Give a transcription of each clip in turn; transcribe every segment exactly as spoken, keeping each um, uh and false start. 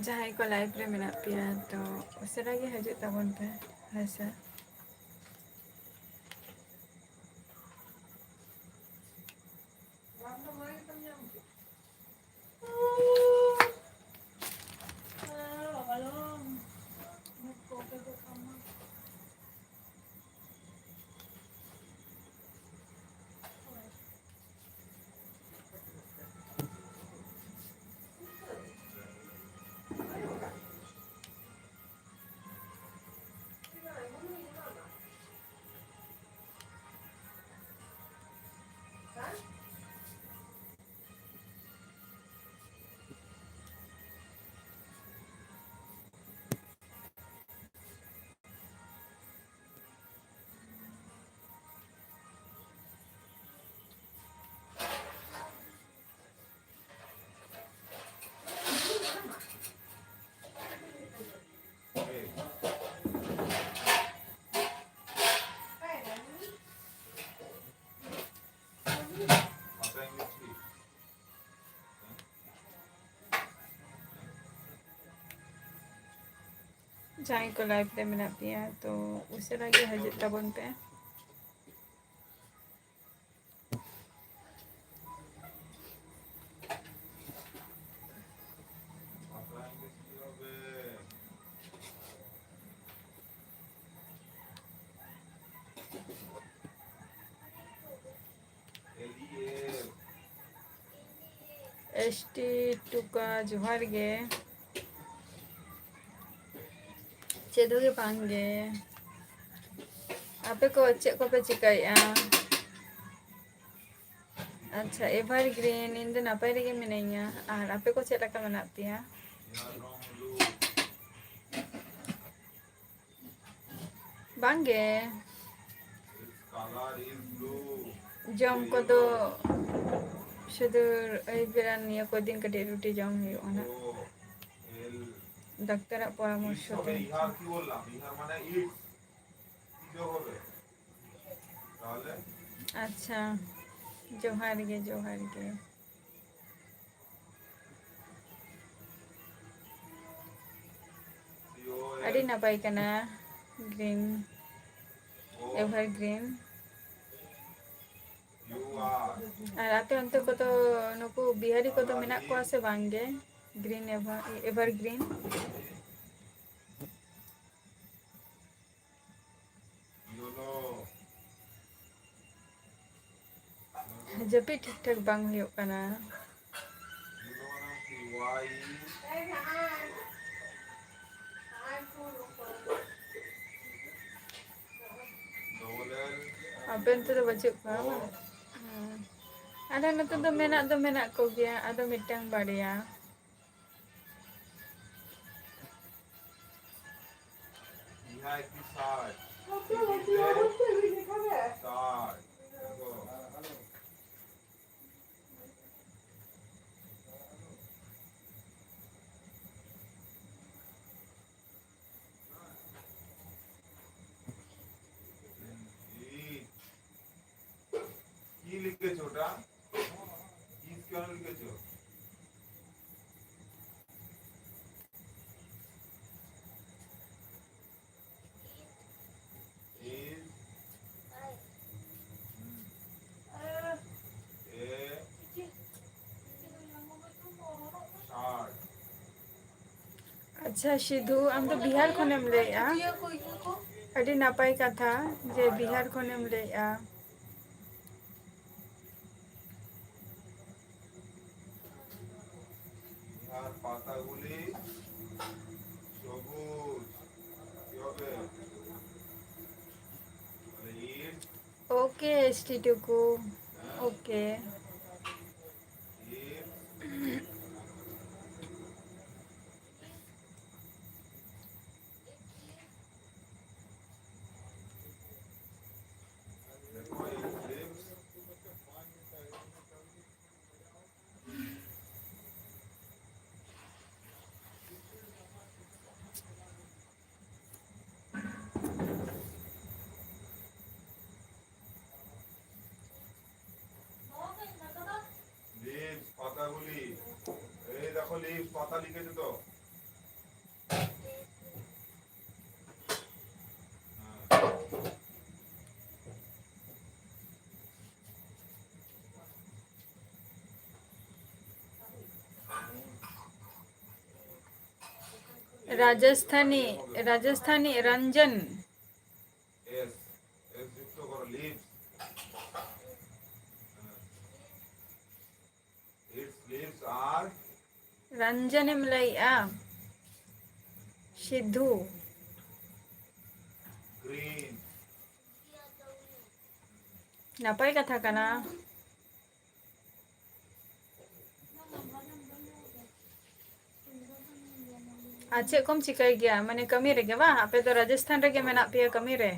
ᱡᱟᱦᱟᱸᱭ ᱠᱚ ᱞᱟᱭᱤᱵᱷ ᱨᱮ ᱢᱮᱱᱟᱜ ᱯᱮᱭᱟ, ᱛᱚ ᱩᱥᱟᱹᱨᱟ ᱜᱮ ᱦᱤᱡᱩᱜ ᱛᱟᱵᱚᱱ ᱯᱮ᱾ ᱦᱮᱸ ᱥᱮ? ᱡᱟᱦᱟᱸᱭ ᱠᱚ ᱞᱟᱭᱤᱵᱷ ᱨᱮ ᱢᱮᱱᱟᱜ ᱯᱮᱭᱟ, ᱛᱚ ᱩᱥᱟᱹᱨᱟ ᱜᱮ ᱦᱤᱡᱩᱜ ᱛᱟᱵᱚᱱ ᱯᱮ᱾ ᱮᱥ ᱴᱤ ᱴᱩᱠᱟ, ᱡᱚᱦᱟᱨ ᱜᱮ᱾ ᱪᱮᱫ ᱦᱚᱸ ᱜᱮ ᱵᱟᱝ ᱜᱮ᱾ ᱟᱯᱮ ᱠᱚ ᱪᱮᱫ ᱠᱚᱯᱮ ᱪᱤᱠᱟᱹᱭᱮᱫᱼᱟ? ᱟᱪᱪᱷᱟ, ᱮᱵᱷᱟᱨᱜᱨᱤᱱ, ᱤᱧ ᱫᱚ ᱱᱟᱯᱟᱭ ᱨᱮᱜᱮ ᱢᱤᱱᱟᱹᱧᱟ᱾ ᱟᱨ ᱟᱯᱮ ᱠᱚ ᱪᱮᱫ ᱞᱮᱠᱟ ᱢᱮᱱᱟᱜ ᱯᱮᱭᱟ? ᱵᱟᱝ ᱜᱮ᱾ ᱡᱚᱢ ᱠᱚᱫᱚ ᱥᱩᱫᱷᱩ ᱟᱹᱭᱩᱵ ᱵᱮᱲᱟ ᱱᱤᱭᱟᱹ ᱠᱚ ᱫᱤᱱ ᱠᱟᱹᱴᱤᱡ ᱨᱩᱴᱤ ᱡᱚᱢ ᱦᱩᱭᱩᱜ ᱠᱟᱱᱟ, ᱰᱟᱠᱛᱟᱨᱟᱜ ᱯᱚᱨᱟᱢᱚᱨᱥᱚ ᱛᱮ᱾ ᱟᱪᱪᱷᱟ, ᱡᱚᱦᱟᱨ ᱜᱮ, ᱡᱚᱦᱟᱨ ᱜᱮ᱾ ᱟᱹᱰᱤ ᱱᱟᱯᱟᱭ ᱠᱟᱱᱟ, ᱜᱨᱤᱱ, ᱮᱵᱷᱟᱨᱜᱨᱤᱱ᱾ ᱟᱨ ᱟᱯᱮ ᱚᱱᱛᱮ ᱠᱚᱫᱚ ᱱᱩᱠᱩ ᱵᱤᱦᱟᱨᱤ ᱠᱚᱫᱚ ᱢᱮᱱᱟᱜ ᱠᱚᱣᱟ ᱥᱮ ᱵᱟᱝ ᱜᱮ? Green ever, evergreen. ᱡᱟᱹᱯᱤᱫ ᱴᱷᱤᱠ ᱴᱷᱟᱠ ᱵᱟᱝ ᱦᱩᱭᱩᱜ ᱠᱟᱱᱟ᱾ ᱟᱯᱮ ᱚᱱᱛᱮ ᱫᱚ ᱵᱟᱹᱪᱩᱜ ᱠᱚᱣᱟ ᱵᱟᱝ? ᱦᱩᱸ᱾ ᱟᱞᱮ ᱱᱚᱛᱮ ᱫᱚ ᱢᱮᱱᱟᱜ ᱫᱚ ᱢᱮᱱᱟᱜ ᱠᱚᱜᱮᱭᱟ, ᱟᱫᱚ ᱢᱤᱫᱴᱟᱝ ᱵᱟᱨᱭᱟ᱾ ᱤᱦᱟ ᱮᱠᱴᱤ ᱥᱟᱴ, ᱮᱠᱴᱤ ᱥᱟᱴ, ᱥᱟᱴ᱾ কি লিখেছো ওটা? কি কেন লিখেছো? Is, hmm, a shark. ᱟᱪᱪᱷᱟ ᱥᱤᱫᱷᱩ, ᱟᱢ ᱫᱚ ᱵᱤᱦᱟᱨ ᱠᱷᱚᱱᱮᱢ ᱞᱟᱹᱭᱮᱜᱼᱟ? ᱟᱹᱰᱤ ᱱᱟᱯᱟᱭ ᱠᱟᱛᱷᱟ ᱡᱮ ᱵᱤᱦᱟᱨ ᱠᱷᱚᱱᱮᱢ ᱞᱟᱹᱭᱮᱜᱼᱟ᱾ আর পাতাগুলি সবুজ। কি হবে? তাহলে ইট। ওকে, এসটি টুকু। ওকে। ইট। দেখো, এই লিভস। লিভস, পাতাগুলি। এই দেখো, লিভস, পাতা লিখেছে তো। ᱨᱟᱡᱚᱥᱛᱷᱟᱱᱤ, ᱨᱟᱡᱚᱥᱛᱷᱟᱱᱤ ᱨᱚᱧᱡᱚᱱ᱾ S, S যুক্ত করো, leaves. Its leaves are রঞ্জনᱮᱢ ᱞᱟᱹᱭᱮᱜᱼᱟ? ᱥᱤᱫᱷᱩ᱾ Green. ᱱᱟᱯᱟᱭ ᱠᱟᱛᱷᱟ ᱠᱟᱱᱟ᱾ ᱟᱨ ᱪᱮᱫ ᱠᱚᱢ ᱪᱤᱠᱟᱹᱭ ᱜᱮᱭᱟ? ᱢᱟᱱᱮ ᱠᱟᱹᱢᱤ ᱨᱮᱜᱮ ᱵᱟᱝ? ᱟᱯᱮ ᱫᱚ ᱨᱟᱡᱚᱥᱛᱷᱟᱱ ᱨᱮᱜᱮ ᱢᱮᱱᱟᱜ ᱯᱮᱭᱟ ᱠᱟᱹᱢᱤ ᱨᱮ?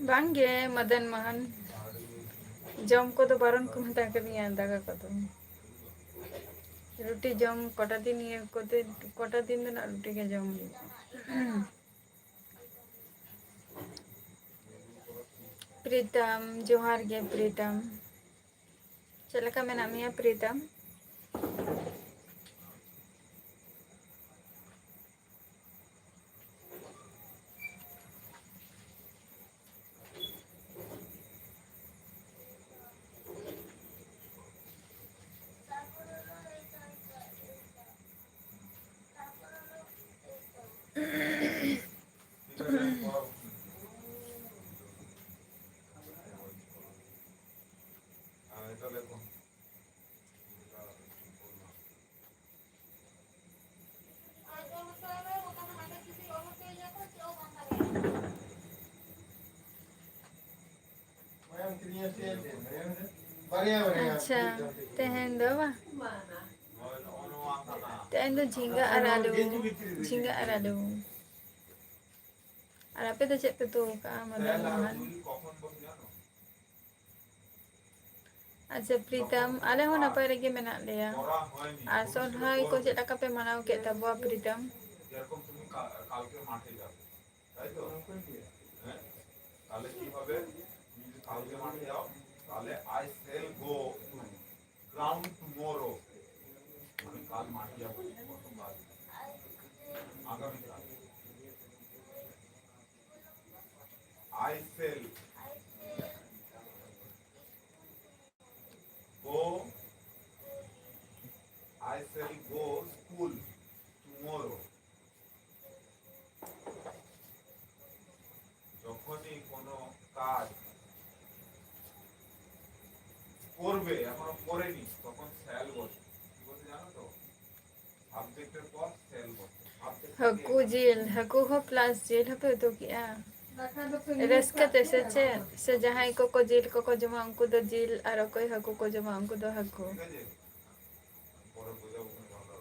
ᱵᱟᱝᱜᱮ, ᱢᱚᱫᱚᱱ ᱢᱳᱦᱚᱱ, ᱡᱚᱢ ᱠᱚᱫᱚ ᱵᱟᱨᱚᱱ ᱠᱚ ᱢᱮᱛᱟ ᱠᱟᱫᱤᱧᱟ, ᱫᱟᱠᱟ ᱠᱚᱫᱚ᱾ ᱨᱩᱴᱤ ᱡᱚᱢ ᱠᱚᱴᱟ ᱫᱤᱱ, ᱤᱭᱟᱹ ᱠᱚᱛᱮ, ᱠᱚᱴᱟ ᱫᱤᱱ ᱫᱚ ᱱᱟᱜ ᱨᱩᱴᱤ ᱜᱮ ᱡᱚᱢ ᱦᱩᱭᱩᱜᱼᱟ᱾ ᱯᱨᱤᱛᱟᱢ, ᱡᱚᱦᱟᱨ ᱜᱮ ᱯᱨᱤᱛᱟᱢ᱾ ᱪᱮᱫ ᱞᱮᱠᱟ ᱢᱮᱱᱟᱜ ᱢᱮᱭᱟ ᱯᱨᱤᱛᱟᱢ? ᱟᱪᱪᱷᱟ, ᱛᱮᱦᱮᱧ ᱫᱚ ᱵᱟᱝ, ᱛᱮᱦᱮᱧ ᱫᱚ ᱡᱷᱤᱸᱜᱟᱹ ᱟᱨ ᱟᱹᱞᱩ, ᱡᱷᱤᱸᱜᱟᱹ ᱟᱨ ᱟᱹᱞᱩ᱾ ᱟᱨ ᱟᱯᱮ ᱫᱚ ᱪᱮᱫ ᱯᱮ ᱩᱛᱩ ᱟᱠᱟᱜᱼᱟ? ᱢᱚᱫᱚᱱ ᱢᱳᱦᱚᱱ᱾ ᱟᱪᱪᱷᱟ ᱯᱨᱤᱛᱟᱢ, ᱟᱞᱮ ᱦᱚᱸ ᱱᱟᱯᱟᱭ ᱨᱮᱜᱮ ᱢᱮᱱᱟᱜ ᱞᱮᱭᱟ᱾ ᱟᱨ ᱥᱚᱨᱦᱟᱭ ᱠᱚ ᱪᱮᱫ ᱞᱮᱠᱟ ᱯᱮ ᱢᱟᱱᱟᱣ ᱠᱮᱫ ᱛᱟᱵᱚᱣᱟ ᱯᱨᱤᱛᱟᱢ? ᱡᱮᱨᱚᱠᱚᱢ তুমি কা-, কালকে মাঠে যাবে, তাই তো? হ্যাঁ? তাহলে কি হবে? তুমি যদি কালকে মাঠে যাও, তাহলে I shall go ground tomorrow। আমি কাল মাঠে যাবো, গতকাল, আগামীকাল। I shall go, I shall go school tomorrow। যখনই কোনো কাজ করবে, এখনো করেনি, তখন শ্যাল বসে। কি বলতে জানো তো? সাবজেক্টের পর শ্যাল বসে। সাবজেক্ট থেকে ᱦᱟᱹᱠᱩ ᱡᱤᱞ, ᱦᱟᱹᱠᱩ ᱦᱚᱸ ᱯᱞᱟᱥ ᱡᱤᱞ ᱦᱚᱸᱯᱮ ᱩᱛᱩ ᱠᱮᱜᱼᱟ? ᱨᱟᱹᱥᱠᱟᱹ ᱛᱮ ᱥᱮ ᱪᱮᱫ? ᱥᱮ ᱡᱟᱦᱟᱸᱭ ᱠᱚᱠᱚ ᱡᱤᱞ ᱠᱚᱠᱚ ᱡᱚᱢᱟ, ᱩᱱᱠᱩ ᱫᱚ ᱡᱤᱞ, ᱟᱨ ᱚᱠᱚᱭ ᱦᱟᱹᱠᱩ ᱠᱚ ᱡᱚᱢᱟ, ᱩᱱᱠᱩ ᱫᱚ ᱦᱟᱹᱠᱩ᱾ ᱴᱷᱤᱠ ᱟᱪᱷᱮ? ᱯᱚᱨᱮ ᱵᱩᱡᱷᱟᱹᱣ ᱵᱚᱱ ᱱᱚᱣᱟ ᱫᱚ᱾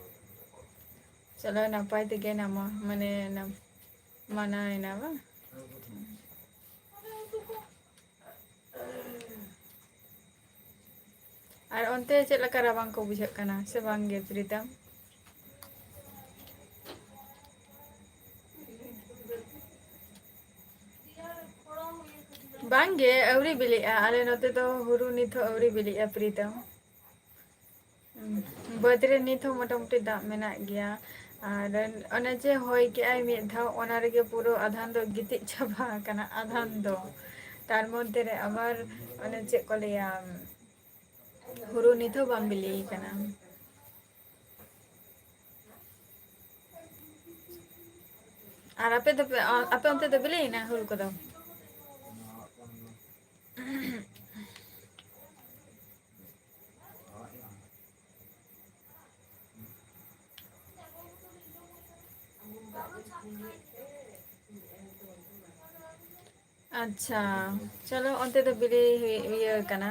ᱪᱚᱞᱚ, ᱱᱟᱯᱟᱭ ᱛᱮᱜᱮ ᱱᱟᱢᱟ-, ᱢᱟᱱᱮ, ᱱᱟᱢ-, ᱢᱟᱱᱟᱣ ᱮᱱᱟ ᱵᱟᱝ? ᱟᱨ ᱚᱱᱛᱮ ᱪᱮᱫ ᱞᱮᱠᱟ ᱨᱟᱵᱟᱝ ᱠᱚ ᱵᱩᱡᱷᱟᱹᱜ ᱠᱟᱱᱟ ᱥᱮ ᱵᱟᱝ ᱜᱮ, ᱯᱨᱤᱛᱟᱢ? ᱵᱟᱝ ᱜᱮ, ᱟᱹᱣᱨᱤ ᱵᱤᱞᱤᱜᱼᱟ᱾ ᱟᱞᱮ ᱱᱚᱛᱮ ᱫᱚ ᱦᱩᱲᱩ ᱱᱤᱛ ᱦᱚᱸ ᱟᱹᱣᱨᱤ ᱵᱤᱞᱤᱜᱼᱟ, ᱯᱨᱤᱛᱟᱢ᱾ ᱵᱟᱹᱫᱽ ᱨᱮ ᱱᱤᱛ ᱦᱚᱸ ᱢᱚᱴᱟᱢᱩᱴᱤ ᱫᱟᱜ ᱢᱮᱱᱟᱜ ᱜᱮᱭᱟ᱾ ᱟᱨ ᱚᱱᱮ ᱡᱮ ᱦᱚᱭ ᱠᱮᱜᱼᱟᱭ ᱢᱤᱫ ᱫᱷᱟᱣ, ᱚᱱᱟ ᱨᱮᱜᱮ ᱯᱩᱨᱟᱹ ᱟᱫᱷᱟᱱ ᱫᱚ ᱜᱤᱛᱤᱡ ᱪᱟᱵᱟ ᱟᱠᱟᱱᱟ, ᱟᱫᱷᱟᱱ ᱫᱚ᱾ ᱛᱟᱨ ᱢᱚᱫᱽᱫᱷᱮ ᱨᱮ ᱟᱵᱟᱨ ᱚᱱᱮ ᱪᱮᱫ ᱠᱚ ᱞᱟᱹᱭᱟ, ᱦᱩᱲᱩ ᱱᱤᱛ ᱦᱚᱸ ᱵᱟᱝ ᱵᱤᱞᱤ ᱟᱠᱟᱱᱟ᱾ ᱟᱨ ᱟᱯᱮ ᱫᱚᱯᱮ, ᱟᱯᱮ ᱚᱱᱛᱮ ᱫᱚ ᱵᱤᱞᱤᱭᱮᱱᱟ ᱦᱩᱲᱩ ᱠᱚᱫᱚ? ᱟᱪᱪᱷᱟ, ᱪᱚᱞᱚ, ᱚᱱᱛᱮ ᱫᱚ ᱵᱤᱞᱤ ᱦᱩᱭ-, ᱤᱭᱟᱹ ᱠᱟᱱᱟ᱾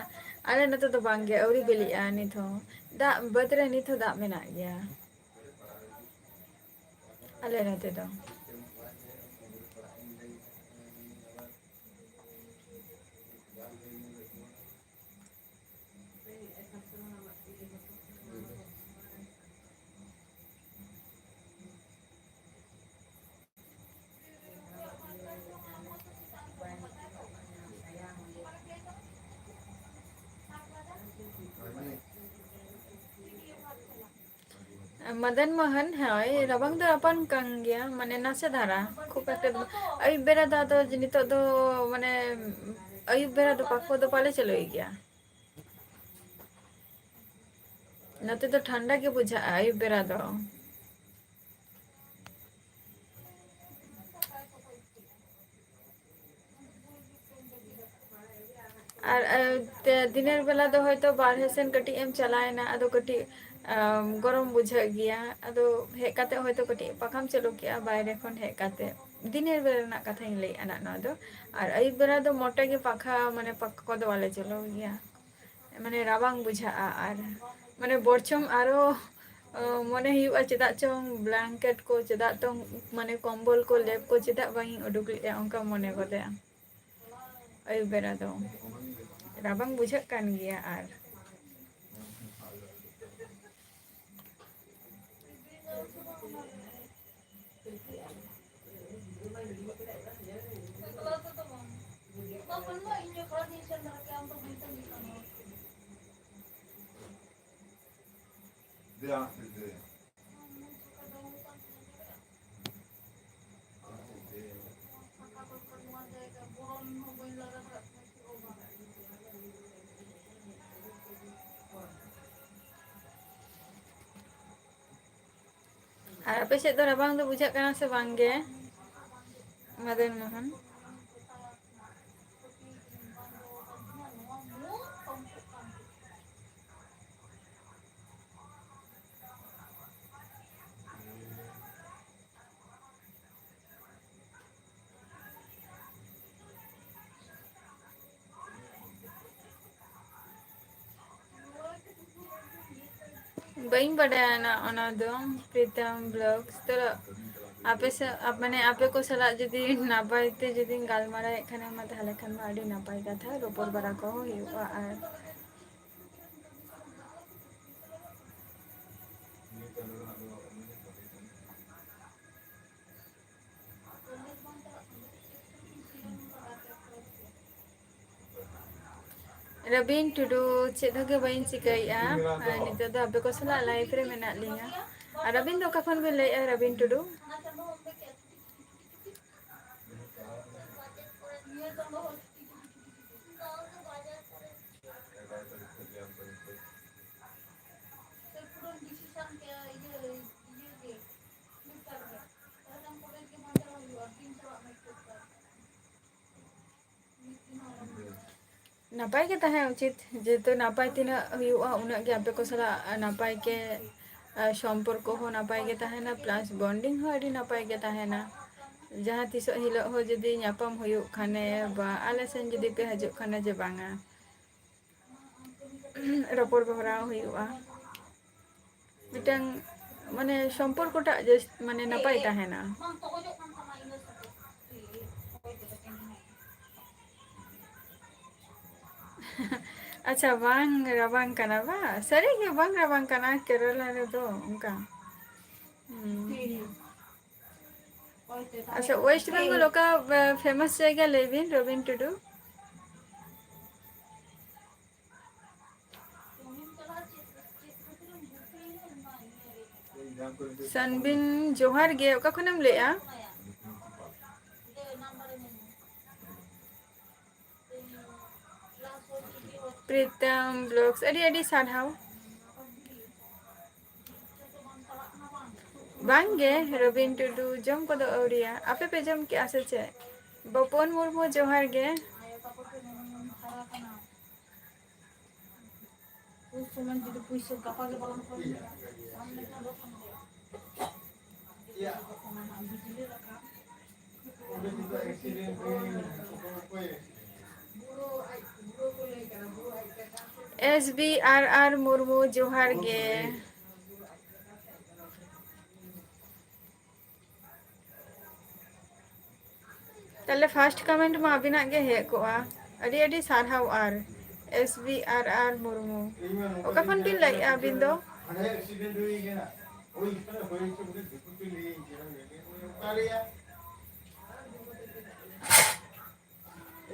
ᱟᱞᱮ ᱱᱚᱛᱮ ᱫᱚ ᱵᱟᱝ ᱜᱮ, ᱟᱹᱣᱨᱤ ᱵᱤᱞᱤᱜᱼᱟ ᱱᱤᱛ ᱦᱚᱸ᱾ ᱫᱟᱜ, ᱵᱟᱹᱫᱽ ᱨᱮ ᱱᱤᱛ ᱦᱚᱸ ᱫᱟᱜ ᱢᱮᱱᱟᱜ ᱜᱮᱭᱟ᱾ ᱟᱞᱮ ᱱᱚᱛᱮ ᱫᱚ᱾ ᱢᱚᱫᱚᱱ ᱢᱳᱦᱚᱱ, ᱦᱳᱭ, ᱨᱟᱵᱟᱝ ᱫᱚ ᱨᱟᱵᱟᱝ ᱠᱟᱱ ᱜᱮᱭᱟ, ᱢᱟᱱᱮ ᱱᱟᱥᱮ ᱫᱷᱟᱨᱟ, ᱠᱷᱩᱵ ᱮᱠᱴᱟ ᱫᱚ ᱵᱟᱝ᱾ ᱟᱹᱭᱩᱵ ᱵᱮᱲᱟ ᱫᱚ ᱟᱫᱚ ᱱᱤᱛᱚᱜ ᱫᱚ, ᱢᱟᱱᱮ, ᱟᱹᱭᱩᱵ ᱵᱮᱲᱟ ᱫᱚ ᱯᱟᱠᱷᱚ ᱫᱚ ᱵᱟᱞᱮ ᱪᱟᱹᱞᱩᱭ ᱜᱮᱭᱟ᱾ ᱱᱚᱛᱮ ᱫᱚ ᱴᱷᱟᱱᱰᱟ ᱜᱮ ᱵᱩᱡᱷᱟᱹᱜᱼᱟ ᱟᱹᱭᱩᱵ ᱵᱮᱲᱟ ᱫᱚ᱾ ᱟᱨ, ᱟᱨ ᱛᱮ-, ᱫᱤᱱᱮᱨ ᱵᱮᱞᱟ ᱫᱚ ᱦᱚᱭᱛᱳ ᱵᱟᱨᱦᱮ ᱥᱮᱱ ᱠᱟᱹᱴᱤᱡ ᱮᱢ ᱪᱟᱞᱟᱣᱮᱱᱟ, ᱟᱫᱚ ᱠᱟᱹᱴᱤᱡ, ᱟᱢ, ᱜᱚᱨᱚᱢ ᱵᱩᱡᱷᱟᱹᱜ ᱜᱮᱭᱟ, ᱟᱫᱚ ᱦᱮᱡ ᱠᱟᱛᱮ ᱦᱚᱭᱛᱳ ᱠᱟᱹᱴᱤᱡ ᱯᱟᱠᱷᱟᱢ ᱪᱟᱹᱞᱩ ᱠᱮᱜᱼᱟ ᱵᱟᱭᱨᱮ ᱠᱷᱚᱱ ᱦᱮᱡ ᱠᱟᱛᱮ᱾ ᱫᱤᱱᱮᱨ ᱵᱮᱞᱟ ᱨᱮᱱᱟᱜ ᱠᱟᱛᱷᱟᱧ ᱞᱟᱹᱭᱮᱫᱼᱟ ᱱᱟᱜ ᱱᱚᱣᱟ ᱫᱚ᱾ ᱟᱨ ᱟᱹᱭᱩᱵ ᱵᱮᱲᱟ ᱫᱚ ᱢᱚᱴᱟ ᱜᱮ ᱯᱟᱠᱷᱟ, ᱢᱟᱱᱮ, ᱯᱟᱠᱷᱟ ᱠᱚᱫᱚ ᱵᱟᱞᱮ ᱪᱟᱹᱞᱩᱭ ᱜᱮᱭᱟ᱾ ᱢᱟᱱᱮ, ᱨᱟᱵᱟᱝ ᱵᱩᱡᱷᱟᱹᱜᱼᱟ ᱟᱨ, ᱢᱟᱱᱮ, ᱵᱚᱨᱪᱚᱝ ᱟᱨᱚ, ᱚ, ᱢᱚᱱᱮ ᱦᱩᱭᱩᱜᱼᱟ, ᱪᱮᱫᱟᱜ ᱪᱚᱝ blanket ᱠᱚ, ᱪᱮᱫᱟᱜ ᱪᱚᱝ, ᱢᱟᱱᱮ, ᱠᱚᱢᱵᱚᱞ ᱠᱚ, ᱞᱮᱯ ᱠᱚ ᱪᱮᱫᱟᱜ ᱵᱟᱝ ᱤᱧ ᱩᱰᱩᱠ ᱞᱮᱫᱼᱟ, ᱚᱱᱠᱟ ᱢᱚᱱᱮ ᱜᱚᱫᱚᱜᱼᱟ ᱟᱹᱭᱩᱵ ᱵᱮᱲᱟ ᱫᱚ᱾ ᱨᱟᱵᱟᱝ ᱵᱩᱡᱷᱟᱹᱜ ᱠᱟᱱ ᱜᱮᱭᱟ ᱟᱨ ᱟᱨ ᱟᱯᱮ ᱥᱮᱫ ᱫᱚ ᱨᱟᱵᱟᱝ ᱫᱚ ᱵᱩᱡᱷᱟᱹᱜ ᱠᱟᱱᱟ ᱥᱮ ᱵᱟᱝ ᱜᱮ, ᱢᱚᱫᱚᱱ ᱢᱳᱦᱚᱱ? ᱵᱟᱹᱧ ᱵᱟᱰᱟᱭᱟ ᱚᱱᱟ, ᱚᱱᱟ ᱫᱚ, ᱯᱨᱤᱛᱟᱢ Vlogs᱾ ᱛᱚ, ᱟᱯᱮ ᱥᱟ-, ᱟᱯ-, ᱢᱟᱱᱮ, ᱟᱯᱮ ᱠᱚ ᱥᱟᱞᱟᱜ ᱡᱩᱫᱤ ᱱᱟᱯᱟᱭ ᱛᱮ ᱡᱩᱫᱤᱧ ᱜᱟᱞᱢᱟᱨᱟᱣᱮᱫ ᱠᱷᱟᱱ ᱢᱟ, ᱛᱟᱦᱚᱞᱮ ᱠᱷᱟᱱ ᱢᱟ ᱟᱹᱰᱤ ᱱᱟᱯᱟᱭ ᱠᱟᱛᱷᱟ, ᱨᱚᱯᱚᱲ ᱵᱟᱲᱟ ᱠᱚᱦᱚᱸ ᱦᱩᱭᱩᱜᱼᱟ᱾ ᱟᱨ ᱨᱚᱵᱤᱱ ᱴᱩᱰᱩ, ᱪᱮᱫ ᱦᱚᱸ ᱜᱮ ᱵᱟᱹᱧ ᱪᱤᱠᱟᱹᱭᱮᱫᱼᱟ᱾ ᱟᱨ ᱱᱤᱛᱚᱜ ᱫᱚ ᱟᱯᱮ ᱠᱚ ᱥᱟᱞᱟᱜ live ᱨᱮ ᱢᱮᱱᱟᱜ ᱞᱤᱧᱟ᱾ ᱟᱨ ᱟᱹᱵᱤᱱ ᱫᱚ ᱚᱠᱟ ᱠᱷᱚᱱ ᱵᱤᱱ ᱞᱟᱹᱭᱮᱫᱼᱟ, ᱨᱚᱵᱤᱱ ᱴᱩᱰᱩ? ᱱᱟᱯᱟᱭ ᱜᱮ ᱛᱟᱦᱮᱸ ᱩᱪᱤᱛ, ᱡᱮᱦᱮᱛᱩ ᱱᱟᱯᱟᱭ ᱛᱤᱱᱟᱹᱜ ᱦᱩᱭᱩᱜᱼᱟ, ᱩᱱᱟᱹᱜ ᱜᱮ ᱟᱯᱮ ᱠᱚ ᱥᱟᱞᱟᱜ ᱱᱟᱯᱟᱭ ᱜᱮ, ᱟᱨ ᱥᱚᱢᱯᱚᱨᱠᱚ ᱦᱚᱸ ᱱᱟᱯᱟᱭ ᱜᱮ ᱛᱟᱦᱮᱱᱟ, plus bonding ᱦᱚᱸ ᱟᱹᱰᱤ ᱱᱟᱯᱟᱭ ᱜᱮ ᱛᱟᱦᱮᱱᱟ᱾ ᱡᱟᱦᱟᱸ ᱛᱤᱥᱚᱜ ᱦᱤᱞᱳᱜ ᱦᱚᱸ ᱡᱩᱫᱤ ᱧᱟᱯᱟᱢ ᱦᱩᱭᱩᱜ ᱠᱷᱟᱱᱮ, ᱵᱟ ᱟᱞᱮ ᱥᱮᱱ ᱡᱩᱫᱤ ᱯᱮ ᱦᱤᱡᱩᱜ ᱠᱷᱟᱱᱮ ᱡᱮ ᱵᱟᱝᱟ, ᱨᱚᱯᱚᱲ ᱜᱚᱦᱨᱟᱣ ᱦᱩᱭᱩᱜᱼᱟ, ᱢᱤᱫᱴᱟᱝ ᱢᱟᱱᱮ ᱥᱚᱢᱯᱚᱨᱠᱚᱴᱟᱜ ᱡᱟᱹᱥ-, ᱢᱟᱱᱮ ᱱᱟᱯᱟᱭ ᱛᱟᱦᱮᱱᱟ᱾ ᱟᱪᱪᱷᱟ, ᱵᱟᱝ ᱨᱟᱵᱟᱝ ᱠᱟᱱᱟ ᱵᱟ? ᱥᱟᱹᱨᱤ ᱜᱮ ᱵᱟᱝ ᱨᱟᱵᱟᱝ ᱠᱟᱱᱟ ᱠᱮᱨᱟᱞᱟ ᱨᱮᱫᱚ ᱚᱱᱠᱟ᱾ ᱦᱩᱸ᱾ ᱟᱪᱪᱷᱟ, ᱳᱭᱮᱥᱴ ᱵᱮᱝᱜᱚᱞ ᱚᱠᱟ, ᱮ, famous ᱡᱟᱭᱜᱟ ᱞᱟᱹᱭ ᱵᱤᱱ, ᱨᱚᱵᱤᱱ ᱴᱩᱰᱩ? ᱥᱟᱱᱵᱤᱱ, ᱡᱚᱦᱟᱨ ᱜᱮ, ᱚᱠᱟ ᱠᱷᱚᱱᱮᱢ ᱞᱟᱹᱭᱮᱜᱼᱟ? ᱯᱨᱤᱛᱟᱢ ᱵᱞᱚᱜᱥ, ᱟᱹᱰᱤ ᱟᱹᱰᱤ ᱥᱟᱨᱦᱟᱣ᱾ ᱵᱟᱝᱜᱮ, ᱨᱚᱵᱤᱱ ᱴᱩᱰᱩ, ᱡᱚᱢ ᱠᱚᱫᱚ ᱟᱹᱣᱨᱤᱭᱟ᱾ ᱟᱯᱮ ᱯᱮ ᱡᱚᱢ ᱠᱮᱜᱼᱟ ᱥᱮ ᱪᱮᱫ? ᱵᱚᱯᱚᱱ ᱢᱩᱨᱢᱩ, ᱡᱚᱦᱟᱨ ᱜᱮ᱾ ᱩᱱ ᱥᱚᱢᱚᱭ ᱡᱩᱫᱤ ᱯᱩᱭᱥᱟᱹ ᱜᱟᱯᱟ ᱜᱮ ᱵᱟᱞᱟᱝ ᱠᱚᱭ ᱞᱮᱠᱷᱟᱱ ᱫᱚ ᱠᱷᱟᱱ ᱫᱚ᱾ ᱮᱥ ᱵᱤ ᱟᱨ ᱟᱨ ᱢᱩᱨᱢᱩ, ᱡᱚᱦᱟᱨ ᱜᱮ᱾ ᱛᱟᱦᱞᱮ first comment ᱢᱟ ᱟᱹᱵᱤᱱᱟᱜ ᱜᱮ ᱦᱮᱡ ᱠᱚᱜᱼᱟ᱾ ᱟᱹᱰᱤ ᱟᱹᱰᱤ ᱥᱟᱨᱦᱟᱣ᱾ ᱟᱨ ᱮᱥ ᱵᱤ ᱟᱨ ᱟᱨ ᱢᱩᱨᱢᱩ, ᱚᱠᱟ ᱠᱷᱚᱱ ᱵᱤᱱ ᱞᱟᱹᱭᱮᱫᱼᱟ ᱟᱹᱵᱤᱱ ᱫᱚ?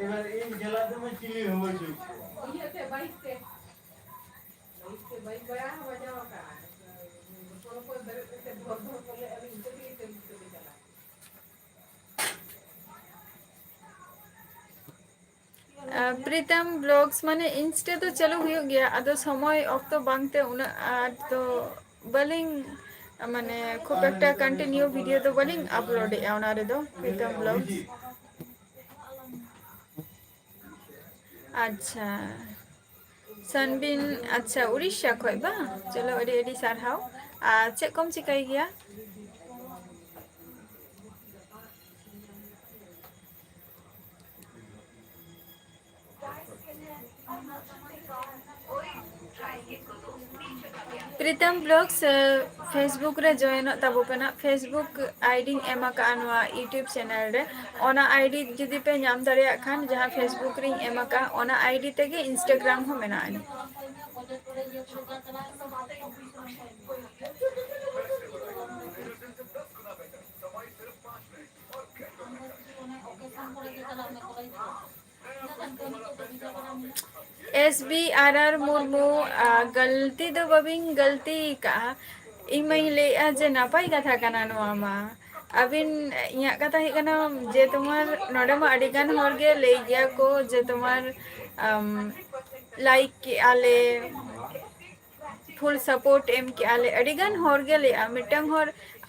ᱮᱵᱟᱨ ᱤᱧ ᱪᱟᱞᱟᱜ ᱛᱮᱢᱟ ᱪᱤᱞᱤ ᱦᱚᱸ ᱵᱟᱹᱪᱩᱜ ᱠᱚᱣᱟ᱾ ᱤᱧᱟᱹᱜ ᱛᱮ ᱵᱟᱭᱤᱠ ᱛᱮ᱾ ᱵᱟᱭᱤᱠ ᱛᱮ, ᱵᱟᱭᱤᱠ ᱵᱟᱲᱟ ᱦᱚᱸ ᱵᱟᱡᱟᱣ ᱟᱠᱟᱱᱟ᱾ ᱵᱚᱛᱚᱨ ᱟᱨ, ᱯᱨᱤᱛᱟᱢ ᱵᱞᱚᱜᱥ ᱢᱟᱱᱮ ᱤᱱᱥᱴᱟ ᱫᱚ ᱪᱟᱹᱞᱩ ᱦᱩᱭᱩᱜ ᱜᱮᱭᱟ, ᱟᱫᱚ ᱥᱚᱢᱚᱭ ᱚᱠᱛᱚ ᱵᱟᱝᱛᱮ ᱩᱱᱟᱹᱜ ᱟᱸᱴ ᱫᱚ ᱵᱟᱹᱞᱤᱧ, ᱢᱟᱱᱮ ᱠᱷᱩᱵ ᱮᱠᱴᱟ ᱠᱚᱱᱴᱤᱱᱤᱭᱩ ᱵᱷᱤᱰᱤᱭᱳ ᱫᱚ ᱵᱟᱹᱞᱤᱧ ᱟᱯᱞᱳᱰᱮᱜᱼᱟ ᱚᱱᱟ ᱨᱮᱫᱚ, ᱯᱨᱤᱛᱟᱢ ᱵᱞᱚᱜᱥ᱾ ᱟᱪᱪᱷᱟ, ᱥᱟᱱᱵᱤᱱ, ᱟᱪᱪᱷᱟ, ᱩᱲᱤᱥᱥᱟ ᱠᱷᱚᱡ ᱵᱟᱝ? ᱪᱚᱞᱚ, ᱟᱹᱰᱤ ᱟᱹᱰᱤ ᱥᱟᱨᱦᱟᱣ᱾ ᱟᱨ ᱪᱮᱫ ᱠᱚᱢ ᱪᱤᱠᱟᱹᱭ ᱜᱮᱭᱟ? ᱯᱨᱤᱛᱟᱢ ᱵᱞᱚᱜᱥ, ᱮ, Facebook ᱨᱮ ᱡᱚᱭᱮᱱᱚᱜ ᱛᱟᱵᱚ ᱯᱮ ᱱᱟᱜ᱾ Facebook ᱟᱭᱰᱤᱧ ᱮᱢ ᱟᱠᱟᱫᱼᱟ ᱱᱚᱣᱟ YouTube ᱪᱮᱱᱮᱞ ᱨᱮ᱾ ᱚᱱᱟ ᱟᱭᱰᱤ ᱡᱩᱫᱤ ᱯᱮ ᱧᱟᱢ ᱫᱟᱲᱮᱭᱟᱜ ᱠᱷᱟᱱ, ᱡᱟᱦᱟᱸ Facebook ᱨᱤᱧ ᱮᱢ ᱟᱠᱟᱫᱼᱟ, ᱚᱱᱟ ᱟᱭᱰᱤ ᱛᱮᱜᱮ Instagram ᱦᱚᱸ ᱢᱮᱱᱟᱜᱼᱟ᱾ S B R R Murmu, ᱟ, ᱜᱟᱹᱞᱛᱤ ᱫᱚ ᱵᱟᱹᱵᱤᱱ ᱜᱟᱹᱞᱛᱤ ᱠᱟᱜᱼᱟ᱾ ᱤᱧ ᱢᱟᱧ ᱞᱟᱹᱭᱮᱜᱼᱟ ᱡᱮ ᱱᱟᱯᱟᱭ ᱠᱟᱛᱷᱟ ᱠᱟᱱᱟ ᱱᱚᱣᱟ ᱢᱟ᱾ ᱟᱹᱵᱤᱱ, ᱤᱧᱟᱹᱜ ᱠᱟᱛᱷᱟ ᱦᱩᱭᱩᱜ ᱠᱟᱱᱟ ᱡᱮ ᱛᱳᱢᱟᱨ ᱱᱚᱰᱮ ᱢᱟ ᱟᱹᱰᱤ ᱜᱟᱱ ᱦᱚᱲ ᱜᱮ ᱞᱟᱹᱭ ᱜᱮᱭᱟ ᱠᱚ ᱡᱮ ᱛᱳᱢᱟᱨ, ᱟᱢ, ᱞᱟᱭᱤᱠ ᱠᱮᱜᱼᱟ ᱞᱮ, ᱯᱷᱩᱞ ᱥᱟᱯᱳᱨᱴ ᱮᱢ ᱠᱮᱜᱼᱟ ᱞᱮ, ᱟᱹᱰᱤ ᱜᱟᱱ ᱦᱚᱲ ᱜᱮ ᱞᱟᱹᱭᱮᱜᱼᱟ᱾ ᱢᱤᱫᱴᱟᱝ ᱦᱚᱲ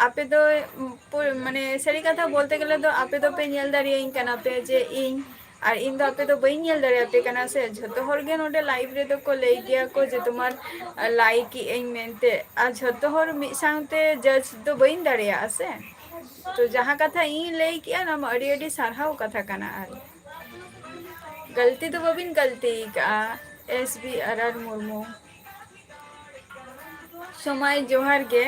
ᱟᱯᱮ ᱫᱚ, ᱩᱢ, ᱯᱩ-, ᱢᱟᱱᱮ ᱥᱟᱹᱨᱤ ᱠᱟᱛᱷᱟ ᱵᱚᱞᱛᱮ ᱜᱮᱞᱮ ᱫᱚ ᱟᱯᱮ ᱫᱚᱯᱮ ᱧᱮᱞ ᱫᱟᱲᱮᱭᱟᱹᱧ ᱠᱟᱱᱟ ᱯᱮ ᱡᱮ ᱤᱧ, ᱟᱨ ᱤᱧ ᱫᱚ ᱟᱯᱮ ᱫᱚ ᱵᱟᱹᱧ ᱧᱮᱞ ᱫᱟᱲᱮᱭᱟᱯᱮ ᱠᱟᱱᱟ ᱥᱮ᱾ ᱡᱷᱚᱛᱚ ᱦᱚᱲ ᱜᱮ ᱱᱚᱰᱮ ᱞᱟᱭᱤᱵᱷ ᱨᱮᱫᱚ ᱠᱚ ᱞᱟᱹᱭ ᱜᱮᱭᱟ ᱠᱚ ᱡᱮ ᱛᱳᱢᱟᱨ, ᱟ, ᱞᱟᱭᱤᱠ ᱮᱜ ᱟᱹᱧ ᱢᱮᱱᱛᱮ, ᱟᱨ ᱡᱷᱚᱛᱚ ᱦᱚᱲ ᱢᱤᱫ ᱥᱟᱶᱛᱮ ᱡᱟᱡᱽ ᱫᱚ ᱵᱟᱹᱧ ᱫᱟᱲᱮᱭᱟᱜᱼᱟ ᱥᱮ᱾ ᱛᱚ ᱡᱟᱦᱟᱸ ᱠᱟᱛᱷᱟ ᱤᱧ ᱞᱟᱹᱭ ᱠᱮᱜᱼᱟ, ᱚᱱᱟ ᱢᱟ ᱟᱹᱰᱤ ᱟᱹᱰᱤ ᱥᱟᱨᱦᱟᱣ ᱠᱟᱛᱷᱟ ᱠᱟᱱᱟ᱾ ᱟᱨ ᱜᱟᱹᱞᱛᱤ ᱫᱚ ᱵᱟᱹᱵᱤᱱ ᱜᱟᱹᱞᱛᱤ ᱠᱟᱜᱼᱟ, S B R R Murmu. ᱥᱚᱢᱟᱭ, ᱡᱚᱦᱟᱨ ᱜᱮ᱾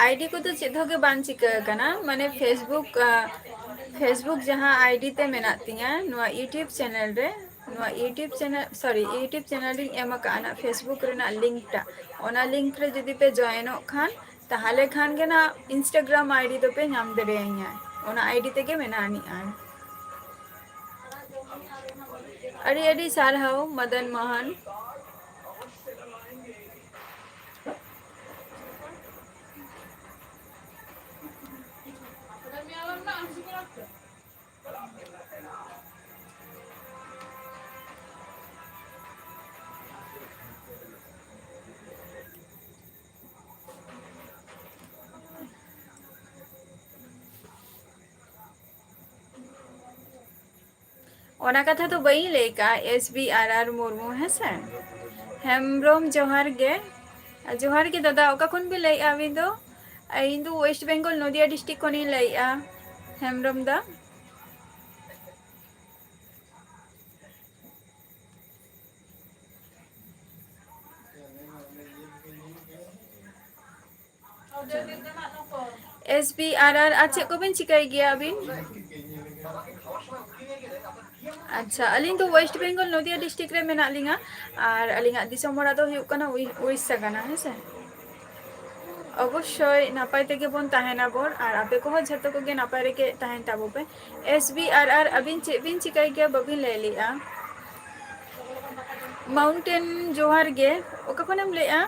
ᱟᱭᱰᱤ ᱠᱚᱫᱚ ᱪᱮᱫ ᱦᱚᱸ ᱜᱮ ᱵᱟᱝ ᱪᱤᱠᱟᱹ ᱟᱠᱟᱱᱟ, ᱢᱟᱱᱮ Facebook, ᱟ, Facebook ᱡᱟᱦᱟᱸ ᱟᱭᱰᱤ ᱛᱮ ᱢᱮᱱᱟᱜ ᱛᱤᱧᱟᱹ, ᱱᱚᱣᱟ YouTube ᱪᱮᱱᱮᱞ ᱨᱮ, ᱱᱚᱣᱟ YouTube ᱪᱮᱱᱮᱞ, ᱥᱚᱨᱤ, YouTube ᱪᱮᱱᱮᱞ ᱨᱤᱧ ᱮᱢ ᱟᱠᱟᱜᱼᱟ ᱱᱟᱜ Facebook ᱨᱮᱱᱟᱜ ᱞᱤᱝᱠ ᱴᱟᱜ᱾ ᱚᱱᱟ ᱞᱤᱝᱠ ᱨᱮ ᱡᱩᱫᱤ ᱯᱮ ᱡᱚᱭᱮᱱᱚᱜ ᱠᱷᱟᱱ, ᱛᱟᱦᱚᱞᱮ ᱠᱷᱟᱱ ᱜᱮ ᱱᱟᱜ Instagram ᱟᱭᱰᱤ ᱫᱚᱯᱮ ᱧᱟᱢ ᱫᱟᱲᱮᱭᱟᱹᱧᱟ᱾ ᱚᱱᱟ ᱟᱭᱰᱤ ᱛᱮᱜᱮ ᱢᱮᱱᱟᱜ ᱟᱹᱱᱤᱡᱼᱟ᱾ ᱟᱹᱰᱤ ᱟᱹᱰᱤ ᱥᱟᱨᱦᱟᱣ ᱢᱚᱫᱚᱱ ᱢᱳᱦᱚᱱ᱾ ᱚᱱᱟ ᱠᱟᱛᱷᱟ ᱫᱚ ᱵᱟᱹᱧ ᱞᱟᱹᱭ ᱠᱟᱜᱼᱟ, ᱮᱥ ᱵᱤ ᱟᱨ ᱟᱨ ᱢᱩᱨᱢᱩ, ᱦᱮᱸ ᱥᱮ? ᱦᱮᱢᱵᱨᱚᱢ, ᱡᱚᱦᱟᱨ ᱜᱮ᱾ ᱡᱚᱦᱟᱨ ᱜᱮ ᱫᱟᱫᱟ, ᱚᱠᱟ ᱠᱷᱚᱱ ᱵᱤᱱ ᱞᱟᱹᱭᱮᱜᱼᱟ ᱟᱹᱵᱤᱱ ᱫᱚ? ᱤᱧ ᱫᱚ ᱳᱭᱮᱥᱴ ᱵᱮᱝᱜᱚᱞ, ᱱᱚᱫᱤᱭᱟ ᱰᱤᱥᱴᱨᱤᱠᱴ ᱠᱷᱚᱱᱤᱧ ᱞᱟᱹᱭᱮᱜᱼᱟ, ᱦᱮᱢᱵᱨᱚᱢ ᱫᱟ᱾ ᱮᱥ ᱵᱤ ᱟᱨ ᱟᱨ, ᱟᱨ ᱪᱮᱫ ᱠᱚᱵᱤᱱ ᱪᱤᱠᱟᱹᱭ ᱜᱮᱭᱟ ᱟᱹᱵᱤᱱ? ᱟᱪᱪᱷᱟ, ᱟᱹᱞᱤᱧ ᱫᱚ ᱳᱭᱮᱥᱴ ᱵᱮᱝᱜᱚᱞ, ᱱᱚᱫᱤᱭᱟ ᱰᱤᱥᱴᱨᱤᱠᱴ ᱨᱮ ᱢᱮᱱᱟᱜ ᱞᱤᱧᱟ᱾ ᱟᱨ ᱟᱹᱞᱤᱧᱟᱜ ᱫᱤᱥᱚᱢ ᱚᱲᱟᱜ ᱫᱚ ᱦᱩᱭᱩᱜ ᱠᱟᱱᱟ ᱩᱲᱤ-, ᱩᱲᱤᱥᱥᱟ ᱠᱟᱱᱟ, ᱦᱮᱸ ᱥᱮ? ᱚᱵᱚᱥᱥᱳᱭ ᱱᱟᱯᱟᱭ ᱛᱮᱜᱮ ᱵᱚᱱ ᱛᱟᱦᱮᱱᱟ ᱵᱚᱱ, ᱟᱨ ᱟᱯᱮ ᱠᱚᱦᱚᱸ ᱡᱷᱚᱛᱚ ᱠᱚᱜᱮ ᱱᱟᱯᱟᱭ ᱨᱮᱜᱮ ᱛᱟᱦᱮᱱ ᱛᱟᱵᱚ ᱯᱮ᱾ ᱮᱥ ᱵᱤ ᱟᱨ ᱟᱨ, ᱟᱹᱵᱤᱱ ᱪᱮᱫ ᱵᱤᱱ ᱪᱤᱠᱟᱹᱭ ᱜᱮᱭᱟ ᱵᱟᱹᱵᱤᱱ ᱞᱟᱹᱭ ᱞᱮᱜᱼᱟ? ᱢᱟᱣᱩᱱᱴᱮᱱ, ᱡᱚᱦᱟᱨ ᱜᱮ᱾ ᱚᱠᱟ ᱠᱷᱚᱱᱮᱢ ᱞᱟᱹᱭᱮᱜᱼᱟ?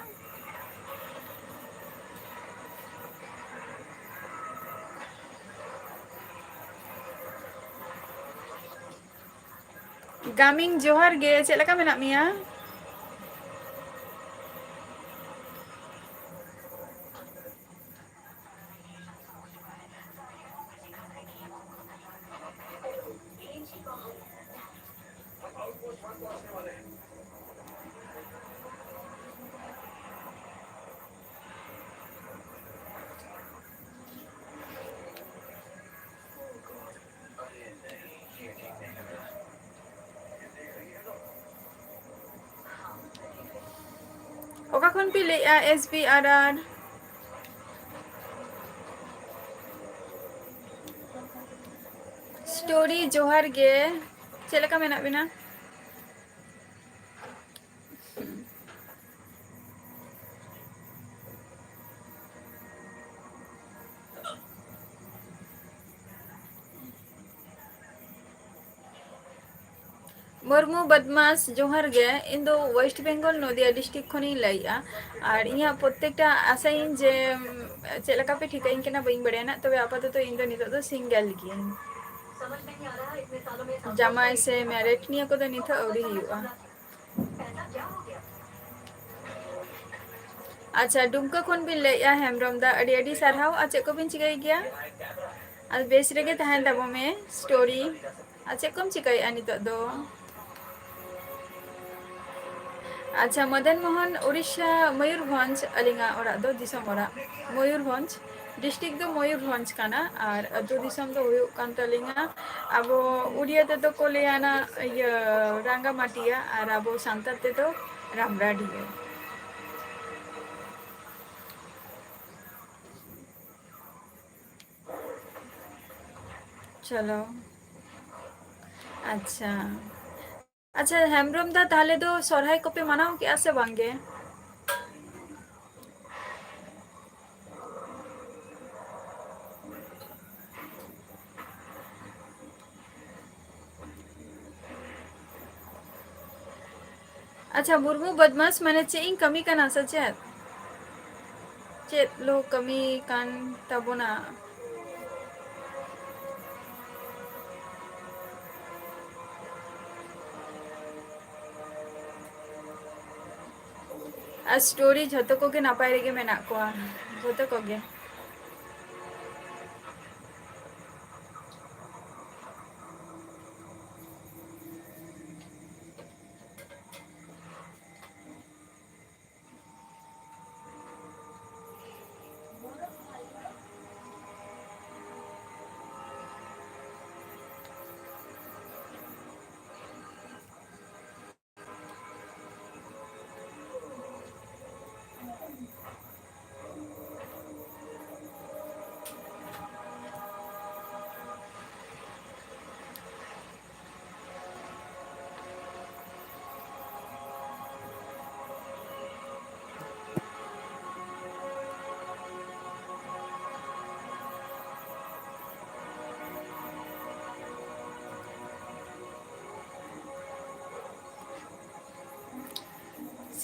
ᱜᱟᱢᱤᱝ, ᱡᱚᱦᱟᱨ ᱜᱮ, ᱪᱮᱫ ᱞᱮᱠᱟ ᱢᱮᱱᱟᱜ ᱢᱮᱭᱟ? ᱚᱠᱟ ᱠᱷᱚᱱ ᱯᱮ ᱞᱟᱹᱭᱮᱜᱼᱟ? ᱮᱥ ᱵᱤ ᱟᱨ ᱟᱨ᱾ ᱥᱴᱳᱨᱤ, ᱡᱚᱦᱟᱨ ᱜᱮ, ᱪᱮᱫ ᱞᱮᱠᱟ ᱢᱮᱱᱟᱜ ᱵᱤᱱᱟ? ᱢᱩᱨᱢᱩ ᱵᱚᱫᱢᱟᱥ, ᱡᱚᱦᱟᱨ ᱜᱮ᱾ ᱤᱧ ᱫᱚ West Bengal, ᱱᱚᱫᱤᱭᱟ district ᱠᱷᱚᱱᱤᱧ ᱞᱟᱹᱭᱮᱜᱼᱟ᱾ ᱟᱨ ᱤᱧᱟᱹᱜ ᱯᱨᱚᱛᱛᱮᱠᱴᱟ ᱟᱥᱟᱭᱟᱹᱧ ᱡᱮ, ᱩᱢ, ᱪᱮᱫ ᱞᱮᱠᱟ ᱯᱮ ᱴᱷᱤᱠᱟᱹᱧ ᱠᱟᱱᱟ ᱵᱟᱹᱧ ᱵᱟᱲᱟᱭᱟ ᱱᱟᱜ, ᱛᱚᱵᱮ ᱟᱯᱟᱛᱚᱛᱚ ᱤᱧ ᱫᱚ ᱱᱤᱛᱚᱜ ᱫᱚ single ᱜᱤᱭᱟᱹᱧ᱾ ᱡᱟᱢᱟᱭ ᱥᱮ married ᱱᱤᱭᱟᱹ ᱠᱚᱫᱚ ᱱᱤᱛᱚᱜ ᱟᱹᱣᱨᱤ ᱦᱩᱭᱩᱜᱼᱟ᱾ ᱟᱪᱪᱷᱟ, ᱰᱩᱢᱠᱟᱹ ᱠᱷᱚᱱ ᱵᱤᱱ ᱞᱟᱹᱭᱮᱜᱼᱟ ᱦᱮᱢᱵᱨᱚᱢ ᱫᱟ, ᱟᱹᱰᱤ ᱟᱹᱰᱤ ᱥᱟᱨᱦᱟᱣ᱾ ᱟᱨ ᱪᱮᱫ ᱠᱚᱵᱤᱱ ᱪᱤᱠᱟᱹᱭ ᱜᱮᱭᱟ? ᱟᱨ ᱵᱮᱥ ᱨᱮᱜᱮ ᱛᱟᱦᱮᱱ ᱛᱟᱵᱚᱱ ᱢᱮ, ᱥᱴᱳᱨᱤ᱾ ᱟᱨ ᱪᱮᱫ ᱠᱚᱢ ᱪᱤᱠᱟᱹᱭᱮᱜᱼᱟ ᱱᱤᱛᱚᱜ ᱫᱚ? ᱟᱪᱪᱷᱟ, ᱢᱚᱫᱚᱱ ᱢᱳᱦᱚᱱ, ᱩᱲᱤᱥᱥᱟ, ᱢᱚᱭᱩᱨᱵᱷᱚᱸᱡᱽ ᱟᱹᱞᱤᱧᱟᱜ ᱚᱲᱟᱜ ᱫᱚ, ᱫᱤᱥᱚᱢ ᱚᱲᱟᱜ ᱢᱚᱭᱩᱨᱵᱷᱚᱸᱡᱽ, district ᱫᱚ ᱢᱚᱭᱩᱨᱵᱷᱚᱸᱡᱽ ᱠᱟᱱᱟ ᱟᱨ ᱟᱹᱛᱩ ᱫᱤᱥᱚᱢ ᱫᱚ ᱦᱩᱭᱩᱜ ᱠᱟᱱ ᱛᱟᱹᱞᱤᱧᱟ, ᱟᱵᱚ ᱩᱲᱤᱭᱟ ᱛᱮᱫᱚ ᱠᱚ ᱞᱟᱹᱭᱟ ᱱᱟ, ᱤᱭᱟᱹ, ᱨᱟᱸᱜᱟᱢᱟᱴᱤᱭᱟ ᱟᱨ ᱟᱵᱚ ᱥᱟᱱᱛᱟᱲ ᱛᱮᱫᱚ ᱨᱟᱢᱲᱟᱰᱤᱦᱟᱹ᱾ ᱪᱚᱞᱚ, ᱟᱪᱪᱷᱟ᱾ ᱟᱪᱪᱷᱟ, ᱦᱮᱢᱵᱨᱚᱢ ᱫᱟ, ᱛᱟᱦᱞᱮ ᱫᱚ ᱥᱚᱨᱦᱟᱭ ᱠᱚᱯᱮ ᱢᱟᱱᱟᱣ ᱠᱮᱜᱼᱟ ᱥᱮ ᱵᱟᱝ ᱜᱮ? ᱟᱪᱪᱷᱟ, ᱢᱩᱨᱢᱩ ᱵᱚᱫᱢᱟᱥ ᱢᱟᱱᱮ ᱪᱮᱫ ᱤᱧ ᱠᱟᱹᱢᱤ ᱠᱟᱱᱟ ᱥᱮ ᱪᱮᱫ? ᱪᱮᱫ ᱞᱳ ᱠᱟᱹᱢᱤ ᱠᱟᱱ ᱛᱟᱵᱚᱱᱟ? ᱟᱨ ᱥᱴᱳᱨᱤ ᱡᱷᱚᱛᱚ ᱠᱚᱜᱮ ᱱᱟᱯᱟᱭ ᱨᱮᱜᱮ ᱢᱮᱱᱟᱜ ᱠᱚᱣᱟ, ᱡᱷᱚᱛᱚ ᱠᱚᱜᱮ᱾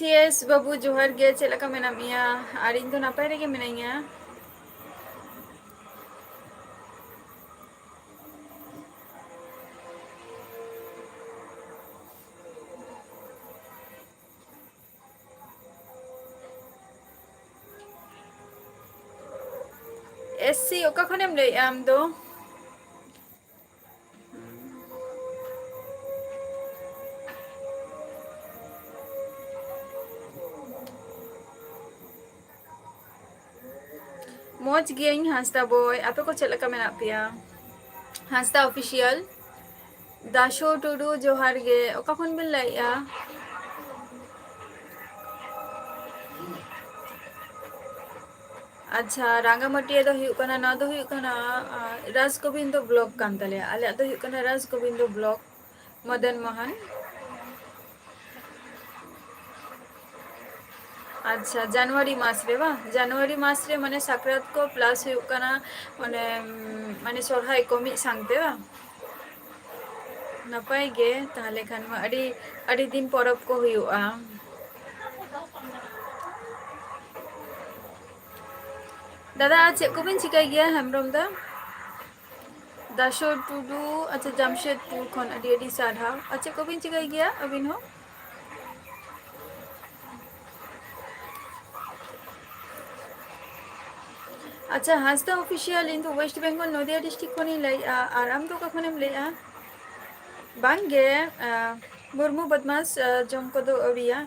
ᱭᱮᱥ ᱵᱟᱹᱵᱩ, ᱡᱚᱦᱟᱨ ᱜᱮ᱾ ᱪᱮᱫ ᱞᱮᱠᱟ ᱢᱮᱱᱟᱜ ᱢᱮᱭᱟ? ᱟᱨ ᱤᱧ ᱫᱚ ᱱᱟᱯᱟᱭ ᱨᱮᱜᱮ ᱢᱤᱱᱟᱹᱧᱟ᱾ ᱮᱥ ᱥᱤ, ᱚᱠᱟ ᱠᱷᱚᱱᱮᱢ ᱞᱟᱹᱭᱮᱜᱼᱟ ᱟᱢ ᱫᱚ? ᱢᱚᱡᱽ ᱜᱤᱭᱟᱹᱧ ᱦᱟᱸᱥᱫᱟ ᱵᱚᱭ, ᱟᱯᱮ ᱠᱚ ᱪᱮᱫ ᱞᱮᱠᱟ ᱢᱮᱱᱟᱜ ᱯᱮᱭᱟ? ᱦᱟᱸᱥᱫᱟ ᱚᱯᱷᱤᱥᱤᱭᱟᱞ, ᱫᱟᱥᱚ ᱴᱩᱰᱩ, ᱡᱚᱦᱟᱨ ᱜᱮ᱾ ᱚᱠᱟ ᱠᱷᱚᱱ ᱵᱮᱱ ᱞᱟᱹᱭᱮᱜᱼᱟ? ᱟᱪᱪᱷᱟ, ᱨᱟᱸᱜᱟᱢᱟᱹᱴᱤᱭᱟᱹ ᱫᱚ ᱦᱩᱭᱩᱜ ᱠᱟᱱᱟ, ᱱᱚᱣᱟ ᱫᱚ ᱦᱩᱭᱩᱜ ᱠᱟᱱᱟ, ᱟᱸ, ᱨᱟᱡᱽ ᱜᱳᱵᱤᱱᱫᱚ ᱵᱞᱚᱠ ᱠᱟᱱ ᱛᱟᱞᱮᱭᱟ᱾ ᱟᱞᱮᱭᱟᱜ ᱫᱚ ᱦᱩᱭᱩᱜ ᱠᱟᱱᱟ ᱨᱟᱡᱽ ᱜᱳᱵᱤᱱᱫᱚ ᱵᱞᱚᱠ, ᱢᱚᱫᱚᱱ ᱢᱳᱦᱚᱱ᱾ ᱟᱪᱪᱷᱟ, ᱡᱟᱱᱩᱣᱟᱨᱤ ᱢᱟᱥ ᱨᱮ ᱵᱟᱝ? ᱡᱟᱱᱩᱣᱟᱨᱤ ᱢᱟᱥ ᱨᱮ ᱢᱟᱱᱮ ᱥᱟᱠᱨᱟᱛ ᱠᱚ ᱯᱞᱟᱥ ᱦᱩᱭᱩᱜ ᱠᱟᱱᱟ, ᱢᱟᱱᱮ, ᱩᱢ, ᱢᱟᱱᱮ ᱥᱚᱨᱦᱟᱭ ᱠᱚ ᱢᱤᱫ ᱥᱟᱝᱛᱮ ᱵᱟᱝ? ᱱᱟᱯᱟᱭ ᱜᱮ, ᱛᱟᱦᱚᱞᱮ ᱠᱷᱟᱱ ᱢᱟ ᱟᱹᱰᱤ, ᱟᱹᱰᱤ ᱫᱤᱱ ᱯᱚᱨᱚᱵᱽ ᱠᱚ ᱦᱩᱭᱩᱜᱼᱟ᱾ ᱫᱟᱫᱟ, ᱟᱨ ᱪᱮᱫ ᱠᱚᱵᱤᱱ ᱪᱤᱠᱟᱹᱭ ᱜᱮᱭᱟ, ᱦᱮᱢᱵᱨᱚᱢ ᱫᱟ? ᱫᱟᱥᱚ ᱴᱩᱰᱩ, ᱟᱪᱪᱷᱟ, ᱡᱟᱢᱥᱮᱫᱽᱯᱩᱨ ᱠᱷᱚᱱ ᱟᱹᱰᱤ ᱟᱹᱰᱤ ᱥᱟᱨᱦᱟᱣ᱾ ᱟᱨ ᱪᱮᱫ ᱠᱚᱵᱤᱱ ᱪᱤᱠᱟᱹᱭ ᱜᱮᱭᱟ ᱟᱹᱵᱤᱱ ᱦᱚᱸ? ᱟᱪᱪᱷᱟ, ᱦᱟᱸᱥᱫᱟ ᱚᱯᱷᱤᱥᱤᱭᱟᱞ, ᱤᱧ ᱫᱚ ᱳᱭᱮᱥᱴ ᱵᱮᱝᱜᱚᱞ ᱱᱚᱫᱤᱭᱟ ᱰᱤᱥᱴᱨᱤᱠᱴ ᱠᱷᱚᱱᱤᱧ ᱞᱟᱹᱭᱮᱫᱼᱟ᱾ ᱟᱨ ᱟᱢ ᱫᱚ ᱚᱠᱟ ᱠᱷᱚᱱᱮᱢ ᱞᱟᱹᱭᱮᱫᱼᱟ? ᱵᱟᱝᱜᱮ, ᱟᱸ, ᱢᱩᱨᱢᱩ ᱵᱚᱫᱢᱟᱥ, ᱟᱸ, ᱡᱚᱢ ᱠᱚᱫᱚ ᱟᱹᱣᱨᱤᱭᱟ,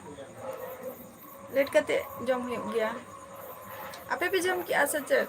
ᱞᱮᱴ ᱠᱟᱛᱮ ᱡᱚᱢ ᱦᱩᱭᱩᱜ ᱜᱮᱭᱟ᱾ ᱟᱯᱮ ᱯᱮ ᱡᱚᱢ ᱠᱮᱜᱼᱟ ᱥᱮ ᱪᱮᱫ?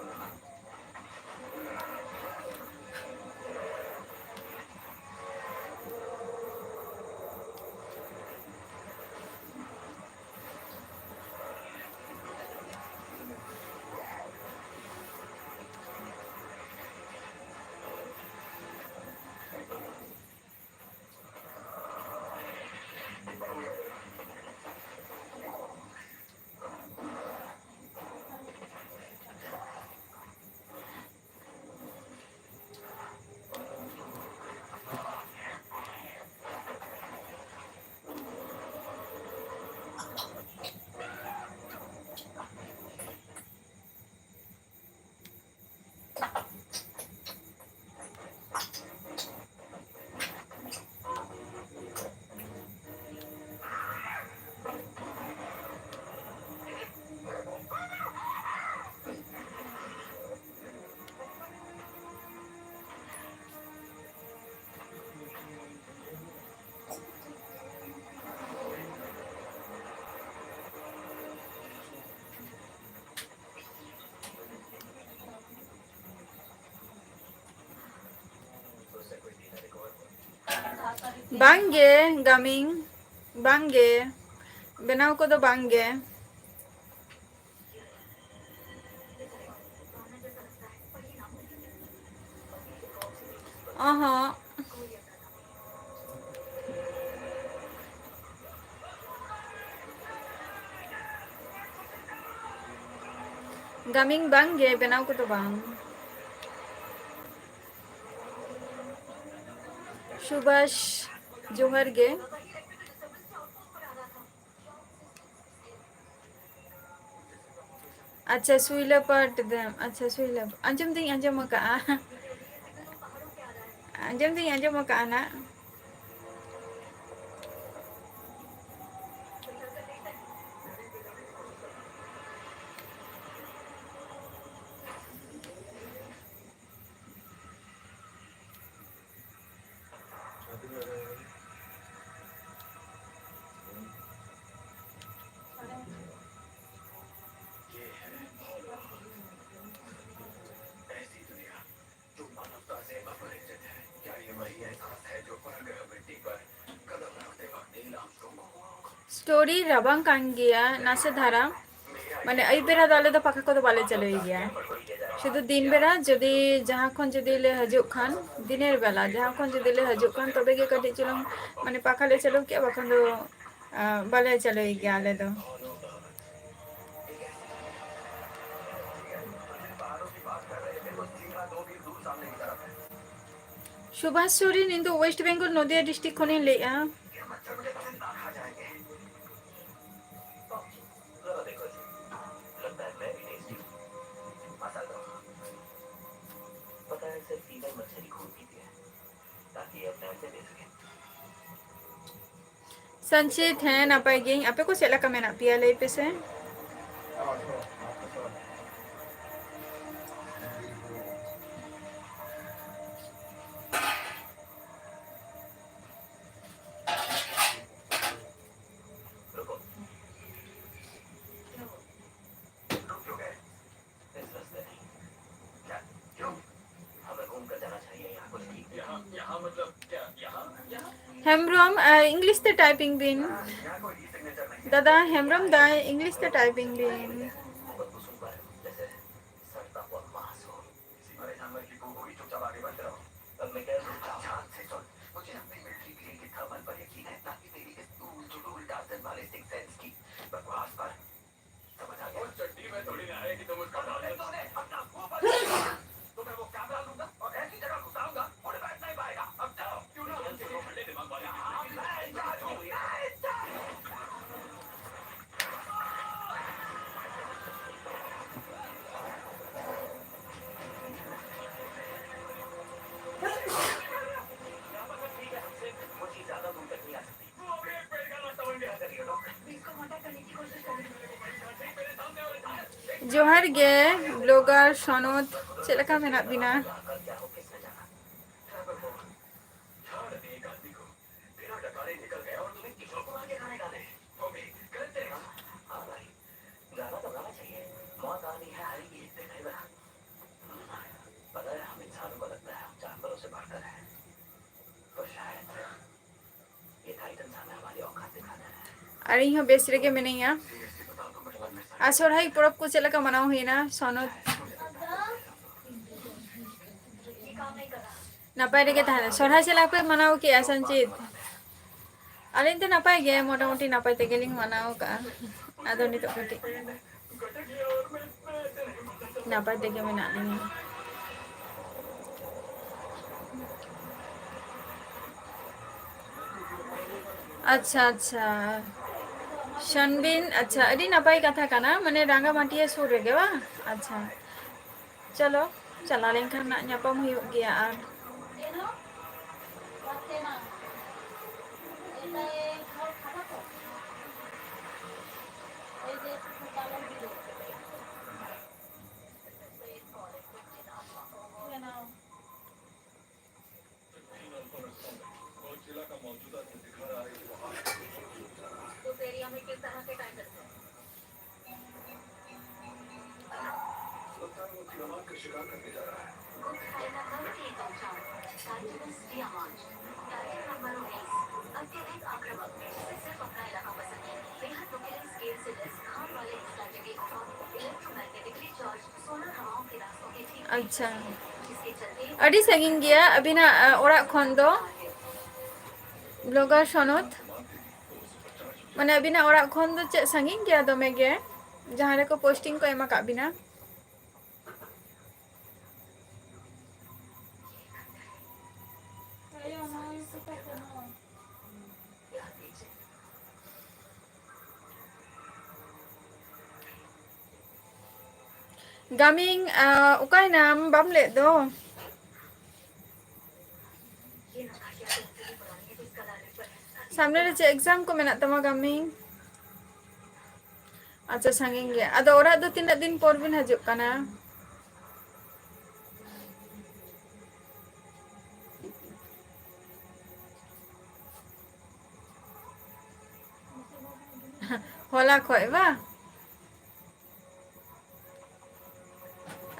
ᱵᱟᱝᱜᱮ ᱜᱟᱢᱤᱝ, ᱵᱟᱝᱜᱮ, ᱵᱮᱱᱟᱣ ᱠᱚᱫᱚ ᱵᱟᱝᱜᱮ᱾ ᱚᱦᱚᱸ᱾ ᱜᱟᱢᱤᱝ ᱵᱟᱝ ᱜᱮ, ᱵᱮᱱᱟᱣ ᱠᱚᱫᱚ ᱵᱟᱝ᱾ ᱥᱩᱵᱷᱟᱥ, ᱡᱚᱦᱟᱨ ᱜᱮ᱾ ᱟᱪᱪᱷᱟ, ᱥᱩᱭᱞᱟᱹ ᱯᱟᱴ ᱫᱮᱢ᱾ ᱟᱪᱪᱷᱟ, ᱥᱩᱭᱞᱟᱹ᱾ ᱟᱸᱡᱚᱢ ᱫᱩᱧ ᱟᱸᱡᱚᱢ ᱟᱠᱟᱜᱼᱟ᱾ ᱟᱸᱡᱚᱢ ᱫᱩᱧ ᱟᱸᱡᱚᱢ ᱟᱠᱟᱜᱼᱟ ᱱᱟᱜ᱾ ᱥᱴᱳᱨᱤ ᱨᱟᱵᱟᱝ ᱠᱟᱱ ᱜᱮᱭᱟ ᱱᱟᱥᱮ ᱫᱷᱟᱨᱟ, ᱢᱟᱱᱮ ᱟᱹᱭᱩᱵ ᱵᱮᱲᱟ ᱫᱚ ᱟᱞᱮ ᱫᱚ ᱯᱟᱠᱷᱟ ᱠᱚᱫᱚ ᱵᱟᱞᱮ ᱪᱟᱹᱞᱩᱭ ᱜᱮᱭᱟ, ᱥᱩᱫᱷᱩ ᱫᱤᱱ ᱵᱮᱲᱟ ᱡᱩᱫᱤ ᱡᱟᱦᱟᱸ ᱠᱷᱚᱱ ᱡᱩᱫᱤ ᱞᱮ ᱦᱤᱡᱩᱜ ᱠᱷᱟᱱ, ᱫᱤᱱᱮᱨ ᱵᱮᱞᱟ ᱡᱟᱦᱟᱸ ᱠᱷᱚᱱ ᱡᱩᱫᱤ ᱞᱮ ᱦᱤᱡᱩᱜ ᱠᱷᱟᱱ ᱛᱚᱵᱮ ᱜᱮ ᱠᱟᱹᱴᱤᱡ ᱪᱩᱞᱩᱝ ᱢᱟᱱᱮ ᱯᱟᱠᱷᱟ ᱞᱮ ᱪᱟᱹᱞᱩ ᱠᱮᱜᱼᱟ, ᱵᱟᱠᱷᱟᱱ ᱫᱚ ᱟᱸ, ᱵᱟᱞᱮ ᱪᱟᱹᱞᱩᱭ ᱜᱮᱭᱟ ᱟᱞᱮ ᱫᱚ᱾ ᱥᱩᱵᱷᱟᱥ ᱥᱚᱨᱮᱱ, ᱤᱧ ᱫᱚ ᱳᱭᱮᱥᱴ ᱵᱮᱝᱜᱚᱞ ᱱᱚᱫᱤᱭᱟ ᱰᱤᱥᱴᱨᱤᱠᱴ ᱠᱷᱚᱱᱤᱧ ᱞᱟᱹᱭᱮᱜᱼᱟ᱾ ᱥᱟᱱᱪᱤᱛ, ᱦᱮᱸ, ᱱᱟᱯᱟᱭ ᱜᱤᱭᱟᱹᱧ᱾ ᱟᱯᱮ ᱠᱚ ᱪᱮᱫ ᱞᱮᱠᱟ ᱢᱮᱱᱟᱜ ᱯᱮᱭᱟ, ᱞᱟᱹᱭ ᱯᱮᱥᱮ? ᱦᱮᱢᱵᱨᱚᱢ, ᱟᱨ English ᱛᱮ typing ᱵᱤᱱ᱾ ᱫᱟᱫᱟ ᱦᱮᱢᱵᱨᱚᱢ ᱫᱟᱭ, English ᱛᱮ typing ᱵᱤᱱ᱾ ᱡᱚᱦᱟᱨ ᱜᱮ ᱵᱞᱚᱜᱟᱨ ᱥᱚᱱᱚᱛ, ᱪᱮᱫ ᱞᱮᱠᱟ ᱢᱮᱱᱟᱜ ᱵᱤᱱᱟ? ᱟᱨ ᱤᱧ ᱦᱚᱸ ᱵᱮᱥ ᱨᱮᱜᱮ ᱢᱤᱱᱟᱹᱧᱟ᱾ ᱟᱨ ᱥᱚᱨᱦᱟᱭ ᱯᱚᱨᱚᱵᱽ ᱠᱚ ᱪᱮᱫ ᱞᱮᱠᱟ ᱢᱟᱱᱟᱣ ᱦᱩᱭᱱᱟ ᱥᱚᱱᱚᱛ? ᱱᱟᱯᱟᱭ ᱨᱮᱜᱮ ᱛᱟᱦᱮᱱᱟ᱾ ᱥᱚᱨᱦᱟᱭ ᱪᱮᱫ ᱞᱮᱠᱟ ᱯᱮ ᱢᱟᱱᱟᱣ ᱠᱮᱜᱼᱟ ᱥᱚᱧᱡᱤᱛ? ᱟᱹᱞᱤᱧ ᱫᱚ ᱱᱟᱯᱟᱭ ᱜᱮ, ᱢᱚᱴᱟᱢᱩᱴᱤ ᱱᱟᱯᱟᱭ ᱛᱮᱜᱮᱞᱤᱧ ᱢᱟᱱᱟᱣ ᱠᱟᱜᱼᱟ᱾ ᱟᱫᱚ ᱱᱤᱛᱚᱜ ᱠᱟᱹᱴᱤᱡ ᱱᱟᱯᱟᱭ ᱛᱮᱜᱮ ᱢᱮᱱᱟᱜ ᱞᱤᱧᱟ᱾ ᱟᱪᱪᱷᱟ, ᱟᱪᱪᱷᱟ᱾ ᱥᱟᱱᱵᱤᱱ, ᱟᱪᱪᱷᱟ, ᱟᱹᱰᱤ ᱱᱟᱯᱟᱭ ᱠᱟᱛᱷᱟ ᱠᱟᱱᱟ, ᱢᱟᱱᱮ ᱨᱟᱸᱜᱟᱢᱟᱹᱴᱤᱭᱟᱹ ᱥᱩᱨ ᱨᱮᱜᱮ ᱵᱟᱝ? ᱟᱪᱪᱷᱟ, ᱪᱚᱞᱚ, ᱪᱟᱞᱟᱣ ᱞᱮᱱᱠᱷᱟᱱ ᱱᱟᱜ ᱧᱟᱯᱟᱢ ᱦᱩᱭᱩᱜ ᱜᱮᱭᱟ᱾ ᱟᱨ अत्यधिक आक्रामक, जिसे सिर्फ अपना इलाका पसंद है। बेहद नुकीले स्केल से लैस खान वाले इस कांटे के खौफ इलेक्ट्रोमैग्नेटिकली चार्ज सोलर हवाओं के रास्तों के ठीक ᱟᱪᱪᱷᱟ᱾ ᱟᱹᱰᱤ ᱥᱟᱺᱜᱤᱧ ᱜᱮᱭᱟ ᱟᱹᱵᱤᱱᱟᱜ, ᱟ, ᱚᱲᱟᱜ ᱠᱷᱚᱱ ᱫᱚ, ᱵᱞᱚᱜᱟᱨ ᱥᱚᱱᱚᱛ? ᱢᱟᱱᱮ ᱟᱹᱵᱤᱱᱟᱜ ᱚᱲᱟᱜ ᱠᱷᱚᱱ ᱫᱚ ᱪᱮᱫ ᱥᱟᱺᱜᱤᱧ ᱜᱮᱭᱟ ᱫᱚᱢᱮ ᱜᱮ, ᱡᱟᱦᱟᱸ ᱨᱮᱠᱚ ᱯᱳᱥᱴᱤᱝ ᱠᱚ ᱮᱢ ᱟᱠᱟᱫ ᱵᱤᱱᱟ? ᱜᱟᱢᱤᱝ, ᱟ, ᱚᱠᱟᱭᱱᱟᱢ? ᱵᱟᱢ ᱞᱟᱹᱭᱮᱫ ᱫᱚ᱾ ᱥᱟᱢᱱᱮ ᱨᱮ ᱪᱮᱫ ᱮᱠᱡᱟᱢ ᱠᱚ ᱢᱮᱱᱟᱜ ᱛᱟᱢᱟ, ᱜᱟᱢᱤᱝ? ᱟᱪᱪᱷᱟ, ᱥᱟᱺᱜᱤᱧ ᱜᱮᱭᱟ᱾ ᱟᱫᱚ ᱚᱲᱟᱜ ᱫᱚ ᱛᱤᱱᱟᱹᱜ ᱫᱤᱱ ᱯᱚᱨ ᱵᱤᱱ ᱦᱤᱡᱩᱜ ᱠᱟᱱᱟ? ᱦᱚᱞᱟ ᱠᱷᱚᱡ ᱵᱟ?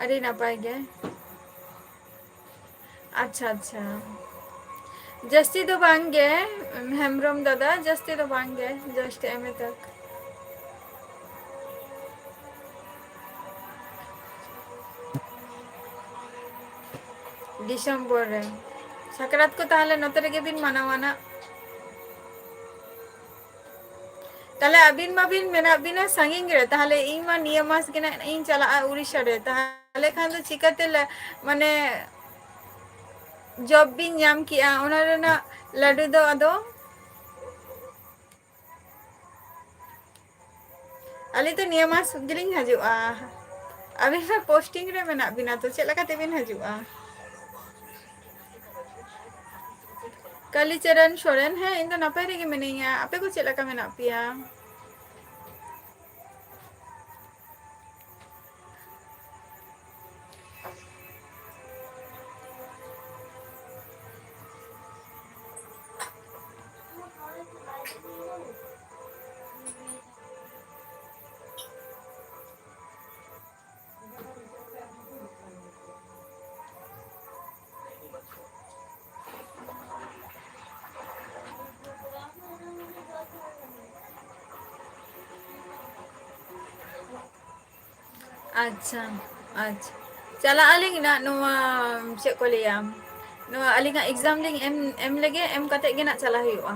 ᱟᱹᱰᱤ ᱱᱟᱯᱟᱭ ᱜᱮ᱾ ᱟᱪᱪᱷᱟ, ᱟᱪᱪᱷᱟ᱾ ᱡᱟᱹᱥᱛᱤ ᱫᱚ ᱵᱟᱝ ᱜᱮ, ᱦᱮᱢᱵᱨᱚᱢ ᱫᱟᱫᱟ, ᱡᱟᱹᱥᱛᱤ ᱫᱚ ᱵᱟᱝ ᱜᱮ, just ᱮᱢ ᱮ ᱛᱟᱠ᱾ ᱰᱤᱥᱮᱢᱵᱚᱨ ᱨᱮ ᱥᱟᱠᱨᱟᱛ ᱠᱚ ᱛᱟᱦᱚᱞᱮ ᱱᱚᱛᱮ ᱨᱮᱜᱮ ᱵᱤᱱ ᱢᱟᱱᱟᱣᱟ ᱱᱟᱜ? ᱛᱟᱦᱞᱮ ᱟᱹᱵᱤᱱ ᱢᱟᱵᱤᱱ ᱢᱮᱱᱟᱜ ᱵᱤᱱᱟ ᱥᱟᱺᱜᱤᱧ ᱨᱮ, ᱛᱟᱦᱞᱮ ᱤᱧ ᱢᱟ ᱱᱤᱭᱟᱹ ᱢᱟᱥ ᱜᱮ ᱱᱟᱜ ᱤᱧ ᱪᱟᱞᱟᱜᱼᱟ ᱩᱲᱤᱥᱥᱟ ᱨᱮ᱾ ᱛᱟᱦᱞᱮ ᱠᱷᱟᱱ ᱫᱚ ᱪᱤᱠᱟᱹᱛᱮ ᱞᱮ, ᱢᱟᱱᱮ, ᱡᱚᱵ ᱵᱤᱱ ᱧᱟᱢ ᱠᱮᱜᱼᱟ, ᱚᱱᱟ ᱨᱮᱱᱟᱜ ᱞᱟᱹᱰᱩ ᱫᱚ ᱟᱫᱚ? ᱟᱹᱞᱤᱧ ᱫᱚ ᱱᱤᱭᱟᱹ ᱢᱟᱥ ᱜᱮᱞᱤᱧ ᱦᱤᱡᱩᱜᱼᱟ᱾ ᱟᱹᱵᱤᱱ ᱢᱟ ᱯᱳᱥᱴᱤᱝ ᱨᱮ ᱢᱮᱱᱟᱜ ᱵᱤᱱᱟ, ᱛᱚ ᱪᱮᱫ ᱞᱮᱠᱟ ᱛᱮᱵᱤᱱ ᱦᱤᱡᱩᱜᱼᱟ? ᱠᱟᱞᱤᱪᱚᱨᱚᱱ ᱥᱚᱨᱮᱱ, ᱦᱮᱸ, ᱤᱧ ᱫᱚ ᱱᱟᱯᱟᱭ ᱨᱮᱜᱮ ᱢᱤᱱᱟᱹᱧᱟ᱾ ᱟᱯᱮ ᱠᱚ ᱪᱮᱫ ᱞᱮᱠᱟ ᱢᱮᱱᱟᱜ ᱯᱮᱭᱟ? ᱟᱪᱪᱷᱟ, ᱟᱪᱪᱷᱟ᱾ ᱪᱟᱞᱟᱜ ᱟᱹᱞᱤᱧ ᱱᱟᱜ ᱱᱚᱣᱟ, ᱪᱮᱫ ᱠᱚ ᱞᱟᱹᱭᱟ, ᱱᱚᱣᱟ ᱟᱹᱞᱤᱧᱟᱜ exam ᱞᱤᱧ ᱮᱢ, ᱮᱢ ᱞᱮᱜᱮ, ᱮᱢ ᱠᱟᱛᱮ ᱜᱮ ᱱᱟᱜ ᱪᱟᱞᱟᱜ ᱦᱩᱭᱩᱜᱼᱟ᱾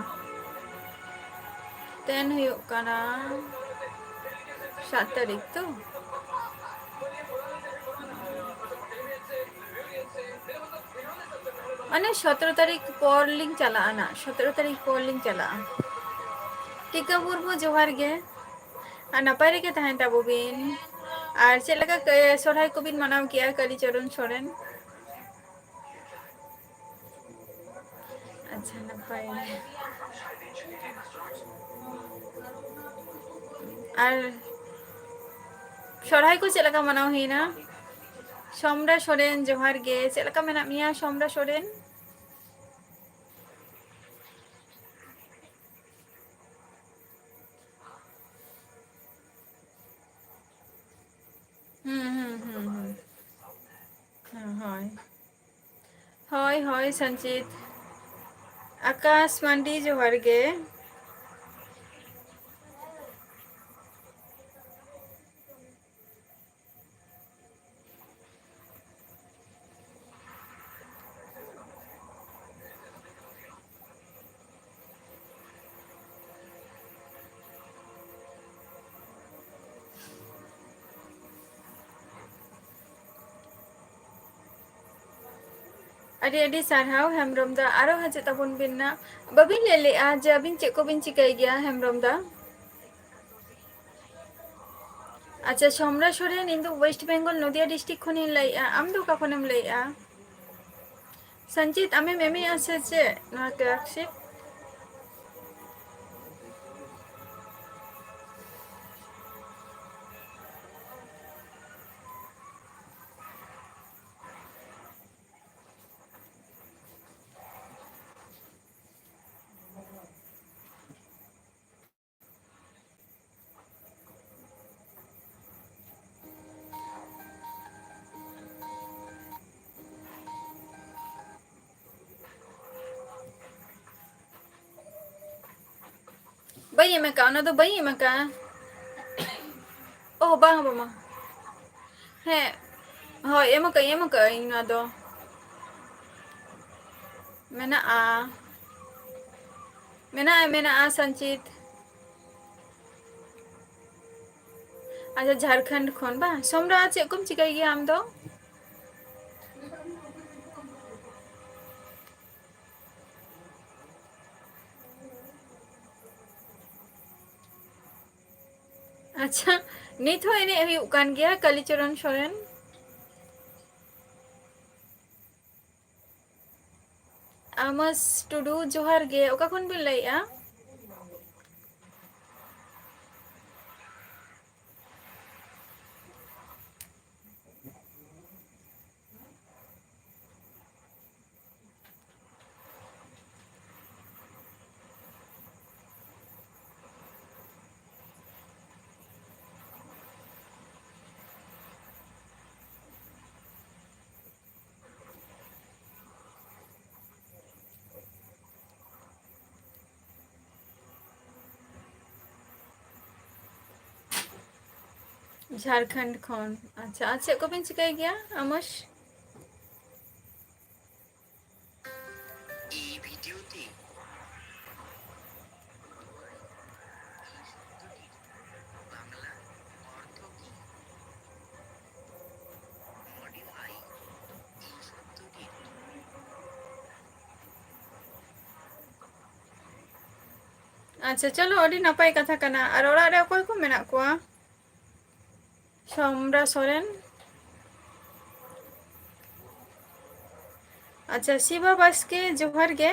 ᱛᱮᱦᱮᱧ ᱦᱩᱭᱩᱜ ᱠᱟᱱᱟ ᱥᱟᱛ ᱛᱟᱹᱨᱤᱠᱷ ᱛᱚ᱾ ᱢᱟᱱᱮ ᱥᱚᱛᱨᱚ ᱛᱟᱹᱨᱤᱠᱷ ᱯᱚᱨ ᱞᱤᱧ ᱪᱟᱞᱟᱜᱼᱟ ᱱᱟᱜ, ᱥᱚᱛᱨᱚ ᱛᱟᱹᱨᱤᱠᱷ ᱯᱚᱨ ᱞᱤᱧ ᱪᱟᱞᱟᱜᱼᱟ᱾ ᱴᱤᱠᱟᱹ ᱢᱩᱨᱢᱩ, ᱡᱚᱦᱟᱨ ᱜᱮ᱾ ᱟᱨ ᱱᱟᱯᱟᱭ ᱨᱮᱜᱮ ᱛᱟᱦᱮᱱ ᱛᱟᱵᱚ ᱵᱤᱱ᱾ ᱟᱨ ᱪᱮᱫ ᱞᱮᱠᱟ ᱠᱟᱹ-, ᱥᱚᱨᱦᱟᱭ ᱠᱚᱵᱤᱱ ᱢᱟᱱᱟᱣ ᱠᱮᱜᱼᱟ, ᱠᱟᱞᱤᱪᱚᱨᱚᱱ ᱥᱚᱨᱮᱱ? ᱟᱪᱪᱷᱟ, ᱱᱟᱯᱟᱭ ᱜᱮ᱾ ᱟᱨ ᱥᱚᱨᱦᱟᱭ ᱠᱚ ᱪᱮᱫ ᱞᱮᱠᱟ ᱢᱟᱱᱟᱣ ᱦᱩᱭᱱᱟ? ᱥᱚᱢᱨᱟ ᱥᱚᱨᱮᱱ, ᱡᱚᱦᱟᱨ ᱜᱮ᱾ ᱪᱮᱫ ᱞᱮᱠᱟ ᱢᱮᱱᱟᱜ ᱢᱮᱭᱟ, ᱥᱚᱢᱨᱟ ᱥᱚᱨᱮᱱ? ᱦᱩᱸ, ᱦᱩᱸ, ᱦᱩᱸ, ᱦᱩᱸ᱾ ᱦᱮᱸ, ᱦᱳᱭ᱾ ᱦᱳᱭ, ᱦᱳᱭ, ᱥᱚᱧᱡᱤᱛ᱾ ᱟᱠᱟᱥ ᱢᱟᱱᱰᱤ, ᱡᱚᱦᱟᱨ ᱜᱮ᱾ ᱟᱹᱰᱤ ᱟᱹᱰᱤ ᱥᱟᱨᱦᱟᱣ ᱦᱮᱢᱵᱨᱚᱢ ᱫᱟ, ᱟᱨᱚ ᱦᱤᱡᱩᱜ ᱛᱟᱵᱚᱱ ᱵᱤᱱ ᱱᱟ᱾ ᱵᱟᱹᱵᱤᱱ ᱞᱟᱹᱭ ᱞᱮᱜᱼᱟ ᱡᱮ ᱟᱹᱵᱤᱱ ᱪᱮᱫ ᱠᱚᱵᱤᱱ ᱪᱤᱠᱟᱹᱭ ᱜᱮᱭᱟ ᱦᱮᱢᱵᱨᱚᱢ ᱫᱟ? ᱟᱪᱪᱷᱟ, ᱥᱚᱢᱨᱟ ᱥᱚᱨᱮᱱ, ᱤᱧ ᱫᱚ West Bengal, ᱱᱚᱫᱤᱭᱟ district ᱠᱷᱚᱱᱤᱧ ᱞᱟᱹᱭᱮᱜᱼᱟ᱾ ᱟᱢ ᱫᱚ ᱚᱠᱟ ᱠᱷᱚᱱᱮᱢ ᱞᱟᱹᱭᱮᱜᱼᱟ? ᱥᱚᱧᱡᱤᱛ, ᱟᱢᱮᱢ ᱮᱢᱮᱜᱼᱟ ᱥᱮ ᱪᱮᱫ ᱱᱚᱣᱟ clerkship? ᱵᱟᱹᱧ ᱮᱢ ᱟᱠᱟᱫ, ᱚᱱᱟ ᱫᱚ ᱵᱟᱹᱧ ᱮᱢ ᱟᱠᱟᱫ᱾ ᱳ, ᱵᱟᱝ, ᱵᱟᱝ, ᱵᱟᱝ᱾ ᱦᱮᱸ, ᱦᱳᱭ, ᱮᱢ ᱟᱠᱟᱫᱟᱹᱧ, ᱮᱢ ᱟᱠᱟᱫᱟᱹᱧ ᱱᱚᱣᱟ ᱫᱚ᱾ ᱢᱮᱱᱟᱜᱼᱟ, ᱢᱮᱱᱟᱜᱼᱟ, ᱢᱮᱱᱟᱜᱼᱟ, ᱥᱚᱧᱪᱤᱛ᱾ ᱟᱪᱪᱷᱟ, ᱡᱷᱟᱲᱠᱷᱚᱸᱰ ᱠᱷᱚᱱ ᱵᱟᱝ? ᱥᱚᱢᱨᱟ, ᱪᱮᱫ ᱠᱚᱢ ᱪᱤᱠᱟᱹᱭ ᱜᱮᱭᱟ ᱟᱢ ᱫᱚ? ᱟᱪᱪᱷᱟ, ᱱᱤᱛ ᱦᱚᱸ ᱮᱱᱮᱡ ᱦᱩᱭᱩᱜ ᱠᱟᱱ ᱜᱮᱭᱟ, ᱠᱟᱞᱤᱪᱚᱨᱚᱱ ᱥᱚᱨᱮᱱ᱾ ᱟᱢᱟᱥ ᱴᱩᱰᱩ, ᱡᱚᱦᱟᱨ ᱜᱮ᱾ ᱚᱠᱟ ᱠᱷᱚᱱ ᱵᱤᱱ ᱞᱟᱹᱭᱮᱫᱼᱟ? ᱡᱷᱟᱲᱠᱷᱚᱸᱰ ᱠᱷᱚᱱ᱾ ᱟᱪᱪᱷᱟ, ᱟᱨ ᱪᱮᱫ ᱠᱚᱵᱤᱱ ᱪᱤᱠᱟᱹᱭ ᱜᱮᱭᱟ, ᱟᱢᱚᱥ? এই ভিডিওতে এই শব্দটির বাংলা অর্থ কি? মডিফাই এই শব্দটির আচ্ছা, ᱪᱚᱞᱚ, ᱟᱹᱰᱤ ᱱᱟᱯᱟᱭ ᱠᱟᱛᱷᱟ ᱠᱟᱱᱟ᱾ ᱟᱨ ᱚᱲᱟᱜ ᱨᱮ ᱚᱠᱚᱭ ᱠᱚ ᱢᱮᱱᱟᱜ ᱠᱚᱣᱟ? ᱥᱚᱢᱨᱟ ᱥᱚᱨᱮᱱ᱾ ᱟᱪᱪᱷᱟ, ᱥᱤᱵᱟ ᱵᱟᱥᱠᱮ, ᱡᱚᱦᱟᱨ ᱜᱮ᱾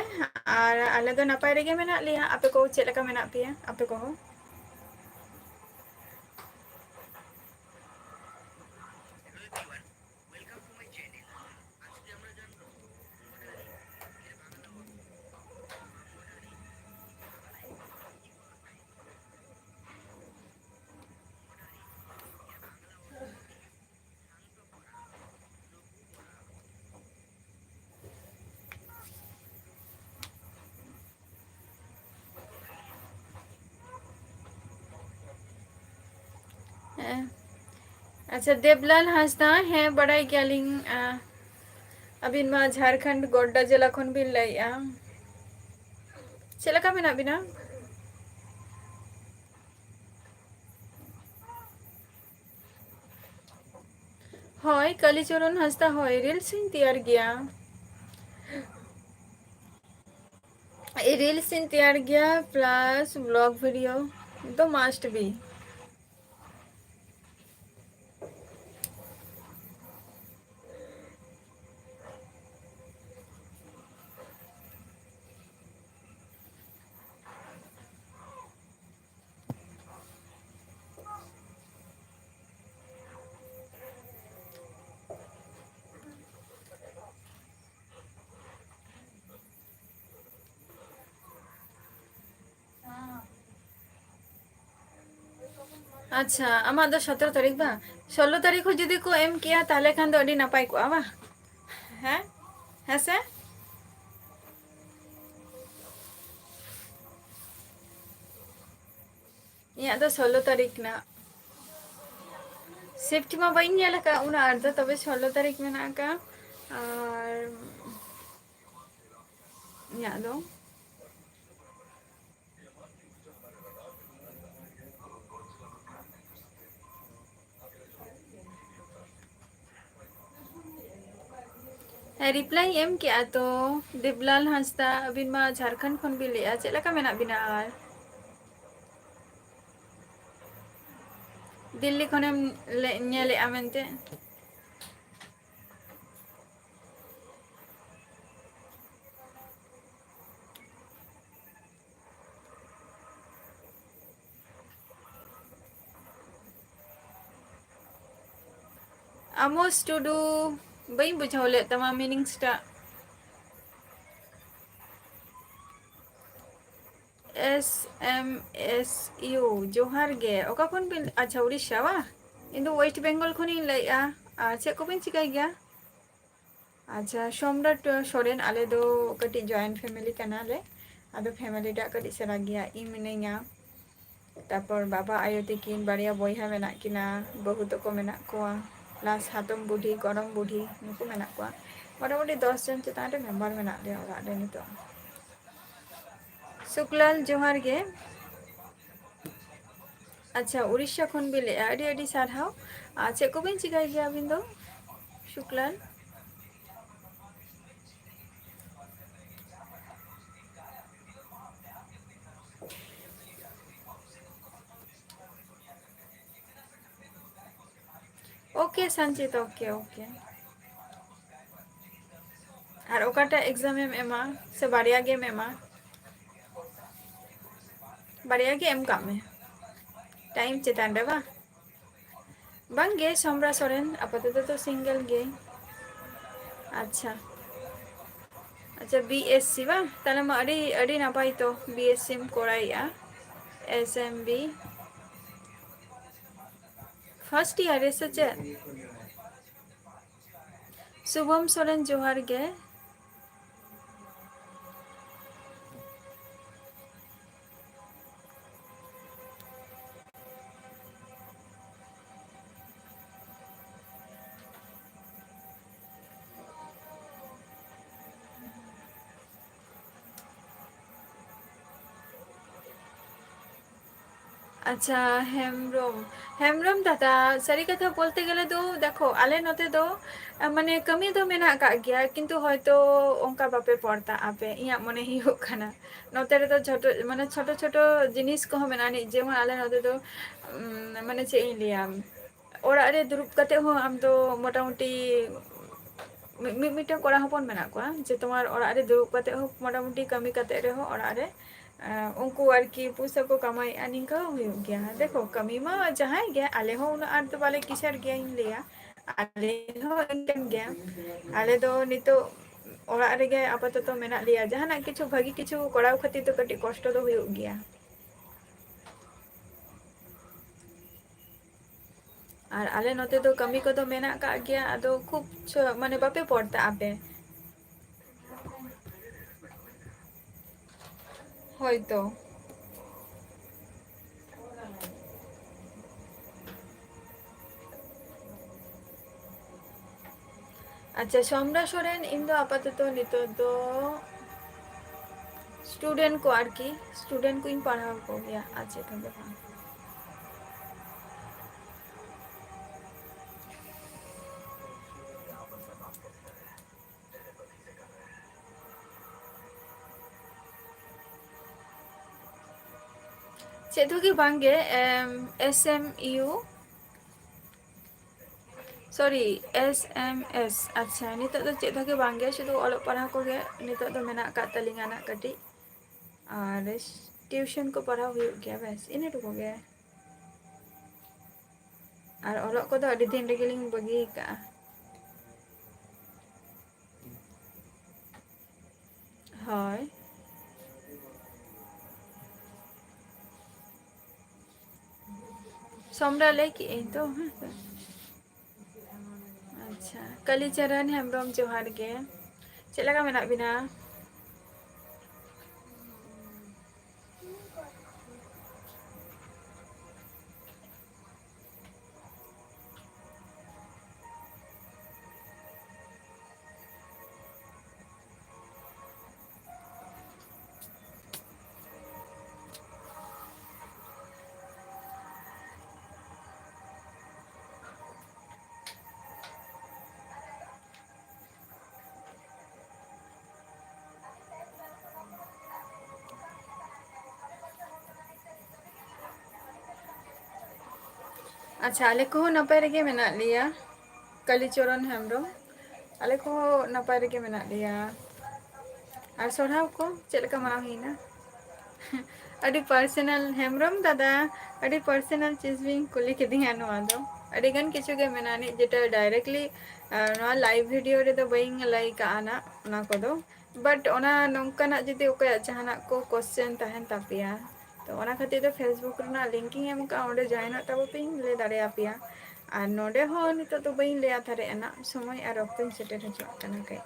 ᱟᱨ ᱟᱞᱮ ᱫᱚ ᱱᱟᱯᱟᱭ ᱨᱮᱜᱮ ᱢᱮᱱᱟᱜ ᱞᱮᱭᱟ᱾ ᱟᱯᱮ ᱠᱚ ᱪᱮᱫ ᱞᱮᱠᱟ ᱢᱮᱱᱟᱜ ᱯᱮᱭᱟ, ᱟᱯᱮ ᱠᱚᱦᱚᱸ? ᱦᱮᱸ, ᱟᱪᱪᱷᱟ, ᱫᱮᱵᱽᱞᱟᱞ ᱦᱟᱸᱥᱫᱟ, ᱦᱮᱸ, ᱵᱟᱲᱟᱭ ᱜᱮᱭᱟᱞᱤᱧ᱾ ᱟ, ᱟᱹᱵᱤᱱ ᱢᱟ ᱡᱷᱟᱲᱠᱷᱚᱸᱰ ᱜᱚᱰᱰᱟ ᱡᱮᱞᱟ ᱠᱷᱚᱱ ᱵᱤᱱ ᱞᱟᱹᱭᱮᱜᱼᱟ᱾ ᱪᱮᱫ ᱞᱮᱠᱟ ᱢᱮᱱᱟᱜ ᱵᱤᱱᱟ? ᱦᱳᱭ, ᱠᱟᱞᱤᱪᱚᱨᱚᱱ ᱦᱟᱸᱥᱫᱟ, ᱦᱳᱭ, reels ᱤᱧ ᱛᱮᱭᱟᱨ ᱜᱮᱭᱟ᱾ ᱮ, reels ᱤᱧ ᱛᱮᱭᱟᱨ ᱜᱮᱭᱟ, plus vlog video ᱫᱚ must be᱾ ᱟᱪᱪᱷᱟ, ᱟᱢᱟᱜ ᱫᱚ ᱥᱚᱛᱨᱚ ᱛᱟᱹᱨᱤᱠᱷ ᱵᱟᱝ? ᱥᱳᱞᱞᱳ ᱛᱟᱹᱨᱤᱠᱷ ᱦᱚᱸ ᱡᱩᱫᱤ ᱠᱚ ᱮᱢ ᱠᱮᱭᱟ, ᱛᱟᱦᱞᱮ ᱠᱷᱟᱱ ᱫᱚ ᱟᱹᱰᱤ ᱱᱟᱯᱟᱭ ᱠᱚᱜᱼᱟ ᱵᱟᱝ? ᱦᱮᱸ? ᱦᱮᱸ ᱥᱮ? ᱤᱧᱟᱹᱜ ᱫᱚ ᱥᱳᱞᱞᱳ ᱛᱟᱹᱨᱤᱠᱷ ᱨᱮᱱᱟᱜ᱾ Shift ᱢᱟ ᱵᱟᱹᱧ ᱧᱮᱞ ᱟᱠᱟᱫ ᱩᱱᱟᱹᱜ ᱟᱸᱴ ᱫᱚ, ᱛᱚᱵᱮ ᱥᱳᱞᱞᱳ ᱛᱟᱹᱨᱤᱠᱷ ᱢᱮᱱᱟᱜ ᱟᱠᱟᱫ᱾ ᱟᱨ ᱤᱧᱟᱹᱜ ᱫᱚ ᱦᱮᱸ, reply ᱮᱢ ᱠᱮᱜᱼᱟ ᱛᱚ᱾ ᱫᱮᱵᱽᱞᱟᱞ ᱦᱟᱸᱥᱫᱟ, ᱟᱹᱵᱤᱱ ᱢᱟ ᱡᱷᱟᱲᱠᱷᱚᱸᱰ ᱠᱷᱚᱱ ᱵᱤᱱ ᱞᱟᱹᱭᱮᱜᱼᱟ, ᱪᱮᱫ ᱞᱮᱠᱟ ᱢᱮᱱᱟᱜ ᱵᱤᱱᱟ? ᱟᱨ ᱫᱤᱞᱞᱤ ᱠᱷᱚᱱᱮᱢ ᱞᱮ-, ᱧᱮᱞᱮᱜᱼᱟ ᱢᱮᱱᱛᱮ᱾ ᱟᱢᱳᱥ ᱴᱩᱰᱩ, ᱵᱟᱹᱧ ᱵᱩᱡᱷᱟᱹᱣ ᱞᱮᱫ ᱛᱟᱢᱟ meanings ᱴᱟᱜ᱾ S M S U, ᱡᱚᱦᱟᱨ ᱜᱮ᱾ ᱚᱠᱟ ᱠᱷᱚᱱ ᱵᱤᱱ, ᱟᱪᱪᱷᱟ, ᱩᱲᱤᱥᱥᱟ ᱵᱟ? ᱤᱧ ᱫᱚ West Bengal ᱠᱷᱚᱱᱤᱧ ᱞᱟᱹᱭᱮᱜᱼᱟ᱾ ᱟᱨ ᱪᱮᱫ ᱠᱚᱵᱤᱱ ᱪᱤᱠᱟᱹᱭ ᱜᱮᱭᱟ? ᱟᱪᱪᱷᱟ, ᱥᱚᱢᱨᱟᱴ ᱥᱚᱨᱮᱱ, ᱟᱞᱮ ᱫᱚ ᱠᱟᱹᱴᱤᱡ joint family ᱠᱟᱱᱟᱞᱮ᱾ ᱟᱫᱚ family ᱴᱟᱜ ᱠᱟᱹᱴᱤᱡ ᱥᱮᱬᱟ ᱜᱮᱭᱟ᱾ ᱤᱧ ᱢᱤᱱᱟᱹᱧᱟ, ᱛᱟᱨᱯᱚᱨ ᱵᱟᱵᱟ ᱟᱭᱳ ᱛᱟᱹᱠᱤᱱ, ᱵᱟᱨᱭᱟ ᱵᱚᱭᱦᱟ ᱢᱮᱱᱟᱜ ᱠᱤᱱᱟ, ᱵᱟᱹᱦᱩ ᱛᱟᱠᱚ ᱢᱮᱱᱟᱜ ᱠᱚᱣᱟ, ᱯᱞᱟᱥ ᱦᱟᱛᱚᱢ ᱵᱩᱰᱷᱤ, ᱜᱚᱲᱚᱢ ᱵᱩᱰᱷᱤ, ᱱᱩᱠᱩ ᱢᱮᱱᱟᱜ ᱠᱚᱣᱟ᱾ ᱢᱚᱴᱟᱢᱩᱴᱤ ᱫᱚᱥ ᱡᱚᱱ ᱪᱮᱛᱟᱱ ᱨᱮ ᱢᱮᱢᱵᱟᱨ ᱢᱮᱱᱟᱜ ᱞᱮᱭᱟ ᱚᱲᱟᱜ ᱨᱮ ᱱᱤᱛᱚᱜ᱾ ᱥᱩᱠᱞᱟᱞ, ᱡᱚᱦᱟᱨ ᱜᱮ᱾ ᱟᱪᱪᱷᱟ, ᱩᱲᱤᱥᱥᱟ ᱠᱷᱚᱱ ᱵᱤᱱ ᱞᱟᱹᱭᱮᱫᱼᱟ, ᱟᱹᱰᱤ ᱟᱹᱰᱤ ᱥᱟᱨᱦᱟᱣ᱾ ᱟᱨ ᱪᱮᱫ ᱠᱚᱵᱤᱱ ᱪᱤᱠᱟᱹᱭ ᱜᱮᱭᱟ ᱟᱹᱵᱤᱱ ᱫᱚ, Suklal? Okay Sanchit, okay, okay. ᱟᱨ ᱚᱠᱟᱴᱟᱜ exam ᱮᱢ ᱮᱢᱟ, ᱥᱮ ᱵᱟᱨᱭᱟ ᱜᱮᱢ ᱮᱢᱟ? ᱵᱟᱨᱭᱟ ᱜᱮ ᱮᱢ ᱠᱟᱜ ᱢᱮ, time ᱪᱮᱛᱟᱱ ᱨᱮ ᱵᱟᱝ? ᱵᱟᱝᱜᱮ, ᱥᱚᱢᱨᱟ ᱥᱚᱨᱮᱱ, ᱟᱯᱟᱛᱚᱛᱚ ᱫᱚ single ᱜᱮ᱾ ᱟᱪᱪᱷᱟ, ᱟᱪᱪᱷᱟ, BSc ᱵᱟᱝ? ᱛᱟᱦᱞᱮ ᱢᱟ ᱟᱹᱰᱤ, ᱟᱹᱰᱤ ᱱᱟᱯᱟᱭ ᱛᱚ, BSc ᱮᱢ ᱠᱚᱨᱟᱣᱮᱜᱼᱟ, SMB᱾ First year ᱨᱮ ᱥᱮ ᱪᱮᱫ? ᱥᱩᱵᱷᱚᱢ ᱥᱚᱨᱮᱱ, ᱡᱚᱦᱟᱨ ᱜᱮ᱾ ᱟᱪᱪᱷᱟ, ᱦᱮᱢᱵᱨᱚᱢ, ᱦᱮᱢᱵᱨᱚᱢ ᱫᱟᱫᱟ, ᱥᱟᱹᱨᱤ ᱠᱟᱛᱷᱟ ᱵᱚᱞᱛᱮ ᱜᱮᱞᱮ ᱫᱚ, ᱫᱮᱠᱷᱚ, ᱟᱞᱮ ᱱᱚᱛᱮ ᱫᱚ, ᱟ, ᱢᱟᱱᱮ, ᱠᱟᱹᱢᱤ ᱫᱚ ᱢᱮᱱᱟᱜ ᱟᱠᱟᱫ ᱜᱮᱭᱟ, ᱠᱤᱱᱛᱩ ᱦᱚᱭᱛᱳ ᱚᱱᱠᱟ ᱵᱟᱯᱮ ᱯᱚᱲᱛᱟᱜ ᱟᱯᱮ, ᱤᱧᱟᱹᱜ ᱢᱚᱱᱮ ᱦᱩᱭᱩᱜ ᱠᱟᱱᱟ᱾ ᱱᱚᱛᱮ ᱨᱮᱫᱚ ᱡᱷᱚᱛᱚ, ᱢᱟᱱᱮ, ᱪᱷᱳᱴᱳ ᱪᱷᱳᱴᱳ ᱡᱤᱱᱤᱥ ᱠᱚᱦᱚᱸ ᱢᱮᱱᱟᱜᱼᱟ, ᱱᱤᱡ-, ᱡᱮᱢᱚᱱ ᱟᱞᱮ ᱱᱚᱛᱮ ᱫᱚ, ᱩᱢ, ᱢᱟᱱᱮ, ᱪᱮᱫ ᱤᱧ ᱞᱟᱹᱭᱟ, ᱚᱲᱟᱜ ᱨᱮ ᱫᱩᱲᱩᱵ ᱠᱟᱛᱮ ᱦᱚᱸ ᱟᱢ ᱫᱚ ᱢᱚᱴᱟᱢᱩᱴᱤ ᱢᱤ-, ᱢᱤᱫ ᱢᱤᱫᱴᱟᱝ ᱠᱚᱲᱟ ᱦᱚᱯᱚᱱ ᱢᱮᱱᱟᱜ ᱠᱚᱣᱟ, ᱡᱮ ᱛᱳᱢᱟᱨ ᱚᱲᱟᱜ ᱨᱮ ᱫᱩᱲᱩᱵ ᱠᱟᱛᱮ ᱦᱚᱸ ᱢᱚᱴᱟᱢᱩᱴᱤ ᱠᱟᱹᱢᱤ ᱠᱟᱛᱮ ᱨᱮᱦᱚᱸ ᱚᱲᱟᱜ ᱨᱮ, ᱮᱸ, ᱩᱱᱠᱩ ᱟᱨᱠᱤ ᱯᱩᱭᱥᱟᱹ ᱠᱚ ᱠᱟᱢᱟᱣᱮᱫᱼᱟ, ᱱᱤᱝᱠᱟᱹ ᱦᱚᱸ ᱦᱩᱭᱩᱜ ᱜᱮᱭᱟ᱾ ᱫᱮᱠᱷᱚ, ᱠᱟᱹᱢᱤ ᱢᱟ ᱡᱟᱦᱟᱸᱭ ᱜᱮ, ᱟᱞᱮ ᱦᱚᱸ ᱩᱱᱟᱹᱜ ᱟᱸᱴ ᱫᱚ ᱵᱟᱞᱮ ᱠᱤᱥᱟᱹᱬ ᱜᱮᱭᱟ, ᱤᱧ ᱞᱟᱹᱭᱟ, ᱟᱞᱮ ᱦᱚᱸ ᱤᱱᱠᱟᱹᱱ ᱜᱮᱭᱟ᱾ ᱟᱞᱮ ᱫᱚ ᱱᱤᱛᱚᱜ ᱚᱲᱟᱜ ᱨᱮᱜᱮ ᱟᱯᱟᱛᱚᱛᱚ ᱢᱮᱱᱟᱜ ᱞᱮᱭᱟ᱾ ᱡᱟᱦᱟᱱᱟᱜ ᱠᱤᱪᱷᱩ ᱵᱷᱟᱹᱜᱤ ᱠᱤᱪᱷᱩ ᱠᱚᱨᱟᱣ ᱠᱷᱟᱹᱛᱤᱨ ᱫᱚ ᱠᱟᱹᱴᱤᱡ ᱠᱚᱥᱴᱚ ᱫᱚ ᱦᱩᱭᱩᱜ ᱜᱮᱭᱟ᱾ ᱟᱨ ᱟᱞᱮ ᱱᱚᱛᱮ ᱫᱚ ᱠᱟᱹᱢᱤ ᱠᱚᱫᱚ ᱢᱮᱱᱟᱜ ᱟᱠᱟᱫ ᱜᱮᱭᱟ, ᱟᱫᱚ ᱠᱷᱩᱵ ᱪᱷᱚ-, ᱢᱟᱱᱮ ᱵᱟᱯᱮ ᱯᱚᱲᱛᱟᱜ ᱟᱯᱮ᱾ ᱦᱳᱭ ᱛᱚ᱾ ᱟᱪᱪᱷᱟ, ᱥᱚᱢᱨᱟ ᱥᱚᱨᱮᱱ, ᱤᱧ ᱫᱚ ᱟᱯᱟᱛᱚᱛᱚ ᱱᱤᱛᱚᱜ ᱫᱚ student ᱠᱚ ᱟᱨᱠᱤ, student ᱠᱚᱧ ᱯᱟᱲᱦᱟᱣ ᱠᱚᱜᱮᱭᱟ, ᱟᱨ ᱪᱮᱫ ᱦᱚᱸ ᱫᱚ ᱵᱟᱝ᱾ ᱪᱮᱫ ᱦᱚᱸ ᱜᱮ ᱵᱟᱝ ᱜᱮ, ᱮᱢ, S M U, sorry, S M S᱾ ᱟᱪᱪᱷᱟ, ᱱᱤᱛᱚᱜ ᱫᱚ ᱪᱮᱫ ᱦᱚᱸ ᱜᱮ ᱵᱟᱝ ᱜᱮ, ᱥᱩᱫᱷᱩ ᱚᱞᱚᱜ ᱯᱟᱲᱦᱟᱣ ᱠᱚᱜᱮ ᱱᱤᱛᱚᱜ ᱫᱚ ᱢᱮᱱᱟᱜ ᱟᱠᱟᱫ ᱛᱟᱹᱞᱤᱧᱟ ᱱᱟᱜ ᱠᱟᱹᱴᱤᱡ, ᱟᱨ tuition ᱠᱚ ᱯᱟᱲᱦᱟᱣ ᱦᱩᱭᱩᱜ ᱜᱮᱭᱟ, ᱵᱮᱥ, ᱤᱱᱟᱹ ᱴᱩᱠᱩ ᱜᱮ᱾ ᱟᱨ ᱚᱞᱚᱜ ᱠᱚᱫᱚ ᱟᱹᱰᱤ ᱫᱤᱱ ᱨᱮᱜᱮᱞᱤᱧ ᱵᱟᱹᱜᱤ ᱟᱠᱟᱫᱼᱟ᱾ ᱦᱳᱭ᱾ ᱥᱚᱢᱨᱟ ᱞᱟᱹᱭ ᱠᱮᱜ ᱟᱹᱧ ᱛᱚ, ᱦᱮᱸ ᱥᱮ? ᱟᱪᱪᱷᱟ, ᱠᱟᱞᱤᱪᱚᱨᱚᱱ ᱦᱮᱢᱵᱨᱚᱢ, ᱡᱚᱦᱟᱨ ᱜᱮ᱾ ᱪᱮᱫ ᱞᱮᱠᱟ ᱢᱮᱱᱟᱜ ᱵᱤᱱᱟ? ᱟᱪᱪᱷᱟ, ᱟᱞᱮ ᱠᱚᱦᱚᱸ ᱱᱟᱯᱟᱭ ᱨᱮᱜᱮ ᱢᱮᱱᱟᱜ ᱞᱮᱭᱟ᱾ ᱠᱟᱞᱤᱪᱚᱨᱚᱱ ᱦᱮᱢᱵᱨᱚᱢ, ᱟᱞᱮ ᱠᱚᱦᱚᱸ ᱱᱟᱯᱟᱭ ᱨᱮᱜᱮ ᱢᱮᱱᱟᱜ ᱞᱮᱭᱟ᱾ ᱟᱨ ᱥᱚᱨᱦᱟᱭ ᱠᱚ ᱪᱮᱫ ᱞᱮᱠᱟ ᱢᱟᱱᱟᱣ ᱦᱩᱭᱱᱟ? ᱟᱹᱰᱤ personal, ᱦᱮᱢᱵᱨᱚᱢ ᱫᱟᱫᱟ, ᱟᱹᱰᱤ personal ᱪᱤᱡᱽ ᱵᱤᱱ ᱠᱩᱞᱤ ᱠᱤᱫᱤᱧᱟ ᱱᱚᱣᱟ ᱫᱚ᱾ ᱟᱹᱰᱤ ᱜᱟᱱ ᱠᱤᱪᱷᱩ ᱜᱮ ᱢᱮᱱᱟᱜᱼᱟ, ᱱᱤᱡ ᱡᱮᱴᱟ directly, ᱟᱨ ᱱᱚᱣᱟ live video ᱨᱮᱫᱚ ᱵᱟᱹᱧ ᱞᱟᱹᱭ ᱠᱟᱜᱼᱟ ᱱᱟᱜ ᱚᱱᱟ ᱠᱚᱫᱚ, but ᱚᱱᱟ ᱱᱚᱝᱠᱟᱱᱟᱜ ᱡᱩᱫᱤ ᱚᱠᱚᱭᱟᱜ ᱡᱟᱦᱟᱱᱟᱜ ᱠᱚ question ᱛᱟᱦᱮᱱ ᱛᱟᱯᱮᱭᱟ, ᱛᱚ ᱚᱱᱟ ᱠᱷᱟᱹᱛᱤᱨ ᱛᱮ Facebook ᱨᱮᱱᱟᱜ link ᱤᱧ ᱮᱢ ᱠᱟᱜᱼᱟ, ᱚᱸᱰᱮ join ᱚᱜ ᱛᱟᱵᱚ ᱯᱮ, ᱤᱧ ᱞᱟᱹᱭ ᱫᱟᱲᱮᱭᱟᱯᱮᱭᱟ᱾ ᱟᱨ ᱱᱚᱰᱮ ᱦᱚᱸ ᱱᱤᱛᱚᱜ ᱫᱚ ᱵᱟᱹᱧ ᱞᱟᱹᱭᱟ ᱛᱟᱦᱮᱸ ᱮᱱᱟ, ᱥᱚᱢᱚᱭ ᱟᱨ ᱚᱠᱛᱚᱧ ᱥᱮᱴᱮᱨ ᱦᱚᱪᱚᱣᱟᱜ ᱠᱟᱱᱟ ᱠᱟᱹᱡ᱾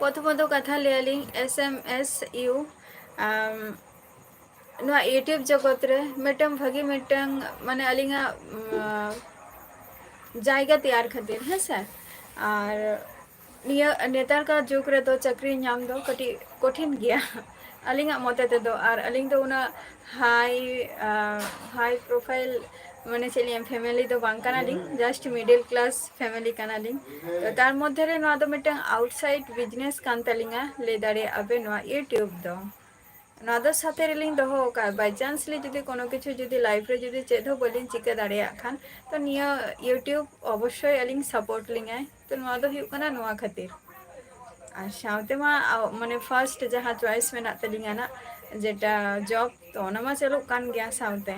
ᱯᱨᱚᱛᱷᱚᱢᱚᱛᱚ ᱠᱟᱛᱷᱟ ᱞᱟᱹᱭᱟᱞᱤᱧ, S M S U, ᱟᱢ, ᱱᱚᱣᱟ YouTube ᱡᱚᱜᱚᱛ ᱨᱮ ᱢᱤᱫᱴᱟᱝ ᱵᱷᱟᱹᱜᱤ ᱢᱤᱫᱴᱟᱝ, ᱢᱟᱱᱮ, ᱟᱹᱞᱤᱧᱟᱜ, ᱩᱢ, ᱡᱟᱭᱜᱟ ᱛᱮᱭᱟᱨ ᱠᱷᱟᱹᱛᱤᱨ, ᱦᱮᱸ ᱥᱮ᱾ ᱟᱨ ᱱᱤᱭᱟᱹ ᱱᱮᱛᱟᱨ ᱠᱟᱨ ᱡᱩᱜᱽ ᱨᱮᱫᱚ ᱪᱟᱹᱠᱨᱤ ᱧᱟᱢ ᱫᱚ ᱠᱟᱹᱴᱤᱡ ᱠᱚᱴᱷᱤᱱ ᱜᱮᱭᱟ ᱟᱹᱞᱤᱧᱟᱜ ᱢᱚᱛᱮ ᱛᱮᱫᱚ᱾ ᱟᱨ ᱟᱹᱞᱤᱧ ᱫᱚ ᱩᱱᱟᱹᱜ high, ᱟᱸ, high profile, ᱢᱟᱱᱮ, ᱪᱮᱫ ᱞᱤᱧ, family ᱫᱚ ᱵᱟᱝ ᱠᱟᱱᱟᱞᱤᱧ, just middle class family ᱠᱟᱱᱟᱞᱤᱧ᱾ ᱛᱚ ᱛᱟᱨ ᱢᱚᱫᱽᱫᱷᱮ ᱨᱮ ᱱᱚᱣᱟ ᱫᱚ ᱢᱤᱫᱴᱟᱝ outside business ᱠᱟᱱ ᱛᱟᱹᱞᱤᱧᱟ, ᱞᱟᱹᱭ ᱫᱟᱲᱮᱭᱟᱜᱼᱟ ᱯᱮ, ᱱᱚᱣᱟ YouTube ᱫᱚ᱾ ᱱᱚᱣᱟ ᱫᱚ ᱥᱟᱛᱮ ᱨᱮᱞᱤᱧ ᱫᱚᱦᱚ ᱟᱠᱟᱫᱼᱟ, by chance ᱞᱤᱧ ᱡᱩᱫᱤ ᱠᱳᱱᱳ ᱠᱤᱪᱷᱩ ᱡᱩᱫᱤ life ᱨᱮ ᱡᱩᱫᱤ ᱪᱮᱫ ᱦᱚᱸ ᱵᱟᱹᱞᱤᱧ ᱪᱤᱠᱟᱹ ᱫᱟᱲᱮᱭᱟᱜ ᱠᱷᱟᱱ, ᱛᱚ ᱱᱤᱭᱟᱹ YouTube ᱚᱵᱚᱥᱥᱳᱭ ᱟᱹᱞᱤᱧ support ᱞᱤᱧᱟᱭ᱾ ᱛᱚ ᱱᱚᱣᱟ ᱫᱚ ᱦᱩᱭᱩᱜ ᱠᱟᱱᱟ ᱱᱚᱣᱟ ᱠᱷᱟᱹᱛᱤᱨ᱾ ᱟᱨ ᱥᱟᱶᱛᱮ ᱢᱟ, ᱟ, ᱢᱟᱱᱮ, first ᱡᱟᱦᱟᱸ choice ᱢᱮᱱᱟᱜ ᱛᱟᱹᱞᱤᱧᱟ ᱱᱟᱜ, ᱡᱮᱴᱟ job, ᱛᱚ ᱚᱱᱟ ᱢᱟ ᱪᱟᱹᱞᱩᱜ ᱠᱟᱱ ᱜᱮᱭᱟ ᱥᱟᱶᱛᱮ᱾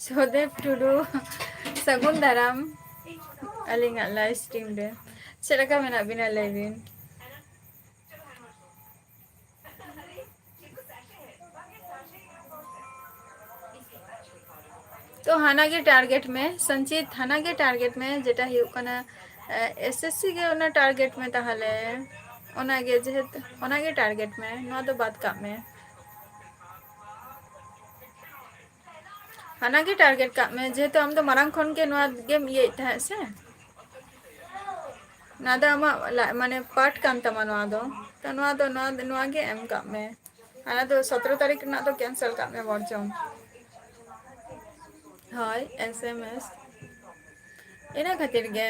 ᱥᱚᱦᱚᱫᱮᱵ ᱴᱩᱰᱩ, ᱥᱟᱹᱜᱩᱱ ᱫᱟᱨᱟᱢ ᱟᱹᱞᱤᱧᱟᱜ live stream ᱨᱮ᱾ ᱪᱮᱫ ᱞᱮᱠᱟ ᱢᱮᱱᱟᱜ ᱵᱤᱱᱟ, ᱞᱟᱹᱭ ᱵᱤᱱ? ᱛᱚ ᱦᱟᱱᱟ ᱜᱮ target ᱢᱮ ᱥᱚᱧᱪᱤᱛ, ᱦᱟᱱᱟ ᱜᱮ target ᱢᱮ, ᱡᱮᱴᱟ ᱦᱩᱭᱩᱜ ᱠᱟᱱᱟ, ᱮ, S S C ᱜᱮ ᱚᱱᱟ target ᱢᱮ ᱛᱟᱦᱚᱞᱮ᱾ ᱚᱱᱟᱜᱮ ᱡᱮᱦᱮᱛᱩ, ᱚᱱᱟᱜᱮ target ᱢᱮ, ᱱᱚᱣᱟ ᱫᱚ ᱵᱟᱫ ᱠᱟᱜ ᱢᱮ᱾ ᱦᱟᱱᱟ ᱜᱮ target ᱠᱟᱜ ᱢᱮ, ᱡᱮᱦᱮᱛᱩ ᱟᱢ ᱫᱚ ᱢᱟᱲᱟᱝ ᱠᱷᱚᱱ ᱜᱮ ᱱᱚᱣᱟ ᱜᱮᱢ ᱤᱭᱟᱹᱭᱮᱫ ᱛᱟᱦᱮᱸᱫ ᱥᱮ? ᱱᱚᱣᱟ ᱫᱚ ᱟᱢᱟᱜ ᱞᱟ-, ᱢᱟᱱᱮ, part ᱠᱟᱱ ᱛᱟᱢᱟ ᱱᱚᱣᱟ ᱫᱚ᱾ ᱛᱚ ᱱᱚᱣᱟ ᱫᱚ, ᱱᱚᱣᱟ, ᱱᱚᱣᱟ ᱜᱮ ᱮᱢ ᱠᱟᱜ ᱢᱮ᱾ ᱦᱟᱱᱟ ᱫᱚ ᱥᱚᱛᱨᱚ ᱛᱟᱹᱨᱤᱠᱷ ᱨᱮᱱᱟᱜ ᱫᱚ cancel ᱠᱟᱜ ᱢᱮ ᱵᱚᱨᱪᱚᱝ᱾ ᱦᱳᱭ, S M S᱾ ᱤᱱᱟᱹ ᱠᱷᱟᱹᱛᱤᱨ ᱜᱮ᱾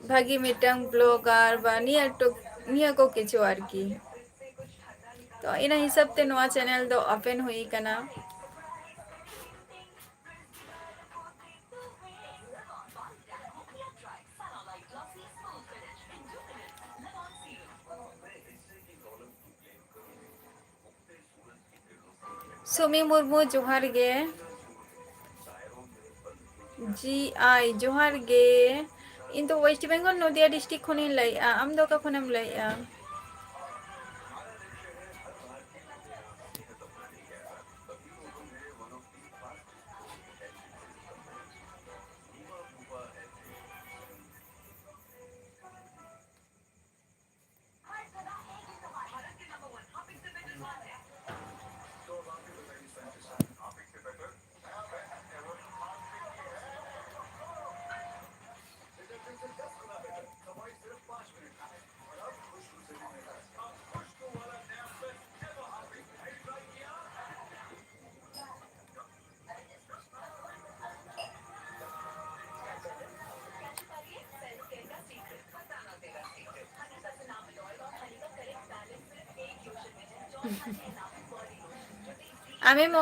ᱵᱷᱟᱹᱜᱤ ᱢᱤᱫᱴᱟᱝ blogger ᱵᱟ ᱱᱤᱭᱟᱹ ᱴᱩᱠ-, ᱱᱤᱭᱟᱹ ᱠᱚ ᱠᱤᱪᱷᱩ ᱟᱨᱠᱤ᱾ ᱛᱚ ᱤᱱᱟᱹ ᱦᱤᱥᱟᱹᱵ ᱛᱮ ᱱᱚᱣᱟ channel ᱫᱚ open ᱦᱩᱭ ᱠᱟᱱᱟ᱾ ᱥᱩᱢᱤ ᱢᱩᱨᱢᱩ, ᱡᱚᱦᱟᱨ ᱜᱮ᱾ ᱡᱤ ᱟᱭ, ᱡᱚᱦᱟᱨ ᱜᱮ᱾ ᱤᱧ ᱫᱚ West Bengal, ᱱᱚᱫᱤᱭᱟ district ᱠᱷᱚᱱᱤᱧ ᱞᱟᱹᱭᱮᱜᱼᱟ᱾ ᱟᱢ ᱫᱚ ᱚᱠᱟ ᱠᱷᱚᱱᱮᱢ ᱞᱟᱹᱭᱮᱜᱼᱟ? ᱟᱢᱮᱢ,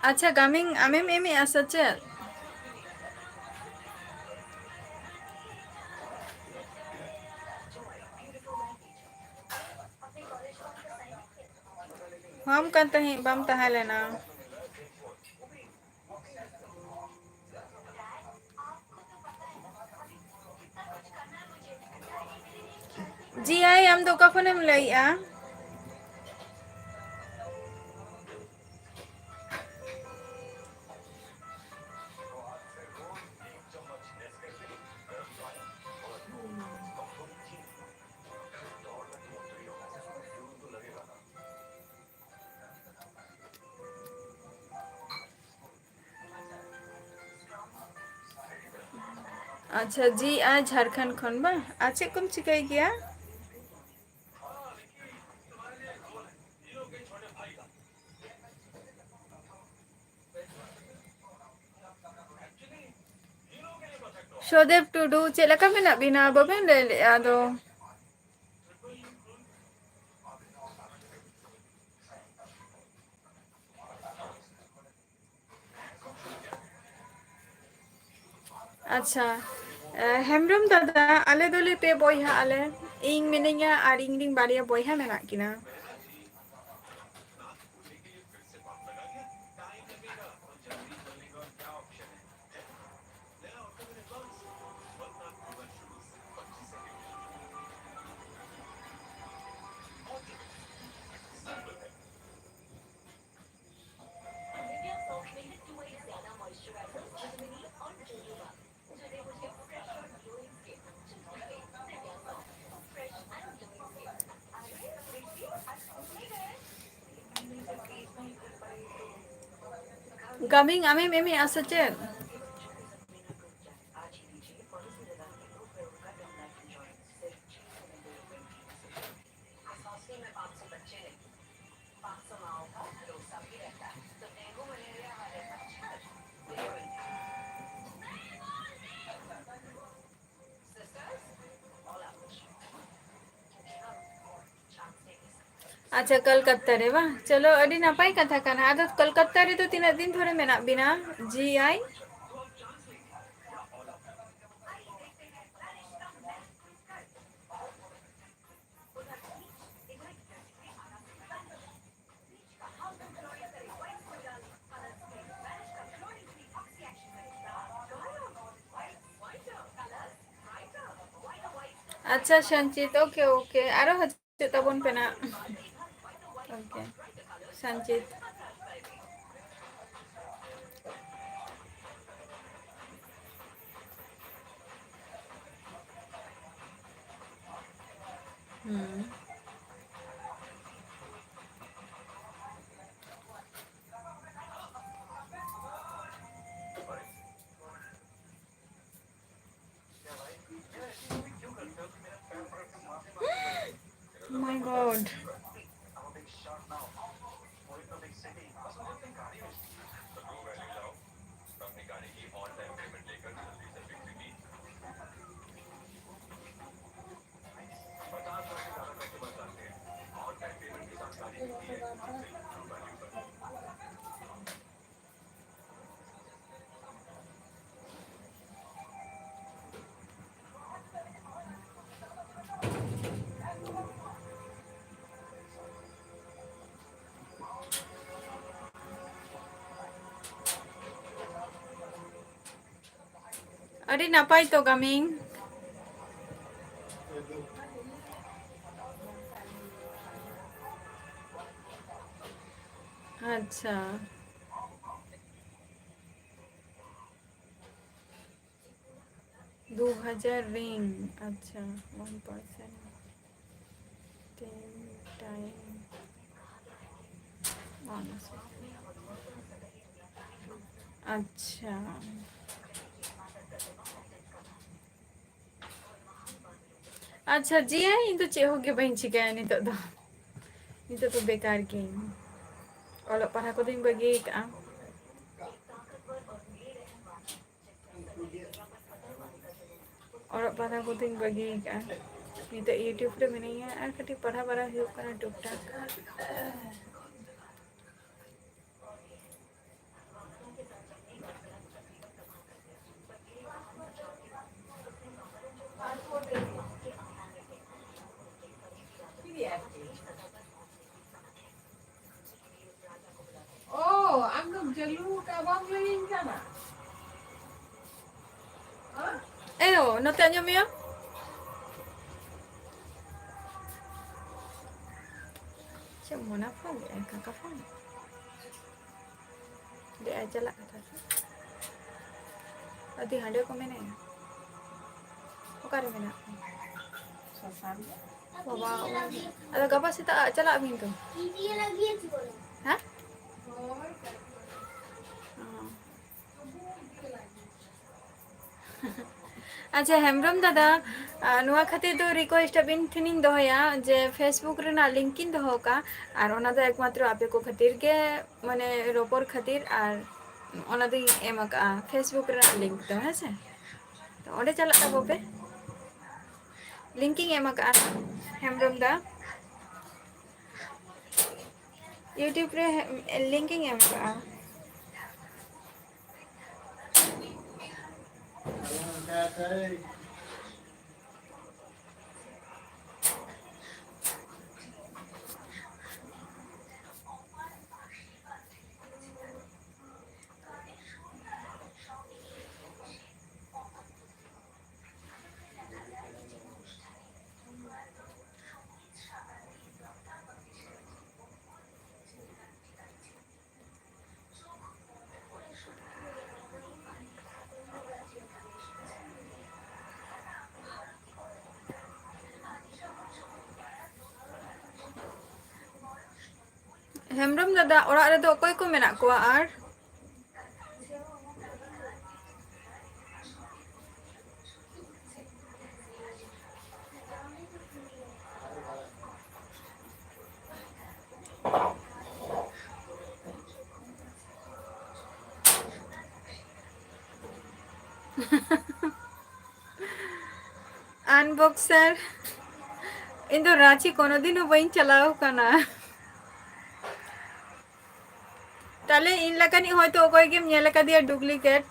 ᱟᱪᱪᱷᱟ, ᱜᱟᱢᱤᱝ ᱟᱢᱮᱢ ᱮᱢᱮᱜᱼᱟ ᱥᱮ ᱪᱮᱫ? ᱦᱚᱦᱚᱢ ᱠᱟᱱ ᱛᱟᱦᱮᱸᱫ, ᱵᱟᱢ ᱛᱟᱦᱮᱸ ᱞᱮᱱᱟ᱾ ᱡᱤ ᱟᱭ, ᱟᱢ ᱫᱚ ᱚᱠᱟ ᱠᱷᱚᱱᱮᱢ ᱞᱟᱹᱭᱮᱜᱼᱟ? ᱟᱪᱪᱷᱟ, ᱡᱤ ᱟᱭ ᱡᱷᱟᱲᱠᱷᱚᱸᱰ ᱠᱷᱚᱱ ᱵᱟᱝ? ᱟᱨ ᱪᱮᱫ ᱠᱚᱢ ᱪᱤᱠᱟᱹᱭ ᱜᱮᱭᱟ? ᱥᱚᱫᱮᱵ ᱴᱩᱰᱩ, ᱪᱮᱫ ᱞᱮᱠᱟ ᱢᱮᱱᱟᱜ ᱵᱤᱱᱟ? ᱵᱟᱵᱮᱱ ᱞᱟᱹᱭ ᱞᱮᱜᱼᱟ ᱟᱫᱚ᱾ ᱟᱪᱪᱷᱟ, ᱮ, ᱦᱮᱢᱵᱨᱚᱢ ᱫᱟᱫᱟ, ᱟᱞᱮ ᱫᱚᱞᱮ ᱯᱮ ᱵᱚᱭᱦᱟᱜ ᱟᱞᱮ᱾ ᱤᱧ ᱢᱤᱱᱟᱹᱧᱟ ᱟᱨ ᱤᱧ ᱨᱤᱱ ᱵᱟᱨᱭᱟ ᱵᱚᱭᱦᱟ ᱢᱮᱱᱟᱜ ᱠᱤᱱᱟ᱾ ᱠᱟᱹᱢᱤᱝ ᱟᱢᱮᱢ ᱮᱢᱮᱜᱼᱟ ᱥᱮ ᱪᱮᱫ? ᱟᱪᱪᱷᱟ, ᱠᱚᱞᱠᱟᱛᱟ ᱨᱮ ᱵᱟᱝ? ᱪᱚᱞᱚ, ᱟᱹᱰᱤ ᱱᱟᱯᱟᱭ ᱠᱟᱛᱷᱟ ᱠᱟᱱᱟ᱾ ᱟᱫᱚ ᱠᱚᱞᱠᱟᱛᱟ ᱨᱮᱫᱚ ᱛᱤᱱᱟᱹᱜ ᱫᱤᱱ ᱫᱷᱚᱨᱮ ᱢᱮᱱᱟᱜ ᱵᱤᱱᱟ? ᱡᱤ ᱟᱭ? ᱟᱪᱪᱷᱟ ᱥᱚᱧᱪᱤᱛ, ᱳᱠᱮ, ᱳᱠᱮ, ᱟᱨᱚ ᱦᱤᱡᱩᱜ ᱛᱟᱵᱚᱱ ᱯᱮ ᱱᱟᱜ᱾ ᱳᱠᱮ, ᱥᱚᱧᱪᱤᱛ᱾ ᱦᱩᱸ᱾ Oh my God. ᱟᱹᱰᱤ ᱱᱟᱯᱟᱭ ᱛᱚ, ᱠᱟᱹᱢᱤᱝ᱾ ᱟᱪᱪᱷᱟ᱾ ᱫᱩ ᱦᱟᱡᱟᱨ ᱨᱤᱝ, ᱟᱪᱪᱷᱟ, one percent ten time one second. ᱟᱪᱪᱷᱟ᱾ ᱟᱪᱪᱷᱟ, ᱡᱤᱭᱟ, ᱤᱧ ᱫᱚ ᱪᱮᱫ ᱦᱚᱸ ᱜᱮ ᱵᱟᱹᱧ ᱪᱤᱠᱟᱹᱭᱟ ᱱᱤᱛᱚᱜ ᱫᱚ᱾ ᱱᱤᱛᱚᱜ ᱫᱚ ᱵᱮᱠᱟᱨ ᱜᱤᱧ᱾ ᱚᱞᱚᱜ ᱯᱟᱲᱦᱟᱜ ᱠᱚᱫᱚᱧ ᱵᱟᱹᱜᱤ ᱟᱠᱟᱫᱼᱟ᱾ ᱚᱞᱚᱜ ᱯᱟᱲᱦᱟᱜ ᱠᱚᱫᱚᱧ ᱵᱟᱹᱜᱤ ᱟᱠᱟᱫᱼᱟ᱾ ᱱᱤᱛᱚᱜ YouTube ᱨᱮ ᱢᱤᱱᱟᱹᱧᱟ ᱟᱨ ᱠᱟᱹᱴᱤᱡ ᱯᱟᱲᱦᱟᱣ ᱵᱟᱲᱟ ᱦᱩᱭᱩᱜ ᱠᱟᱱᱟ ᱴᱩᱠ ᱴᱟᱠ᱾ ᱚ, ᱟᱢ ᱫᱚᱢ ᱪᱟᱹᱞᱩ ᱟᱠᱟᱫ, ᱵᱟᱢ ᱞᱟᱹᱭᱟᱹᱧ ᱠᱟᱱᱟ᱾ ᱮᱭᱳ, ᱱᱚᱛᱮ ᱟᱸᱡᱚᱢ ᱢᱮᱭᱟ᱾ ᱪᱮᱫ ᱢᱚᱱᱟ ᱯᱷᱳᱱ ᱞᱮᱫᱼᱟᱭ, ᱠᱟᱠᱟ ᱯᱷᱳᱱ? ᱞᱟᱹᱭᱮᱫᱼᱟᱭ ᱪᱟᱞᱟᱜ ᱠᱟᱛᱷᱟ ᱥᱮ? ᱟᱹᱰᱤ ᱦᱟᱸᱰᱮ ᱠᱚ ᱢᱮᱱᱟᱭᱟ᱾ ᱚᱠᱟᱨᱮ ᱢᱮᱱᱟᱜ ᱠᱚᱣᱟ? ᱵᱟᱵᱟ, ᱟᱫᱚ ᱜᱟᱯᱟ ᱥᱮᱛᱟᱜ ᱪᱟᱞᱟᱜ ᱵᱤᱱ ᱛᱚ᱾ ᱦᱮᱸ? ᱚ᱾ ᱟᱪᱪᱷᱟ, ᱦᱮᱢᱵᱨᱚᱢ ᱫᱟᱫᱟ, ᱟ, ᱱᱚᱣᱟ ᱠᱷᱟᱹᱛᱤᱨ ᱫᱚ request ᱟᱹᱵᱤᱱ ᱴᱷᱮᱱᱤᱧ ᱫᱚᱦᱚᱭᱟ ᱡᱮ Facebook ᱨᱮᱱᱟᱜ link ᱤᱧ ᱫᱚᱦᱚ ᱠᱟᱜᱼᱟ, ᱟᱨ ᱚᱱᱟ ᱫᱚ ᱮᱠᱢᱟᱛᱨᱚ ᱟᱯᱮ ᱠᱚ ᱠᱷᱟᱹᱛᱤᱨ ᱜᱮ, ᱢᱟᱱᱮ ᱨᱚᱯᱚᱲ ᱠᱷᱟᱹᱛᱤᱨ, ᱟᱨ ᱚᱱᱟ ᱫᱚᱧ ᱮᱢ ᱟᱠᱟᱜᱼᱟ Facebook ᱨᱮᱱᱟᱜ link ᱫᱚ, ᱦᱮᱸ ᱥᱮ? ᱛᱚ ᱚᱸᱰᱮ ᱪᱟᱞᱟᱜ ᱛᱟᱵᱚ ᱯᱮ, link ᱤᱧ ᱮᱢ ᱟᱠᱟᱜᱼᱟ ᱦᱮᱢᱵᱨᱚᱢ ᱫᱟ, YouTube ᱨᱮ link ᱤᱧ ᱮᱢ ᱟᱠᱟᱜᱼᱟ᱾ ᱦᱮᱢᱵᱨᱚᱢ ᱫᱟᱫᱟ, ᱚᱲᱟᱜ ᱨᱮᱫᱚ ᱚᱠᱚᱭ ᱠᱚ ᱢᱮᱱᱟᱜ ᱠᱚᱣᱟ ᱟᱨ? Unboxer, ᱤᱧ ᱫᱚ ᱨᱟᱸᱪᱤ ᱠᱳᱱᱳ ᱫᱤᱱ ᱦᱚᱸ ᱵᱟᱹᱧ ᱪᱟᱞᱟᱣ ᱠᱟᱱᱟ᱾ ᱛᱟᱦᱞᱮ ᱤᱧ ᱞᱮᱠᱟᱱᱤᱡ ᱦᱚᱭᱛᱳ ᱚᱠᱚᱭ ᱜᱮᱢ ᱧᱮᱞ ᱟᱠᱟᱫᱮᱭᱟ duplicate᱾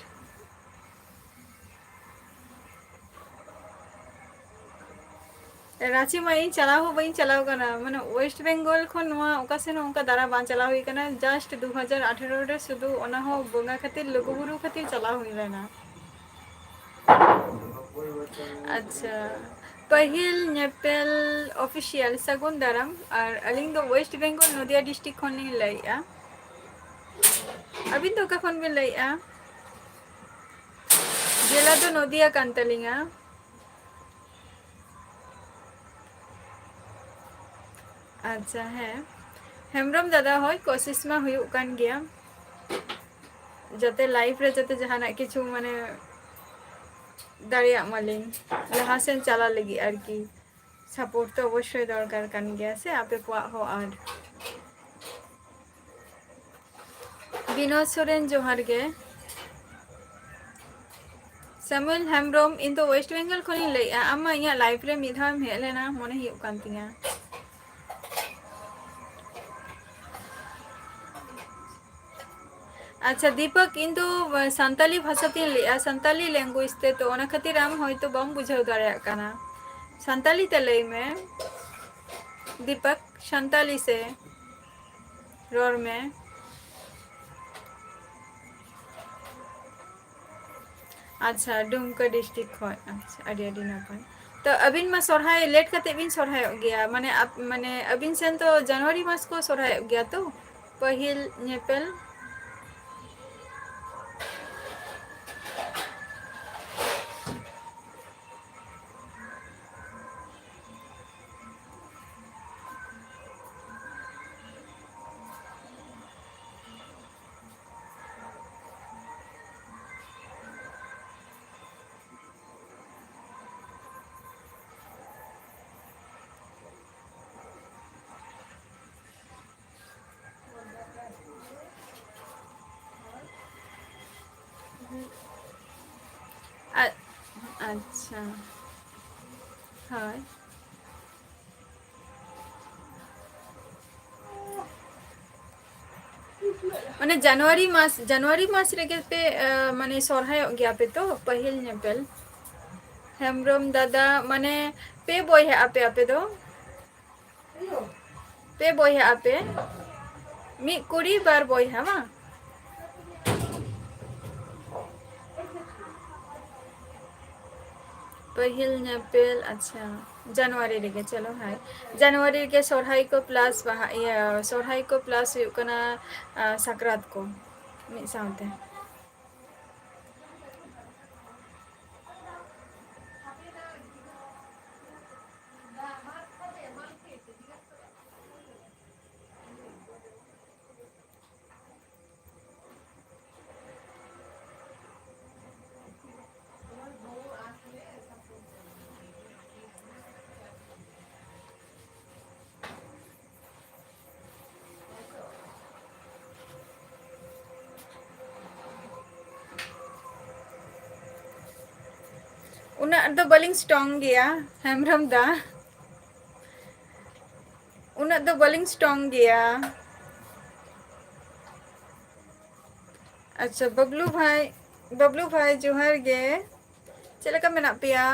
ᱨᱟᱸᱪᱤ ᱢᱟ ᱤᱧ ᱪᱟᱞᱟᱣ ᱦᱚᱸ ᱵᱟᱹᱧ ᱪᱟᱞᱟᱣ ᱠᱟᱱᱟ, ᱢᱟᱱᱮ West Bengal ᱠᱷᱚᱱ ᱱᱚᱣᱟ ᱚᱠᱟ ᱥᱮᱱ ᱦᱚᱸ ᱚᱱᱠᱟ ᱫᱟᱬᱟ ᱵᱟᱝ ᱪᱟᱞᱟᱣ ᱦᱩᱭ ᱠᱟᱱᱟ᱾ Just ᱫᱩ ᱦᱟᱡᱟᱨ ᱟᱴᱷᱮᱨᱚ ᱨᱮ ᱥᱩᱫᱷᱩ ᱚᱱᱟ ᱦᱚᱸ ᱵᱚᱸᱜᱟ ᱠᱷᱟᱹᱛᱤᱨ, ᱞᱩᱜᱩᱵᱩᱨᱩ ᱠᱷᱟᱹᱛᱤᱨ ᱪᱟᱞᱟᱣ ᱦᱩᱭ ᱞᱮᱱᱟ᱾ ᱟᱪᱪᱷᱟ, ᱯᱟᱹᱦᱤᱞ ᱧᱮᱯᱮᱞ official ᱥᱟᱹᱜᱩᱱ ᱫᱟᱨᱟᱢ᱾ ᱟᱨ ᱟᱹᱞᱤᱧ ᱫᱚ West Bengal ᱱᱚᱫᱤᱭᱟ district ᱠᱷᱚᱱ ᱞᱤᱧ ᱞᱟᱹᱭᱮᱫᱼᱟ᱾ ᱟᱹᱵᱤᱱ ᱫᱚ ᱚᱠᱟ ᱠᱷᱚᱱ ᱵᱤᱱ ᱞᱟᱹᱭᱮᱫᱼᱟ? ᱡᱮᱞᱟ ᱫᱚ ᱱᱚᱫᱤᱭᱟ ᱠᱟᱱ ᱛᱟᱹᱞᱤᱧᱟ᱾ ᱟᱪᱪᱷᱟ, ᱦᱮᱸ, ᱦᱮᱢᱵᱨᱚᱢ ᱫᱟᱫᱟ, ᱦᱳᱭ, ᱠᱳᱥᱤᱥ ᱢᱟ ᱦᱩᱭᱩᱜ ᱠᱟᱱ ᱜᱮᱭᱟ, ᱡᱟᱛᱮ life ᱨᱮ ᱡᱟᱛᱮ ᱡᱟᱦᱟᱱᱟᱜ ᱠᱤᱪᱷᱩ, ᱢᱟᱱᱮ, ᱫᱟᱲᱮᱭᱟᱜ ᱢᱟᱞᱤᱧ, ᱞᱟᱦᱟ ᱥᱮᱱ ᱪᱟᱞᱟᱜ ᱞᱟᱹᱜᱤᱫ ᱟᱨᱠᱤ᱾ Support ᱛᱚ ᱚᱵᱚᱥᱥᱳᱭ ᱫᱚᱨᱠᱟᱨ ᱠᱟᱱ ᱜᱮᱭᱟ ᱥᱮ ᱟᱯᱮ ᱠᱚᱣᱟᱜ ᱦᱚᱸ᱾ ᱟᱨ ᱵᱤᱱᱳᱫ ᱥᱚᱨᱮᱱ, ᱡᱚᱦᱟᱨ ᱜᱮ᱾ ᱥᱟᱢᱩᱭᱮᱞ ᱦᱮᱢᱵᱨᱚᱢ, ᱤᱧ ᱫᱚ West Bengal ᱠᱷᱚᱱᱤᱧ ᱞᱟᱹᱭᱮᱫᱼᱟ᱾ ᱟᱢ ᱢᱟ ᱤᱧᱟᱹᱜ live ᱨᱮ ᱢᱤᱫ ᱫᱷᱟᱣ ᱮᱢ ᱦᱮᱡ ᱞᱮᱱᱟ, ᱢᱚᱱᱮ ᱦᱩᱭᱩᱜ ᱠᱟᱱ ᱛᱤᱧᱟ᱾ ᱟᱪᱪᱷᱟ ᱫᱤᱯᱚᱠ, ᱤᱧ ᱫᱚ ᱥᱟᱱᱛᱟᱞᱤ ᱵᱷᱟᱥᱟ ᱛᱤᱧ ᱞᱟᱹᱭᱮᱫᱼᱟ, ᱥᱟᱱᱛᱟᱞᱤ language ᱛᱮ, ᱛᱚ ᱚᱱᱟ ᱠᱷᱟᱹᱛᱤᱨ ᱟᱢ ᱦᱚᱭᱛᱳ ᱵᱟᱢ ᱵᱩᱡᱷᱟᱹᱣ ᱫᱟᱲᱮᱭᱟᱜ ᱠᱟᱱᱟ᱾ ᱥᱟᱱᱛᱟᱞᱤ ᱛᱮ ᱞᱟᱹᱭ ᱢᱮ ᱫᱤᱯᱚᱠ, ᱥᱟᱱᱛᱟᱞᱤ ᱥᱮ ᱨᱚᱲ ᱢᱮ᱾ ᱟᱪᱪᱷᱟ, ᱰᱩᱢᱠᱟ district ᱠᱷᱚᱱ᱾ ᱟᱪᱪᱷᱟ, ᱟᱹᱰᱤ ᱟᱹᱰᱤ ᱱᱟᱯᱟᱭ᱾ ᱛᱚ ᱟᱹᱵᱤᱱ ᱢᱟ ᱥᱚᱨᱦᱟᱭ late ᱠᱟᱛᱮ ᱵᱤᱱ ᱥᱚᱨᱦᱟᱭᱚᱜ ᱜᱮᱭᱟ, ᱢᱟᱱᱮ ᱟᱯ-, ᱢᱟᱱᱮ ᱟᱹᱵᱤᱱ ᱥᱮᱱ ᱛᱚ ᱡᱟᱱᱩᱣᱟᱨᱤ ᱢᱟᱥ ᱠᱚ ᱥᱚᱨᱦᱟᱭᱚᱜ ᱜᱮᱭᱟ ᱛᱚ, ᱯᱟᱹᱦᱤᱞ ᱧᱮᱯᱮᱞ᱾ ᱟ-, ᱟᱪᱪᱷᱟ, ᱦᱳᱭ᱾ ᱢᱟᱱᱮ ᱡᱟᱱᱩᱣᱟᱨᱤ ᱢᱟᱥ, ᱡᱟᱱᱩᱣᱟᱨᱤ ᱢᱟᱥ ᱨᱮᱜᱮ ᱯᱮ, ᱟ, ᱢᱟᱱᱮ ᱥᱚᱨᱦᱟᱭᱚᱜ ᱜᱮᱭᱟ ᱯᱮ ᱛᱚ, ᱯᱟᱹᱦᱤᱞ ᱧᱮᱯᱮᱞ? ᱦᱮᱢᱵᱨᱚᱢ ᱫᱟᱫᱟ, ᱢᱟᱱᱮ ᱯᱮ ᱵᱚᱭᱦᱟᱜ ᱟᱯᱮ ᱟᱯᱮ ᱫᱚ? ᱯᱮ ᱵᱚᱭᱦᱟᱜ ᱟᱯᱮ, ᱢᱤᱫ ᱠᱩᱲᱤ ᱵᱟᱨ ᱵᱚᱭᱦᱟ ᱵᱟᱝ? ᱯᱟᱹᱦᱤᱞ ᱧᱮᱯᱮᱞ, ᱟᱪᱪᱷᱟ, ᱡᱟᱱᱩᱣᱟᱨᱤ ᱨᱮᱜᱮ, ᱪᱚᱞᱚ ᱦᱟᱭ, ᱡᱟᱱᱩᱣᱟᱨᱤ ᱨᱮᱜᱮ ᱥᱚᱨᱦᱟᱭ ᱠᱚ plus ᱵᱟᱦᱟ, ᱤᱭᱟᱹ, ᱥᱚᱨᱦᱟᱭ ᱠᱚ plus ᱦᱩᱭᱩᱜ ᱠᱟᱱᱟ, ᱟ, ᱥᱟᱠᱨᱟᱛ ᱠᱚ ᱢᱤᱫ ᱥᱟᱶᱛᱮ᱾ ᱩᱱᱟᱹᱜ ᱫᱚ ᱵᱟᱹᱞᱤᱧ strong ᱜᱮᱭᱟ, ᱦᱮᱢᱵᱨᱚᱢ ᱫᱟ᱾ ᱩᱱᱟᱹᱜ ᱫᱚ ᱵᱟᱹᱞᱤᱧ strong ᱜᱮᱭᱟ᱾ ᱟᱪᱪᱷᱟ, ᱵᱟᱵᱞᱩ ᱵᱷᱟᱭ, ᱵᱟᱵᱞᱩ ᱵᱷᱟᱭ, ᱡᱚᱦᱟᱨ ᱜᱮ᱾ ᱪᱮᱫ ᱞᱮᱠᱟ ᱢᱮᱱᱟᱜ ᱯᱮᱭᱟ?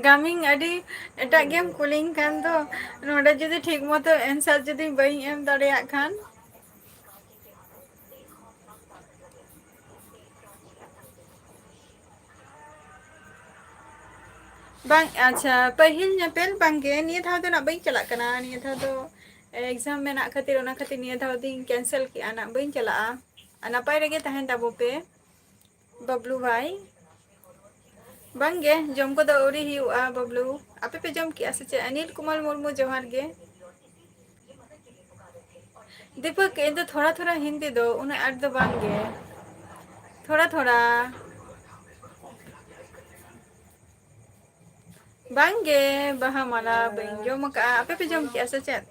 ᱜᱟᱢᱤᱝ, ᱟᱹᱰᱤ ᱮᱴᱟᱜ ᱜᱮᱢ ᱠᱩᱞᱤᱧ ᱠᱟᱱ ᱫᱚ᱾ ᱱᱚᱰᱮ ᱡᱩᱫᱤ ᱴᱷᱤᱠ ᱢᱚᱛᱚ answer ᱡᱩᱫᱤ ᱵᱟᱹᱧ ᱮᱢ ᱫᱟᱲᱮᱭᱟᱜ ᱠᱷᱟᱱ᱾ ᱵᱟᱝ, ᱟᱪᱪᱷᱟ, ᱯᱟᱹᱦᱤᱞ ᱧᱮᱯᱮᱞ ᱵᱟᱝᱜᱮ, ᱱᱤᱭᱟᱹ ᱫᱷᱟᱣ ᱫᱚ ᱱᱟᱜ ᱵᱟᱹᱧ ᱪᱟᱞᱟᱜ ᱠᱟᱱᱟ᱾ ᱱᱤᱭᱟᱹ ᱫᱷᱟᱣ ᱫᱚ exam ᱢᱮᱱᱟᱜ ᱠᱷᱟᱹᱛᱤᱨ, ᱚᱱᱟ ᱠᱷᱟᱹᱛᱤᱨ ᱱᱤᱭᱟᱹ ᱫᱷᱟᱣ ᱫᱚᱧ cancel ᱠᱮᱜᱼᱟ, ᱱᱟᱜ ᱵᱟᱹᱧ ᱪᱟᱞᱟᱜᱼᱟ᱾ ᱟᱨ ᱱᱟᱯᱟᱭ ᱨᱮᱜᱮ ᱛᱟᱦᱮᱱ ᱛᱟᱵᱚ ᱯᱮ, ᱵᱟᱵᱞᱩ ᱵᱷᱟᱭ᱾ ᱵᱟᱝᱜᱮ, ᱡᱚᱢ ᱠᱚᱫᱚ ᱟᱹᱣᱨᱤ ᱦᱩᱭᱩᱜᱼᱟ, ᱵᱟᱵᱞᱩ᱾ ᱟᱯᱮ ᱯᱮ ᱡᱚᱢ ᱠᱮᱜᱼᱟ ᱥᱮ ᱪᱮᱫ? ᱚᱱᱤᱞ ᱠᱩᱢᱟᱨ ᱢᱩᱨᱢᱩ, ᱡᱚᱦᱟᱨ ᱜᱮ᱾ ᱫᱤᱯᱚᱠ, ᱤᱧ ᱫᱚ ᱛᱷᱚᱲᱟ ᱛᱷᱚᱲᱟ ᱦᱤᱱᱫᱤ ᱫᱚ, ᱩᱱᱟᱹᱜ ᱟᱸᱴ ᱫᱚ ᱵᱟᱝ ᱜᱮ᱾ ᱛᱷᱚᱲᱟ ᱛᱷᱚᱲᱟ᱾ ᱵᱟᱝ ᱜᱮ, ᱵᱟᱦᱟ ᱢᱟᱞᱟ ᱵᱟᱹᱧ ᱡᱚᱢ ᱟᱠᱟᱫᱼᱟ᱾ ᱟᱯᱮ ᱯᱮ ᱡᱚᱢ ᱠᱮᱜᱼᱟ ᱥᱮ ᱪᱮᱫ?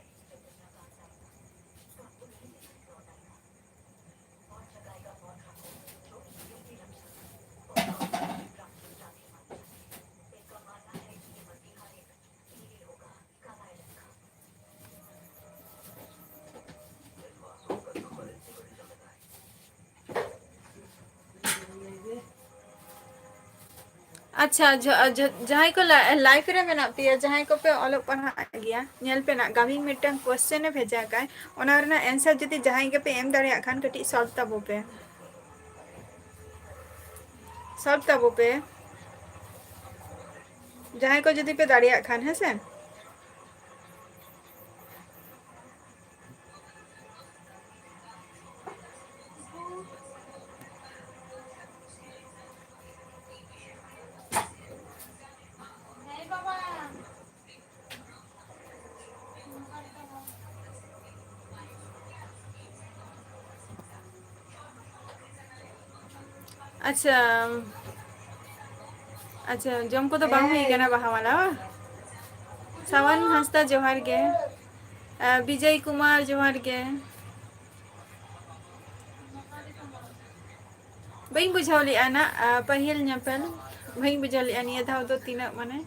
ᱟᱪᱪᱷᱟ, ᱡᱚ-, ᱡᱚ-, ᱡᱟᱦᱟᱸᱭ ᱠᱚ ᱞᱟ-, live ᱨᱮ ᱢᱮᱱᱟᱜ ᱯᱮᱭᱟ, ᱡᱟᱦᱟᱸᱭ ᱠᱚᱯᱮ ᱚᱞᱚᱜ ᱯᱟᱲᱦᱟᱜ ᱜᱮᱭᱟ, ᱧᱮᱞ ᱯᱮ ᱱᱟᱜ, ᱜᱟᱢᱤ ᱢᱤᱫᱴᱟᱝ question ᱮ ᱵᱷᱮᱡᱟ ᱟᱠᱟᱫ, ᱚᱱᱟ ᱨᱮᱱᱟᱜ answer ᱡᱩᱫᱤ ᱡᱟᱦᱟᱸᱭ ᱜᱮᱯᱮ ᱮᱢ ᱫᱟᱲᱮᱭᱟᱜ ᱠᱷᱟᱱ, ᱠᱟᱹᱴᱤᱡ solve ᱛᱟᱵᱚ ᱯᱮ, solve ᱛᱟᱵᱚ ᱯᱮ᱾ ᱡᱟᱦᱟᱸᱭ ᱠᱚ ᱡᱩᱫᱤ ᱯᱮ ᱫᱟᱲᱮᱭᱟᱜ ᱠᱷᱟᱱ, ᱦᱮᱸ ᱥᱮ᱾ ᱟᱪᱪᱷᱟ, ᱟᱪᱪᱷᱟ, ᱡᱚᱢ ᱠᱚᱫᱚ ᱵᱟᱝ ᱦᱩᱭ ᱠᱟᱱᱟ ᱵᱟᱦᱟ ᱢᱟᱞᱟ ᱵᱟᱝ? ᱥᱟᱣᱟᱱ ᱦᱟᱸᱥᱫᱟ, ᱡᱚᱦᱟᱨ ᱜᱮ᱾ ᱟᱨ ᱵᱤᱡᱚᱭ ᱠᱩᱢᱟᱨ, ᱡᱚᱦᱟᱨ ᱜᱮ᱾ ᱵᱟᱹᱧ ᱵᱩᱡᱷᱟᱹᱣ ᱞᱮᱜᱼᱟ ᱱᱟᱜ, ᱟ, ᱯᱟᱹᱦᱤᱞ ᱧᱮᱯᱮᱞ᱾ ᱵᱟᱹᱧ ᱵᱩᱡᱷᱟᱹᱣ ᱞᱮᱜᱼᱟ ᱱᱤᱭᱟᱹ ᱫᱷᱟᱣ ᱫᱚ ᱛᱤᱱᱟᱹᱜ, ᱢᱟᱱᱮ᱾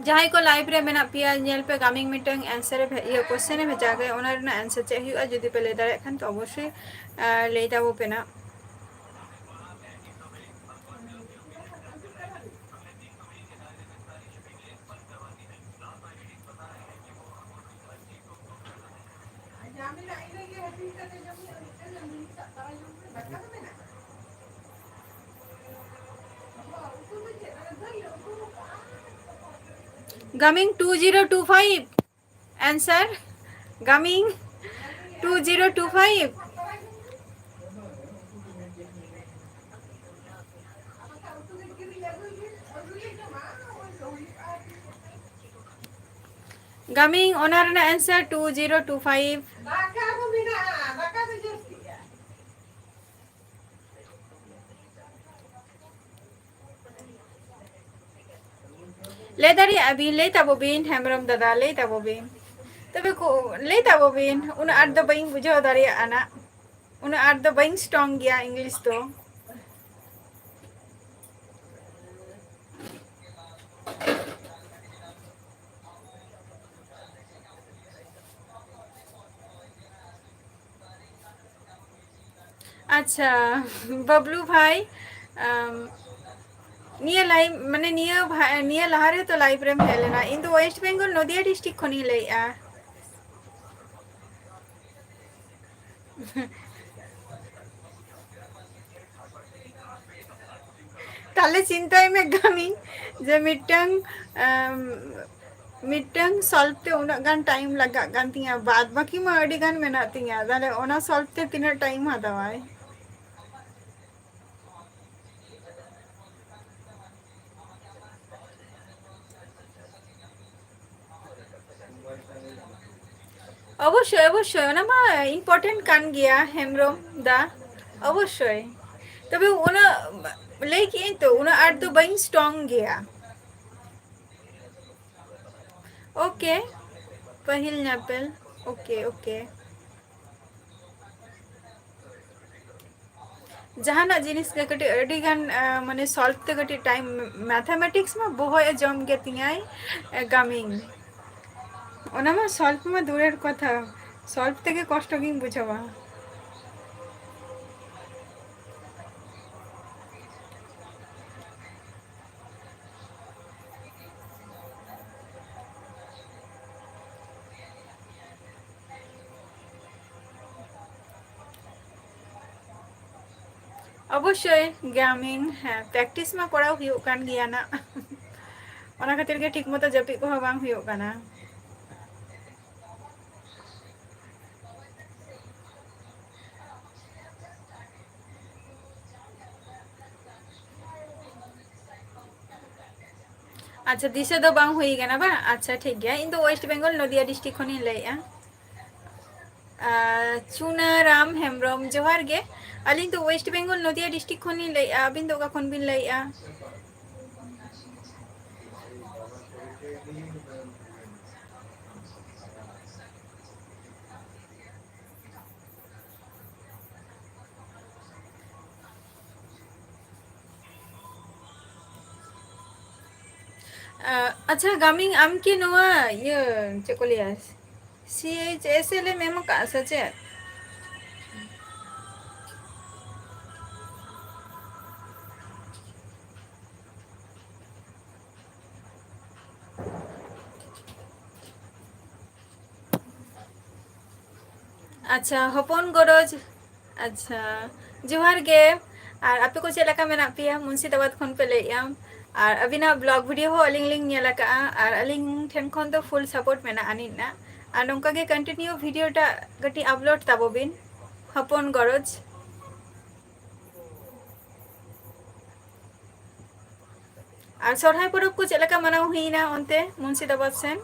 ᱡᱟᱦᱟᱸᱭ ᱠᱚ live ᱨᱮ ᱢᱮᱱᱟᱜ ᱯᱮᱭᱟ, ᱧᱮᱞ ᱯᱮ, ᱜᱟᱢᱤᱝ ᱢᱤᱫᱴᱟᱝ answer ᱮ ᱵᱷᱮ-, ᱤᱭᱟᱹ, question ᱮ ᱵᱷᱮᱡᱟ ᱟᱠᱟᱫᱟ, ᱚᱱᱟ ᱨᱮᱱᱟᱜ answer ᱪᱮᱫ ᱦᱩᱭᱩᱜᱼᱟ? ᱡᱩᱫᱤ ᱯᱮ ᱞᱟᱹᱭ ᱫᱟᱲᱮᱭᱟᱜ ᱠᱷᱟᱱ ᱛᱚ ᱚᱵᱚᱥᱥᱳᱭ, ᱟᱨ, ᱞᱟᱹᱭ ᱛᱟᱵᱚ ᱯᱮ ᱱᱟᱜ᱾ Gaming two zero two five. Answer, Gaming two zero two five. Gaming, ᱚᱱᱟ ᱨᱮᱱᱟᱜ answer two zero two five. ᱞᱟᱹᱭ ᱫᱟᱲᱮᱭᱟᱜᱼᱟ ᱵᱤᱱ, ᱞᱟᱹᱭ ᱛᱟᱵᱚ ᱵᱤᱱ, ᱦᱮᱢᱵᱨᱚᱢ ᱫᱟᱫᱟ, ᱞᱟᱹᱭ ᱛᱟᱵᱚ ᱵᱤᱱ᱾ ᱛᱚᱵᱮ ᱠᱚ, ᱞᱟᱹᱭ ᱛᱟᱵᱚ ᱵᱤᱱ, ᱩᱱᱟᱹᱜ ᱟᱸᱴ ᱫᱚ ᱵᱟᱹᱧ ᱵᱩᱡᱷᱟᱹᱣ ᱫᱟᱲᱮᱭᱟᱜᱼᱟ ᱱᱟᱜ᱾ ᱩᱱᱟᱹᱜ ᱟᱸᱴ ᱫᱚ ᱵᱟᱹᱧ strong ᱜᱮᱭᱟ English ᱫᱚ᱾ ᱟᱪᱪᱷᱟ, ᱵᱟᱵᱞᱩ ᱵᱷᱟᱭ, ᱟᱢ, ᱱᱤᱭᱟᱹ live, ᱢᱟᱱᱮ ᱱᱤᱭᱟᱹ ᱵᱷᱟ-, ᱱᱤᱭᱟᱹ ᱞᱟᱦᱟ ᱨᱮ ᱛᱚ live ᱨᱮᱢ ᱦᱮᱡ ᱞᱮᱱᱟ᱾ ᱤᱧ ᱫᱚ West Bengal, ᱱᱚᱫᱤᱭᱟ district ᱠᱷᱚᱱᱤᱧ ᱞᱟᱹᱭᱮᱜᱼᱟ᱾ ᱛᱟᱦᱞᱮ ᱪᱤᱱᱛᱟᱹᱭ ᱢᱮ ᱜᱟᱢᱤ, ᱡᱮ ᱢᱤᱫᱴᱟᱝ, ᱟᱢ, ᱢᱤᱫᱴᱟᱝ solve ᱛᱮ ᱩᱱᱟᱹᱜ ᱜᱟᱱ time ᱞᱟᱜᱟᱜ ᱠᱟᱱ ᱛᱤᱧᱟ, ᱵᱟᱫ ᱵᱟᱹᱠᱤ ᱢᱟ ᱟᱹᱰᱤ ᱜᱟᱱ ᱢᱮᱱᱟᱜ ᱛᱤᱧᱟ, ᱛᱟᱦᱞᱮ ᱚᱱᱟ solve ᱛᱮ ᱛᱤᱱᱟᱹᱜ time ᱦᱟᱛᱟᱣᱟᱭ? ᱚᱵᱚᱥᱥᱳᱭ, ᱚᱵᱚᱥᱥᱳᱭ, ᱚᱱᱟ ᱢᱟ important ᱠᱟᱱ ᱜᱮᱭᱟ, ᱦᱮᱢᱵᱨᱚᱢ ᱫᱟ, ᱚᱵᱚᱥᱥᱳᱭ᱾ ᱛᱚᱵᱮ ᱩᱱᱟᱹᱜ, ᱞᱟᱹᱭ ᱠᱮᱜᱼᱟᱹᱧ ᱛᱚ, ᱩᱱᱟᱹᱜ ᱟᱸᱴ ᱫᱚ ᱵᱟᱹᱧ strong ᱜᱮᱭᱟ᱾ OK, ᱯᱟᱹᱦᱤᱞ ᱧᱮᱯᱮᱞ᱾ OK, OK᱾ ᱡᱟᱦᱟᱱᱟᱜ ᱡᱤᱱᱤᱥ ᱜᱮ ᱠᱟᱹᱴᱤᱡ ᱟᱹᱰᱤ ᱜᱟᱱ, ᱟᱸ, ᱢᱟᱱᱮ solve ᱛᱮ ᱠᱟᱹᱴᱤᱡ time, mathematics ᱢᱟ ᱵᱚᱦᱚᱜ ᱮ ᱡᱚᱢ ᱜᱮ ᱛᱤᱧᱟᱭ, ᱟᱸ, ᱜᱟᱢᱤᱝ᱾ ᱚᱱᱟ ᱢᱟ solve ᱢᱟ ᱫᱩᱨᱮᱨ ᱠᱚᱛᱷᱟ, solve ᱛᱮᱜᱮ ᱠᱚᱥᱴᱚ ᱜᱤᱧ ᱵᱩᱡᱷᱟᱹᱣᱟ᱾ ᱚᱵᱚᱥᱥᱳᱭ ᱜᱟᱢᱤᱝ, ᱦᱮᱸ, practice ᱢᱟ ᱠᱚᱨᱟᱣ ᱦᱩᱭᱩᱜ ᱠᱟᱱ ᱜᱮᱭᱟ ᱱᱟᱜ᱾ ᱚᱱᱟ ᱠᱷᱟᱹᱛᱤᱨ ᱜᱮ ᱴᱷᱤᱠ ᱢᱚᱛᱚ ᱡᱟᱹᱯᱤᱫ ᱠᱚᱦᱚᱸ ᱵᱟᱝ ᱦᱩᱭᱩᱜ ᱠᱟᱱᱟ᱾ ᱟᱪᱪᱷᱟ, ᱫᱤᱥᱟᱹ ᱫᱚ ᱵᱟᱝ ᱦᱩᱭ ᱠᱟᱱᱟ ᱵᱟᱝ? ᱟᱪᱪᱷᱟ, ᱴᱷᱤᱠ ᱜᱮᱭᱟ᱾ ᱤᱧ ᱫᱚ West Bengal, ᱱᱚᱫᱤᱭᱟ district ᱠᱷᱚᱱᱤᱧ ᱞᱟᱹᱭᱮᱫᱼᱟ᱾ ᱟᱨ ᱪᱩᱱᱟᱨᱟᱢ ᱦᱮᱢᱵᱨᱚᱢ, ᱡᱚᱦᱟᱨ ᱜᱮ᱾ ᱟᱹᱞᱤᱧ ᱫᱚ West Bengal, ᱱᱚᱫᱤᱭᱟ district ᱠᱷᱚᱱᱤᱧ ᱞᱟᱹᱭᱮᱫᱼᱟ᱾ ᱟᱹᱵᱤᱱ ᱫᱚ ᱚᱠᱟ ᱠᱷᱚᱱ ᱵᱤᱱ ᱞᱟᱹᱭᱮᱫᱼᱟ? ᱟᱪᱪᱷᱟ ᱜᱟᱢᱤᱝ, ᱟᱢ ᱠᱤ ᱱᱚᱣᱟ ᱤᱭᱟᱹ ᱪᱮᱫ ᱠᱚ ᱞᱟᱹᱭᱟ, C H S L ᱮᱢ ᱮᱢ ᱟᱠᱟᱫᱼᱟ ᱥᱮ ᱪᱮᱫ? ᱟᱪᱪᱷᱟ, ᱦᱚᱯᱚᱱ ᱜᱚᱨᱚᱡᱽ, ᱟᱪᱪᱷᱟ, ᱡᱚᱦᱟᱨ ᱜᱮ᱾ ᱟᱨ ᱟᱯᱮ ᱠᱚ ᱪᱮᱫ ᱞᱮᱠᱟ ᱢᱮᱱᱟᱜ ᱯᱮᱭᱟ? ᱢᱩᱨᱥᱤᱫᱟᱵᱟᱫᱽ ᱠᱷᱚᱱ ᱯᱮ ᱞᱟᱹᱭᱮᱫᱼᱟ᱾ ᱟᱨ ᱟᱹᱵᱤᱱᱟᱜ vlog video ᱦᱚᱸ ᱟᱹᱞᱤᱧ ᱞᱤᱧ ᱧᱮᱞ ᱟᱠᱟᱫᱼᱟ, ᱟᱨ ᱟᱹᱞᱤᱧ ᱴᱷᱮᱱ ᱠᱷᱚᱱ ᱫᱚ full support ᱢᱮᱱᱟᱜᱼᱟ ᱟᱹᱞᱤᱧᱟᱜ᱾ ᱟᱨ ᱱᱚᱝᱠᱟ ᱜᱮ continue video ᱴᱟᱜ ᱠᱟᱹᱴᱤᱡ upload ᱛᱟᱵᱚ ᱵᱤᱱ, ᱦᱚᱯᱚᱱ ᱜᱚᱨᱚᱡᱽ᱾ ᱟᱨ ᱥᱚᱨᱦᱟᱭ ᱯᱚᱨᱚᱵᱽ ᱠᱚ ᱪᱮᱫ ᱞᱮᱠᱟ ᱢᱟᱱᱟᱣ ᱦᱩᱭᱱᱟ ᱚᱱᱛᱮ ᱢᱩᱨᱥᱤᱫᱟᱵᱟᱫᱽ ᱥᱮᱱ?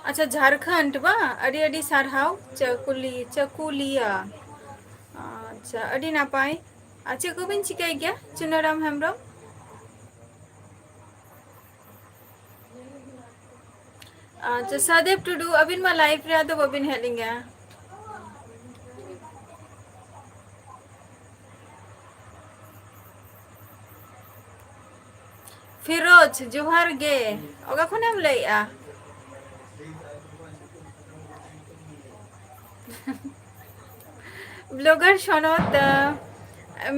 ᱟᱪᱪᱷᱟ, ᱡᱷᱟᱲᱠᱷᱚᱸᱰ ᱵᱟᱝ? ᱟᱹᱰᱤ ᱟᱹᱰᱤ ᱥᱟᱨᱦᱟᱣ᱾ ᱪᱟᱹᱠᱩᱞᱤ, ᱪᱟᱹᱠᱩᱞᱤᱭᱟ᱾ ᱟᱪᱪᱷᱟ, ᱟᱹᱰᱤ ᱱᱟᱯᱟᱭ᱾ ᱟᱨ ᱪᱮᱫ ᱠᱚᱵᱤᱱ ᱪᱤᱠᱟᱹᱭ ᱜᱮᱭᱟ, ᱪᱩᱱᱟᱹᱨᱟᱢ ᱦᱮᱢᱵᱨᱚᱢ? ᱟᱪᱪᱷᱟ, ᱥᱟᱫᱮᱵ ᱴᱩᱰᱩ, ᱟᱹᱵᱤᱱ ᱢᱟ live ᱨᱮ ᱟᱫᱚ ᱵᱟᱹᱵᱤᱱ ᱦᱮᱡ ᱞᱮᱱ ᱜᱮᱭᱟ᱾ ᱯᱷᱤᱨᱳᱡᱽ, ᱡᱚᱦᱟᱨ ᱜᱮ᱾ ᱚᱠᱟ ᱠᱷᱚᱱᱮᱢ ᱞᱟᱹᱭᱮᱜᱼᱟ? ᱵᱞᱚᱜᱟᱨ ᱥᱚᱱᱚᱛ, ᱟᱸ,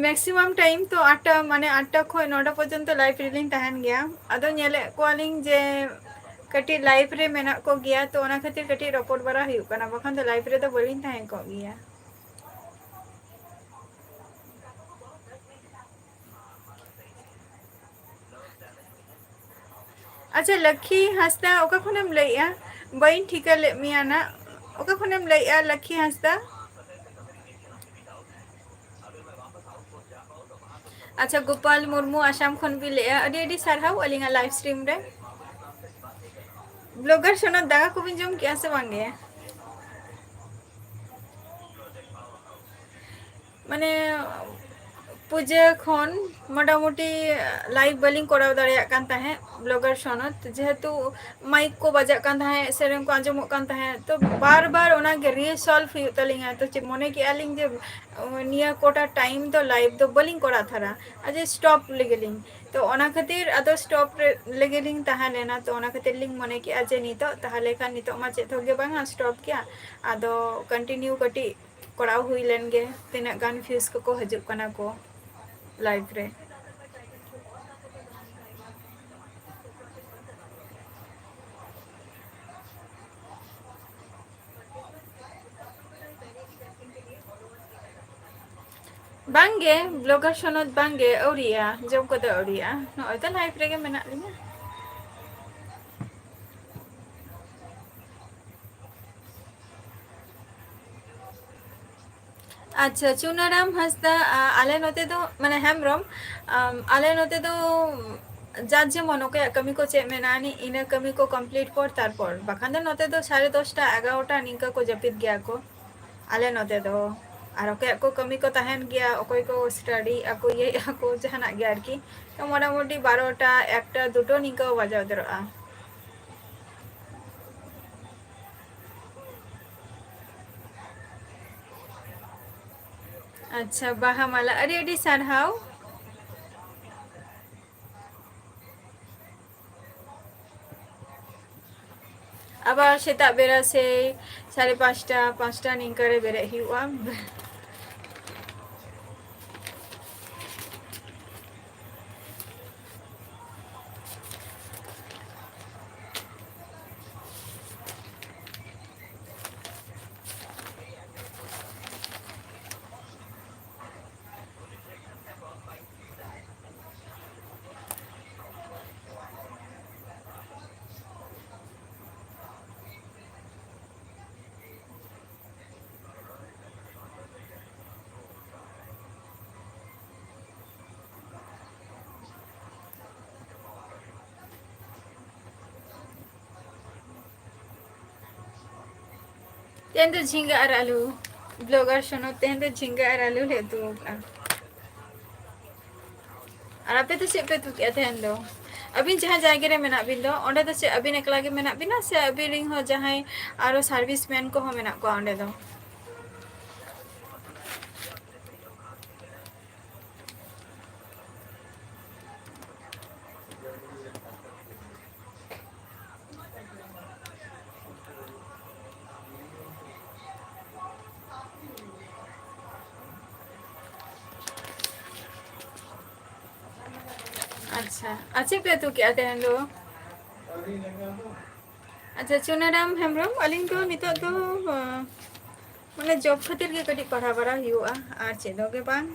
maximum time ᱛᱚ ᱟᱴᱴᱟ, ᱢᱟᱱᱮ ᱟᱴᱴᱟ ᱠᱷᱚᱱ ᱱᱚᱴᱟ ᱯᱚᱨᱡᱚᱱᱛᱚ live ᱨᱮᱞᱤᱧ ᱛᱟᱦᱮᱱ ᱜᱮᱭᱟ᱾ ᱟᱫᱚ ᱧᱮᱞᱮᱫ ᱠᱚᱣᱟᱞᱤᱧ ᱡᱮ ᱠᱟᱹᱴᱤᱡ live ᱨᱮ ᱢᱮᱱᱟᱜ ᱠᱚᱜᱮᱭᱟ, ᱛᱚ ᱚᱱᱟ ᱠᱷᱟᱹᱛᱤᱨ ᱠᱟᱹᱴᱤᱡ ᱨᱚᱯᱚᱲ ᱵᱟᱲᱟ ᱦᱩᱭᱩᱜ ᱠᱟᱱᱟ, ᱵᱟᱠᱷᱟᱱ ᱫᱚ live ᱨᱮᱫᱚ ᱵᱟᱹᱞᱤᱧ ᱛᱟᱦᱮᱸ ᱠᱚᱜ ᱜᱮᱭᱟ᱾ ᱟᱪᱪᱷᱟ, ᱞᱟᱠᱠᱷᱤ ᱦᱟᱸᱥᱫᱟ, ᱚᱠᱟ ᱠᱷᱚᱱᱮᱢ ᱞᱟᱹᱭᱮᱜᱼᱟ? ᱵᱟᱹᱧ ᱴᱷᱤᱠᱟᱹ ᱞᱮᱫ ᱢᱮᱭᱟ ᱱᱟᱜ᱾ ᱚᱠᱟ ᱠᱷᱚᱱᱮᱢ ᱞᱟᱹᱭᱮᱜᱼᱟ, ᱞᱟᱠᱠᱷᱤ ᱦᱟᱸᱥᱫᱟ? ᱟᱪᱪᱷᱟ, ᱜᱳᱯᱟᱞ ᱢᱩᱨᱢᱩ, ᱟᱥᱟᱢ ᱠᱷᱚᱱ ᱵᱤᱱ ᱞᱟᱹᱭᱮᱜᱼᱟ, ᱟᱹᱰᱤ ᱟᱹᱰᱤ ᱥᱟᱨᱦᱟᱣ ᱟᱹᱞᱤᱧᱟᱜ live stream ᱨᱮ᱾ ᱵᱞᱚᱜᱟᱨ ᱥᱚᱱᱚᱛ, ᱫᱟᱠᱟ ᱠᱚᱵᱤᱱ ᱡᱚᱢ ᱠᱮᱜᱼᱟ ᱥᱮ ᱵᱟᱝᱜᱮ? ᱢᱟᱱᱮ, ᱯᱩᱡᱟᱹ ᱠᱷᱚᱱ ᱢᱚᱴᱟᱢᱩᱴᱤ live ᱵᱟᱹᱞᱤᱧ ᱠᱚᱨᱟᱣ ᱫᱟᱲᱮᱭᱟᱜ ᱠᱟᱱ ᱛᱟᱦᱮᱸᱫ, ᱵᱞᱚᱜᱟᱨ ᱥᱚᱱᱚᱛ, ᱡᱮᱦᱮᱛᱩ ᱢᱟᱭᱤᱠ ᱠᱚ ᱵᱟᱡᱟᱜ ᱠᱟᱱ ᱛᱟᱦᱮᱸᱫ, ᱥᱮᱨᱮᱧ ᱠᱚ ᱟᱸᱡᱚᱢᱚᱜ ᱠᱟᱱ ᱛᱟᱦᱮᱸᱫ, ᱛᱚ ᱵᱟᱨ ᱵᱟᱨ ᱚᱱᱟᱜᱮ resolve ᱦᱩᱭᱩᱜ ᱛᱟᱹᱞᱤᱧᱟ᱾ ᱛᱚ ᱪᱮᱫ ᱢᱚᱱᱮ ᱠᱮᱜᱼᱟ ᱞᱤᱧ ᱡᱮ, ᱩᱸ, ᱱᱤᱭᱟᱹ ᱠᱚᱴᱟ time ᱫᱚ live ᱫᱚ ᱵᱟᱹᱞᱤᱧ ᱠᱚᱨᱟᱣ ᱛᱷᱟᱨᱟ, ᱟᱡᱮ stop ᱞᱮᱜᱮ ᱞᱤᱧ᱾ ᱛᱚ ᱚᱱᱟ ᱠᱷᱟᱹᱛᱤᱨ ᱟᱫᱚ stop ᱨᱮ, ᱞᱮᱜᱮ ᱞᱤᱧ ᱛᱟᱦᱮᱸ ᱞᱮᱱᱟ᱾ ᱛᱚ ᱚᱱᱟ ᱠᱷᱟᱹᱛᱤᱨ ᱞᱤᱧ ᱢᱚᱱᱮ ᱠᱮᱜᱼᱟ ᱡᱮ ᱱᱤᱛᱚᱜ ᱛᱟᱦᱚᱞᱮ ᱠᱷᱟᱱ ᱱᱤᱛᱚᱜ ᱢᱟ ᱪᱮᱫ ᱦᱚᱸ ᱜᱮ ᱵᱟᱝᱟ, stop ᱜᱮᱭᱟ, ᱟᱫᱚ continue ᱠᱟᱹᱴᱤᱡ ᱠᱚᱨᱟᱣ ᱦᱩᱭ ᱞᱮᱱ ᱜᱮ, ᱛᱤᱱᱟᱹᱜ ᱜᱟᱱ views ᱠᱚᱠᱚ ᱦᱤᱡᱩᱜ ᱠᱟᱱᱟ ᱠᱚ live ᱨᱮ᱾ ᱵᱟᱝᱜᱮ, ᱵᱞᱚᱜᱟᱨ ᱥᱚᱱᱚᱛ, ᱵᱟᱝᱜᱮ, ᱟᱹᱣᱨᱤᱭᱟ, ᱡᱚᱢ ᱠᱚᱫᱚ ᱟᱹᱣᱨᱤᱭᱟ, ᱱᱚᱜᱼᱚᱭ ᱛᱚ live ᱨᱮᱜᱮ ᱢᱮᱱᱟᱜ ᱞᱤᱧᱟ᱾ ᱟᱪᱪᱷᱟ, ᱪᱩᱱᱟᱨᱟᱢ ᱦᱟᱸᱥᱫᱟ, ᱟ, ᱟᱞᱮ ᱱᱚᱛᱮ ᱫᱚ, ᱢᱟᱱᱮ, ᱦᱮᱢᱵᱨᱚᱢ, ᱟᱢ, ᱟᱞᱮ ᱱᱚᱛᱮ ᱫᱚ ᱡᱟᱨ ᱡᱮᱢᱚᱱ ᱚᱠᱚᱭᱟᱜ ᱠᱟᱹᱢᱤ ᱠᱚ ᱪᱮᱫ ᱢᱮᱱᱟᱜᱼᱟ, ᱤᱱᱟᱹ ᱠᱟᱹᱢᱤ ᱠᱚ complete ᱯᱚᱨ ᱛᱟᱨᱯᱚᱨ, ᱵᱟᱠᱷᱟᱱ ᱫᱚ ᱱᱚᱛᱮ ᱫᱚ ᱥᱟᱲᱮ ᱫᱚᱥᱴᱟ, ᱮᱜᱟᱨᱚᱴᱟ ᱱᱤᱝᱠᱟᱹ ᱠᱚ ᱡᱟᱹᱯᱤᱫ ᱜᱮᱭᱟ ᱠᱚ ᱟᱞᱮ ᱱᱚᱛᱮ ᱫᱚ᱾ ᱟᱨ ᱚᱠᱚᱭᱟᱜ ᱠᱚ ᱠᱟᱹᱢᱤ ᱠᱚ ᱛᱟᱦᱮᱱ ᱜᱮᱭᱟ, ᱚᱠᱚᱭ ᱠᱚ study ᱟᱠᱚ, ᱤᱭᱟᱹᱭᱮᱫᱼᱟ ᱠᱚ, ᱡᱟᱦᱟᱱᱟᱜ ᱜᱮ ᱟᱨᱠᱤ, ᱛᱚ ᱢᱚᱴᱟᱢᱩᱴᱤ ᱵᱟᱨᱚᱴᱟ, ᱮᱠᱴᱟ, ᱫᱩᱴᱳ ᱱᱤᱝᱠᱟᱹ ᱵᱟᱡᱟᱣ ᱩᱛᱟᱹᱨᱚᱜᱼᱟ᱾ ᱟᱪᱪᱷᱟ, ᱵᱟᱦᱟ ᱢᱟᱞᱟ, ᱟᱹᱰᱤ ᱟᱹᱰᱤ ᱥᱟᱨᱦᱟᱣ᱾ ᱟᱵᱟᱨ ᱥᱮᱛᱟᱜ ᱵᱮᱲᱟ ᱥᱮᱭ ᱥᱟᱲᱮ ᱯᱟᱸᱪᱴᱟ, ᱯᱟᱸᱪᱴᱟ ᱱᱤᱝᱠᱟᱹ ᱨᱮ ᱵᱮᱨᱮᱫ ᱦᱩᱭᱩᱜᱼᱟ᱾ ᱛᱮᱦᱮᱧ ᱫᱚ ᱡᱷᱤᱸᱜᱟᱹ ᱟᱨ ᱟᱹᱞᱩ, blogger ᱥᱚᱱᱚᱛ, ᱛᱮᱦᱮᱧ ᱫᱚ ᱡᱷᱤᱸᱜᱟᱹ ᱟᱨ ᱟᱹᱞᱩ ᱞᱮ ᱩᱛᱩ ᱟᱠᱟᱫᱼᱟ᱾ ᱟᱨ ᱟᱯᱮ ᱫᱚ ᱪᱮᱫ ᱯᱮ ᱩᱛᱩ ᱠᱮᱫᱼᱟ ᱛᱮᱦᱮᱧ ᱫᱚ? ᱟᱹᱵᱤᱱ ᱡᱟᱦᱟᱸ ᱡᱟᱭᱜᱟ ᱨᱮ ᱢᱮᱱᱟᱜ ᱵᱤᱱ ᱫᱚ, ᱚᱸᱰᱮ ᱫᱚ ᱪᱮᱫ ᱟᱹᱵᱤᱱ ᱮᱠᱞᱟ ᱜᱮ ᱢᱮᱱᱟᱜ ᱵᱤᱱᱟ ᱥᱮ ᱟᱹᱵᱤᱱ ᱨᱮᱱ ᱦᱚᱸ ᱡᱟᱦᱟᱸᱭ ᱟᱨᱚ service man ᱠᱚᱦᱚᱸ ᱢᱮᱱᱟᱜ ᱠᱚᱣᱟ ᱚᱸᱰᱮ ᱫᱚ? ᱟᱪᱪᱷᱟ, ᱟᱨ ᱪᱮᱫ ᱯᱮ ᱩᱛᱩ ᱠᱮᱜᱼᱟ ᱛᱮᱦᱮᱧ ᱫᱚ? ᱟᱪᱪᱷᱟ, ᱪᱩᱱᱟᱨᱟᱢ ᱦᱮᱢᱵᱨᱚᱢ, ᱟᱹᱞᱤᱧ ᱫᱚ ᱱᱤᱛᱚᱜ ᱫᱚ, ᱟᱸ, ᱢᱟᱱᱮ job ᱠᱷᱟᱹᱛᱤᱨ ᱜᱮ ᱠᱟᱹᱴᱤᱡ ᱯᱟᱲᱦᱟᱣ ᱵᱟᱲᱟ ᱦᱩᱭᱩᱜᱼᱟ, ᱟᱨ ᱪᱮᱫ ᱦᱚᱸ ᱜᱮ ᱵᱟᱝ᱾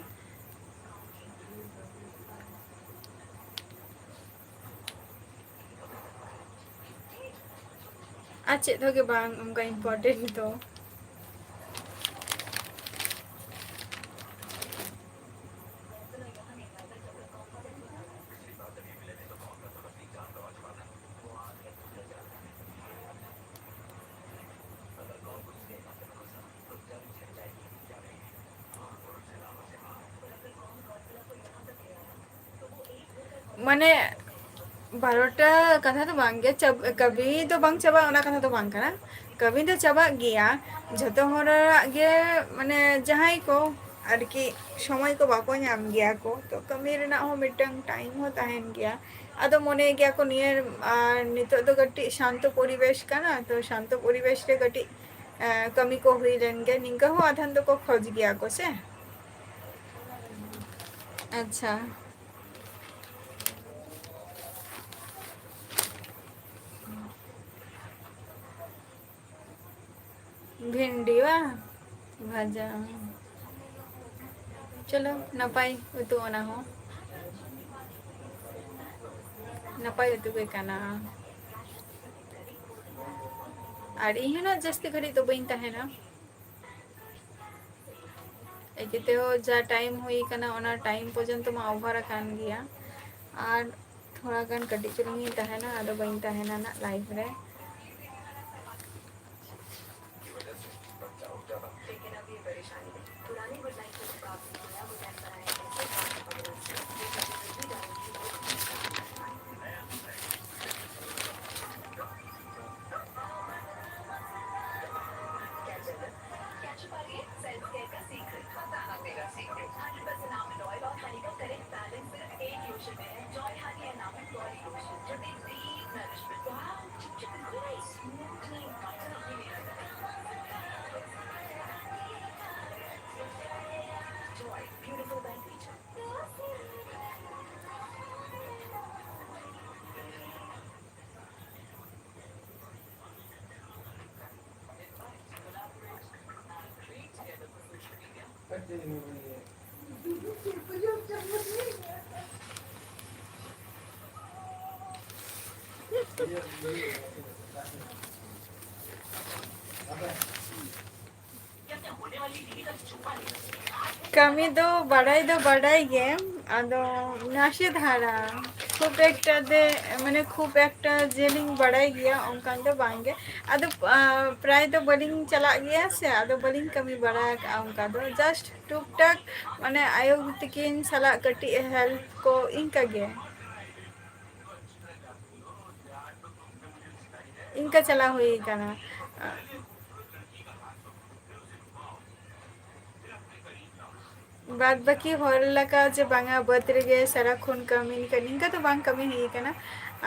ᱟᱨ ᱪᱮᱫ ᱦᱚᱸ ᱜᱮ ᱵᱟᱝ ᱚᱱᱠᱟ important ᱫᱚ᱾ ᱢᱟᱱᱮ ᱵᱟᱨᱚᱴᱟ ᱠᱟᱛᱷᱟ ᱫᱚ ᱵᱟᱝ ᱜᱮ, ᱪᱟᱵ-, ᱠᱟᱹᱢᱤ ᱫᱚ ᱵᱟᱝ ᱪᱟᱵᱟᱜᱼᱟ, ᱚᱱᱟ ᱠᱟᱛᱷᱟ ᱫᱚ ᱵᱟᱝ ᱠᱟᱱᱟ᱾ ᱠᱟᱹᱢᱤ ᱫᱚ ᱪᱟᱵᱟᱜ ᱜᱮᱭᱟ ᱡᱷᱚᱛᱚ ᱦᱚᱲᱟᱜ ᱜᱮ, ᱢᱟᱱᱮ ᱡᱟᱦᱟᱸᱭ ᱠᱚ ᱟᱨᱠᱤ ᱥᱚᱢᱚᱭ ᱠᱚ ᱵᱟᱠᱚ ᱧᱟᱢ ᱜᱮᱭᱟ ᱠᱚ, ᱛᱚ ᱠᱟᱹᱢᱤ ᱨᱮᱱᱟᱜ ᱦᱚᱸ ᱢᱤᱫᱴᱟᱝ ᱴᱟᱭᱤᱢ ᱦᱚᱸ ᱛᱟᱦᱮᱱ ᱜᱮᱭᱟ᱾ ᱟᱫᱚ ᱢᱚᱱᱮᱭ ᱜᱮᱭᱟ ᱠᱚ ᱱᱤᱭᱟᱹ, ᱟᱨ ᱱᱤᱛᱚᱜ ᱫᱚ ᱠᱟᱹᱴᱤᱡ ᱥᱟᱱᱛᱚ ᱯᱚᱨᱤᱵᱮᱥ ᱠᱟᱱᱟ, ᱛᱚ ᱥᱟᱱᱛᱚ ᱯᱚᱨᱤᱵᱮᱥ ᱨᱮ ᱠᱟᱹᱴᱤᱡ, ᱮ, ᱠᱟᱹᱢᱤ ᱠᱚ ᱦᱩᱭ ᱞᱮᱱ ᱜᱮ, ᱱᱤᱝᱠᱟᱹ ᱦᱚᱸ ᱟᱫᱷᱟᱱ ᱫᱚᱠᱚ ᱠᱷᱚᱡᱽ ᱜᱮᱭᱟ ᱠᱚ ᱥᱮ᱾ ᱟᱪᱪᱷᱟ᱾ ᱵᱷᱤᱱᱰᱤ ᱵᱟᱝ? ᱵᱷᱟᱡᱟ᱾ ᱪᱚᱞᱚ, ᱱᱟᱯᱟᱭ ᱩᱛᱩ ᱚᱱᱟ ᱦᱚᱸ᱾ ᱱᱟᱯᱟᱭ ᱩᱛᱩ ᱜᱮ ᱠᱟᱱᱟ᱾ ᱟᱨ ᱤᱧ ᱦᱚᱸ ᱱᱟᱜ ᱡᱟᱹᱥᱛᱤ ᱜᱷᱟᱹᱲᱤᱡ ᱫᱚ ᱵᱟᱹᱧ ᱛᱟᱦᱮᱱᱟ᱾ ᱮᱠᱮᱛᱮ ᱦᱚᱸ ᱡᱟ ᱴᱟᱭᱤᱢ ᱦᱩᱭ ᱠᱟᱱᱟ, ᱚᱱᱟ ᱴᱟᱭᱤᱢ ᱯᱚᱨᱡᱚᱱᱛᱚ ᱢᱟ ᱳᱵᱷᱟᱨ ᱟᱠᱟᱱ ᱜᱮᱭᱟ᱾ ᱟᱨ ᱛᱷᱚᱲᱟ ᱜᱟᱱ ᱠᱟᱹᱴᱤᱡ ᱪᱩᱞᱩᱝ ᱤᱧ ᱛᱟᱦᱮᱱᱟ, ᱟᱫᱚ ᱵᱟᱹᱧ ᱛᱟᱦᱮᱱᱟ ᱱᱟᱜ ᱞᱟᱭᱤᱵᱷ ᱨᱮ᱾ ᱠᱟᱹᱢᱤ ᱫᱚ ᱵᱟᱰᱟᱭ ᱫᱚ ᱵᱟᱰᱟᱭ ᱜᱮ, ᱟᱫᱚ ᱱᱟᱥᱮ ᱫᱷᱟᱨᱟ, ᱠᱷᱩᱵ ᱮᱠᱴᱟ ᱫᱮ, ᱢᱟᱱᱮ ᱠᱷᱩᱵ ᱮᱠᱴᱟ ᱡᱮᱞᱤᱧ ᱵᱟᱰᱟᱭ ᱜᱮᱭᱟ ᱚᱱᱠᱟᱱ ᱫᱚ ᱵᱟᱝ ᱜᱮ᱾ ᱟᱫᱚ, ᱟ, ᱯᱨᱟᱭ ᱫᱚ ᱵᱟᱹᱞᱤᱧ ᱪᱟᱞᱟᱜ ᱜᱮᱭᱟ ᱥᱮ, ᱟᱫᱚ ᱵᱟᱹᱞᱤᱧ ᱠᱟᱹᱢᱤ ᱵᱟᱲᱟ ᱟᱠᱟᱫᱼᱟ ᱚᱱᱠᱟ ᱫᱚ, just ᱴᱩᱠ ᱴᱟᱠ ᱢᱟᱱᱮ ᱟᱭᱳ ᱛᱤᱠᱤᱱ ᱥᱟᱞᱟᱜ ᱠᱟᱹᱴᱤᱡ help ᱠᱚ ᱤᱱᱠᱟ ᱜᱮ᱾ ᱤᱱᱠᱟᱹ ᱪᱟᱞᱟᱣ ᱦᱩᱭ ᱠᱟᱱᱟ᱾ ᱵᱟᱫ ᱵᱟᱹᱠᱤ ᱦᱚᱲ ᱞᱮᱠᱟ ᱡᱮ ᱵᱟᱝᱟ ᱵᱟᱹᱫᱽ ᱨᱮᱜᱮ ᱥᱟᱨᱟᱠᱷᱚᱱ ᱠᱟᱹᱢᱤ ᱞᱮᱠᱟ, ᱱᱤᱝᱠᱟᱹ ᱫᱚ ᱵᱟᱝ ᱠᱟᱹᱢᱤ ᱦᱩᱭ ᱠᱟᱱᱟ᱾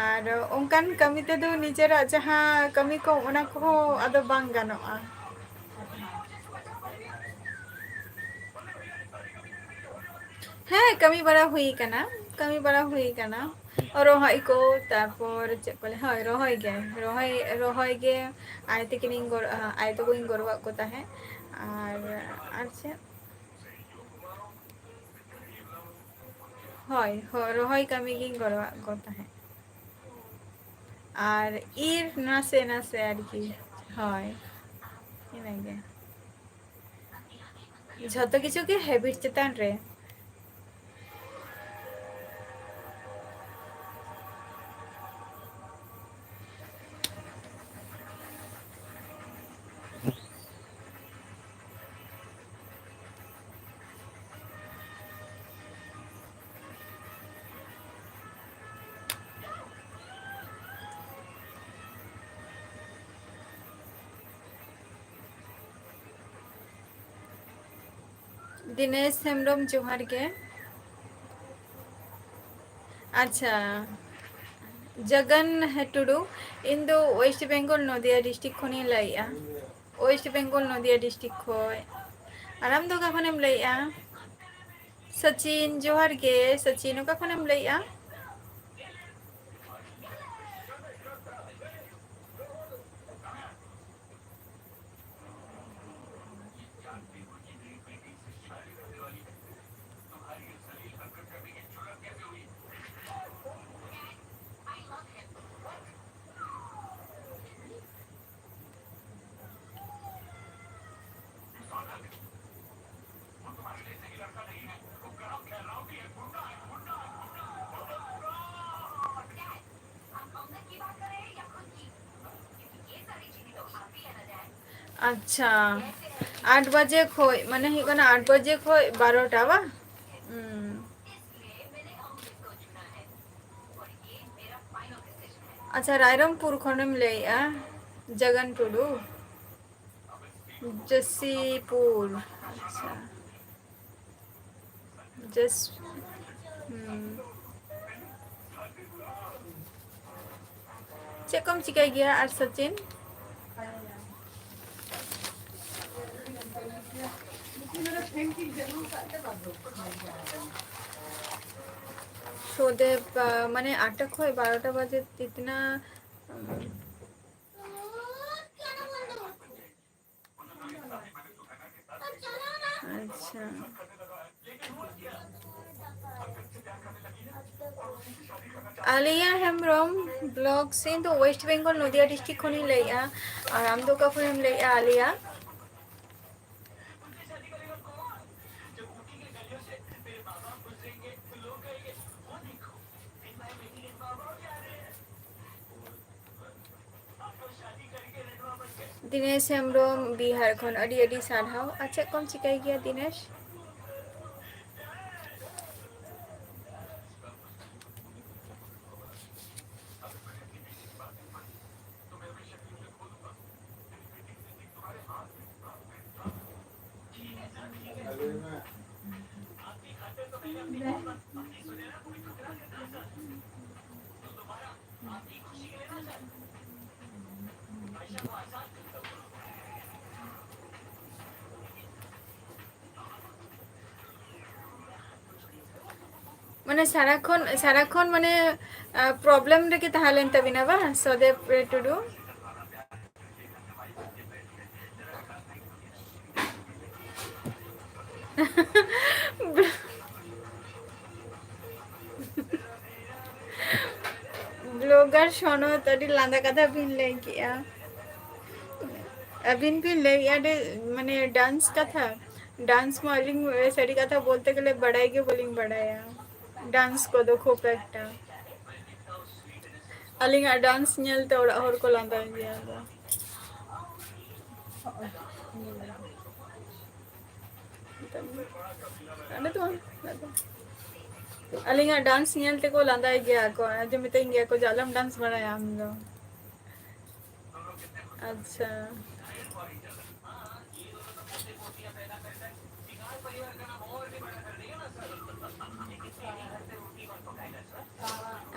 ᱟᱨ ᱚᱱᱠᱟᱱ ᱠᱟᱹᱢᱤ ᱛᱮᱫᱚ ᱱᱤᱡᱮᱨᱟᱜ ᱡᱟᱦᱟᱸ ᱠᱟᱹᱢᱤ ᱠᱚ, ᱚᱱᱟ ᱠᱚᱦᱚᱸ ᱟᱫᱚ ᱵᱟᱝ ᱜᱟᱱᱚᱜᱼᱟ᱾ ᱦᱮᱸ, ᱠᱟᱹᱢᱤ ᱵᱟᱲᱟ ᱦᱩᱭ ᱠᱟᱱᱟ, ᱠᱟᱹᱢᱤ ᱵᱟᱲᱟ ᱦᱩᱭ ᱠᱟᱱᱟ᱾ ᱨᱚᱦᱚᱭ ᱠᱚ, ᱛᱟᱨᱯᱚᱨ ᱪᱮᱫ ᱠᱚ ᱞᱟᱹᱭᱟ, ᱦᱳᱭ, ᱨᱚᱦᱚᱭ ᱜᱮ, ᱨᱚᱦᱚᱭ, ᱨᱚᱦᱚᱭ ᱜᱮ᱾ ᱟᱭ ᱛᱟᱹᱠᱤᱱᱤᱧ ᱜᱚᱲᱚ-, ᱟᱭ ᱛᱟᱠᱚᱧ ᱜᱚᱲᱚᱣᱟᱜ ᱠᱚ ᱛᱟᱦᱮᱸᱫ᱾ ᱟᱨ, ᱟᱨ ᱪᱮᱫ? ᱦᱳᱭ, ᱦᱳᱭ, ᱨᱚᱦᱚᱭ ᱠᱟᱹᱢᱤ ᱜᱤᱧ ᱜᱚᱲᱚᱣᱟᱜ ᱠᱚ ᱛᱟᱦᱮᱸᱫ᱾ ᱟᱨ ᱤᱨ ᱱᱟᱥᱮ ᱱᱟᱥᱮ ᱟᱨᱠᱤ᱾ ᱦᱳᱭ, ᱤᱱᱟᱹᱜᱮ᱾ ᱡᱷᱚᱛᱚ ᱠᱤᱪᱷᱩ ᱜᱮ habit ᱪᱮᱛᱟᱱ ᱨᱮ᱾ ᱫᱤᱱᱮᱥ ᱦᱮᱢᱵᱨᱚᱢ, ᱡᱚᱦᱟᱨ ᱜᱮ᱾ ᱟᱪᱪᱷᱟ, ᱡᱚᱜᱚᱱ ᱴᱩᱰᱩ, ᱤᱧ ᱫᱚ West Bengal, ᱱᱚᱫᱤᱭᱟ district ᱠᱷᱚᱱᱤᱧ ᱞᱟᱹᱭᱮᱜᱼᱟ᱾ West Bengal, ᱱᱚᱫᱤᱭᱟ district ᱠᱷᱚᱱ᱾ ᱟᱨ ᱟᱢ ᱫᱚ ᱚᱠᱟ ᱠᱷᱚᱱᱮᱢ ᱞᱟᱹᱭᱮᱜᱼᱟ? ᱥᱚᱪᱤᱱ, ᱡᱚᱦᱟᱨ ᱜᱮ᱾ ᱥᱚᱪᱤᱱ, ᱚᱠᱟ ᱠᱷᱚᱱᱮᱢ ᱞᱟᱹᱭᱮᱜᱼᱟ? ᱟᱪᱪᱷᱟ, ᱟᱴ ᱵᱟᱡᱮ ᱠᱷᱚᱡ, ᱢᱟᱱᱮ ᱦᱩᱭᱩᱜ ᱠᱟᱱᱟ ᱟᱴ ᱵᱟᱡᱮ ᱠᱷᱚᱡ ᱵᱟᱨᱚᱴᱟ ᱵᱟᱝ? ᱦᱩᱸ᱾ ᱟᱪᱪᱷᱟ, ᱨᱟᱭᱨᱚᱝᱯᱩᱨ ᱠᱷᱚᱱᱮᱢ ᱞᱟᱹᱭᱮᱜᱼᱟ, ᱡᱚᱜᱚᱱ ᱴᱩᱰᱩ? ᱡᱚᱥᱤᱯᱩᱨ, ᱟᱪᱪᱷᱟ᱾ ᱡᱚᱥ-, ᱦᱩᱸ᱾ ᱪᱮᱫ ᱠᱚᱢ ᱪᱤᱠᱟᱹᱭ ᱜᱮᱭᱟ ᱟᱨ ᱥᱚᱪᱤᱱ? ᱥᱚᱫᱮᱵ, ᱟ, ᱢᱟᱱᱮ ᱟᱴᱴᱟ ᱠᱷᱚᱱ ᱵᱟᱨᱚᱴᱟ ᱵᱟᱡᱮ ᱛᱤᱛᱱᱟ, ᱟᱪᱪᱷᱟ᱾ ᱟᱞᱤᱭᱟ ᱦᱮᱢᱵᱨᱚᱢ vlogs, ᱤᱧ ᱫᱚ West Bengal ᱱᱚᱫᱤᱭᱟ district ᱠᱷᱚᱱᱤᱧ ᱞᱟᱹᱭᱮᱜᱼᱟ᱾ ᱟᱨ ᱟᱢ ᱫᱚ ᱚᱠᱟ ᱠᱷᱚᱱᱮᱢ ᱞᱟᱹᱭᱮᱜᱼᱟ, ᱟᱞᱤᱭᱟ? ᱫᱤᱱᱮᱥ ᱦᱮᱢᱵᱨᱚᱢ, ᱵᱤᱦᱟᱨ ᱠᱷᱚᱱ, ᱟᱹᱰᱤ ᱟᱹᱰᱤ ᱥᱟᱨᱦᱟᱣ᱾ ᱟᱨ ᱪᱮᱫ ᱠᱚᱢ ᱪᱤᱠᱟᱹᱭ ᱜᱮᱭᱟ, ᱫᱤᱱᱮᱥ? ᱢᱟᱱᱮ ᱥᱟᱨᱟᱠᱷᱚᱱ, ᱥᱟᱨᱟᱠᱷᱚᱱ ᱢᱟᱱᱮ, ᱟ, problem ᱨᱮᱜᱮ ᱛᱟᱦᱮᱸ ᱞᱮᱱ ᱛᱟᱵᱤᱱᱟ ᱵᱟᱝ, ᱥᱚᱫᱮᱵ ᱴᱩᱰᱩ? Blogger ᱥᱚᱱᱚᱛ, ᱟᱹᱰᱤ ᱞᱟᱸᱫᱟ ᱠᱟᱛᱷᱟ ᱵᱤᱱ ᱞᱟᱹᱭ ᱠᱮᱜᱼᱟ᱾ ᱟᱹᱵᱤᱱ ᱵᱤᱱ ᱞᱟᱹᱭᱮᱜᱼᱟ ᱡᱮ, ᱢᱟᱱᱮ, dance ᱠᱟᱛᱷᱟ, dance ᱢᱟ ᱟᱹᱞᱤᱧ ᱥᱟᱹᱨᱤ ᱠᱟᱛᱷᱟ ᱵᱚᱞᱛᱮ ᱜᱮᱞᱮ ᱵᱟᱲᱟᱭ ᱜᱮ ᱵᱟᱹᱞᱤᱧ ᱵᱟᱲᱟᱭᱟ, dance ᱠᱚᱫᱚ ᱠᱷᱩᱵ ᱮᱠᱴᱟ᱾ ᱟᱹᱞᱤᱧᱟᱜ dance ᱧᱮᱞᱛᱮ ᱚᱲᱟᱜ ᱦᱚᱲ ᱠᱚ ᱞᱟᱸᱫᱟᱭ ᱜᱮᱭᱟ ᱠᱚ᱾ ᱚᱸᱰᱮ ᱫᱚ ᱵᱟᱝ, ᱚᱸᱰᱮ ᱫᱚ᱾ ᱟᱹᱞᱤᱧᱟᱜ ᱰᱟᱱᱥ ᱧᱮᱞ ᱛᱮᱠᱚ ᱞᱟᱸᱫᱟᱭ ᱜᱮᱭᱟ ᱠᱚ, ᱟᱫᱚ ᱢᱤᱛᱟᱹᱧ ᱜᱮᱭᱟ ᱠᱚ ᱡᱮ, "ᱟᱞᱚᱢ ᱰᱟᱱᱥ ᱵᱟᱲᱟᱭᱟ ᱟᱢ ᱫᱚ᱾" ᱟᱪᱪᱷᱟ᱾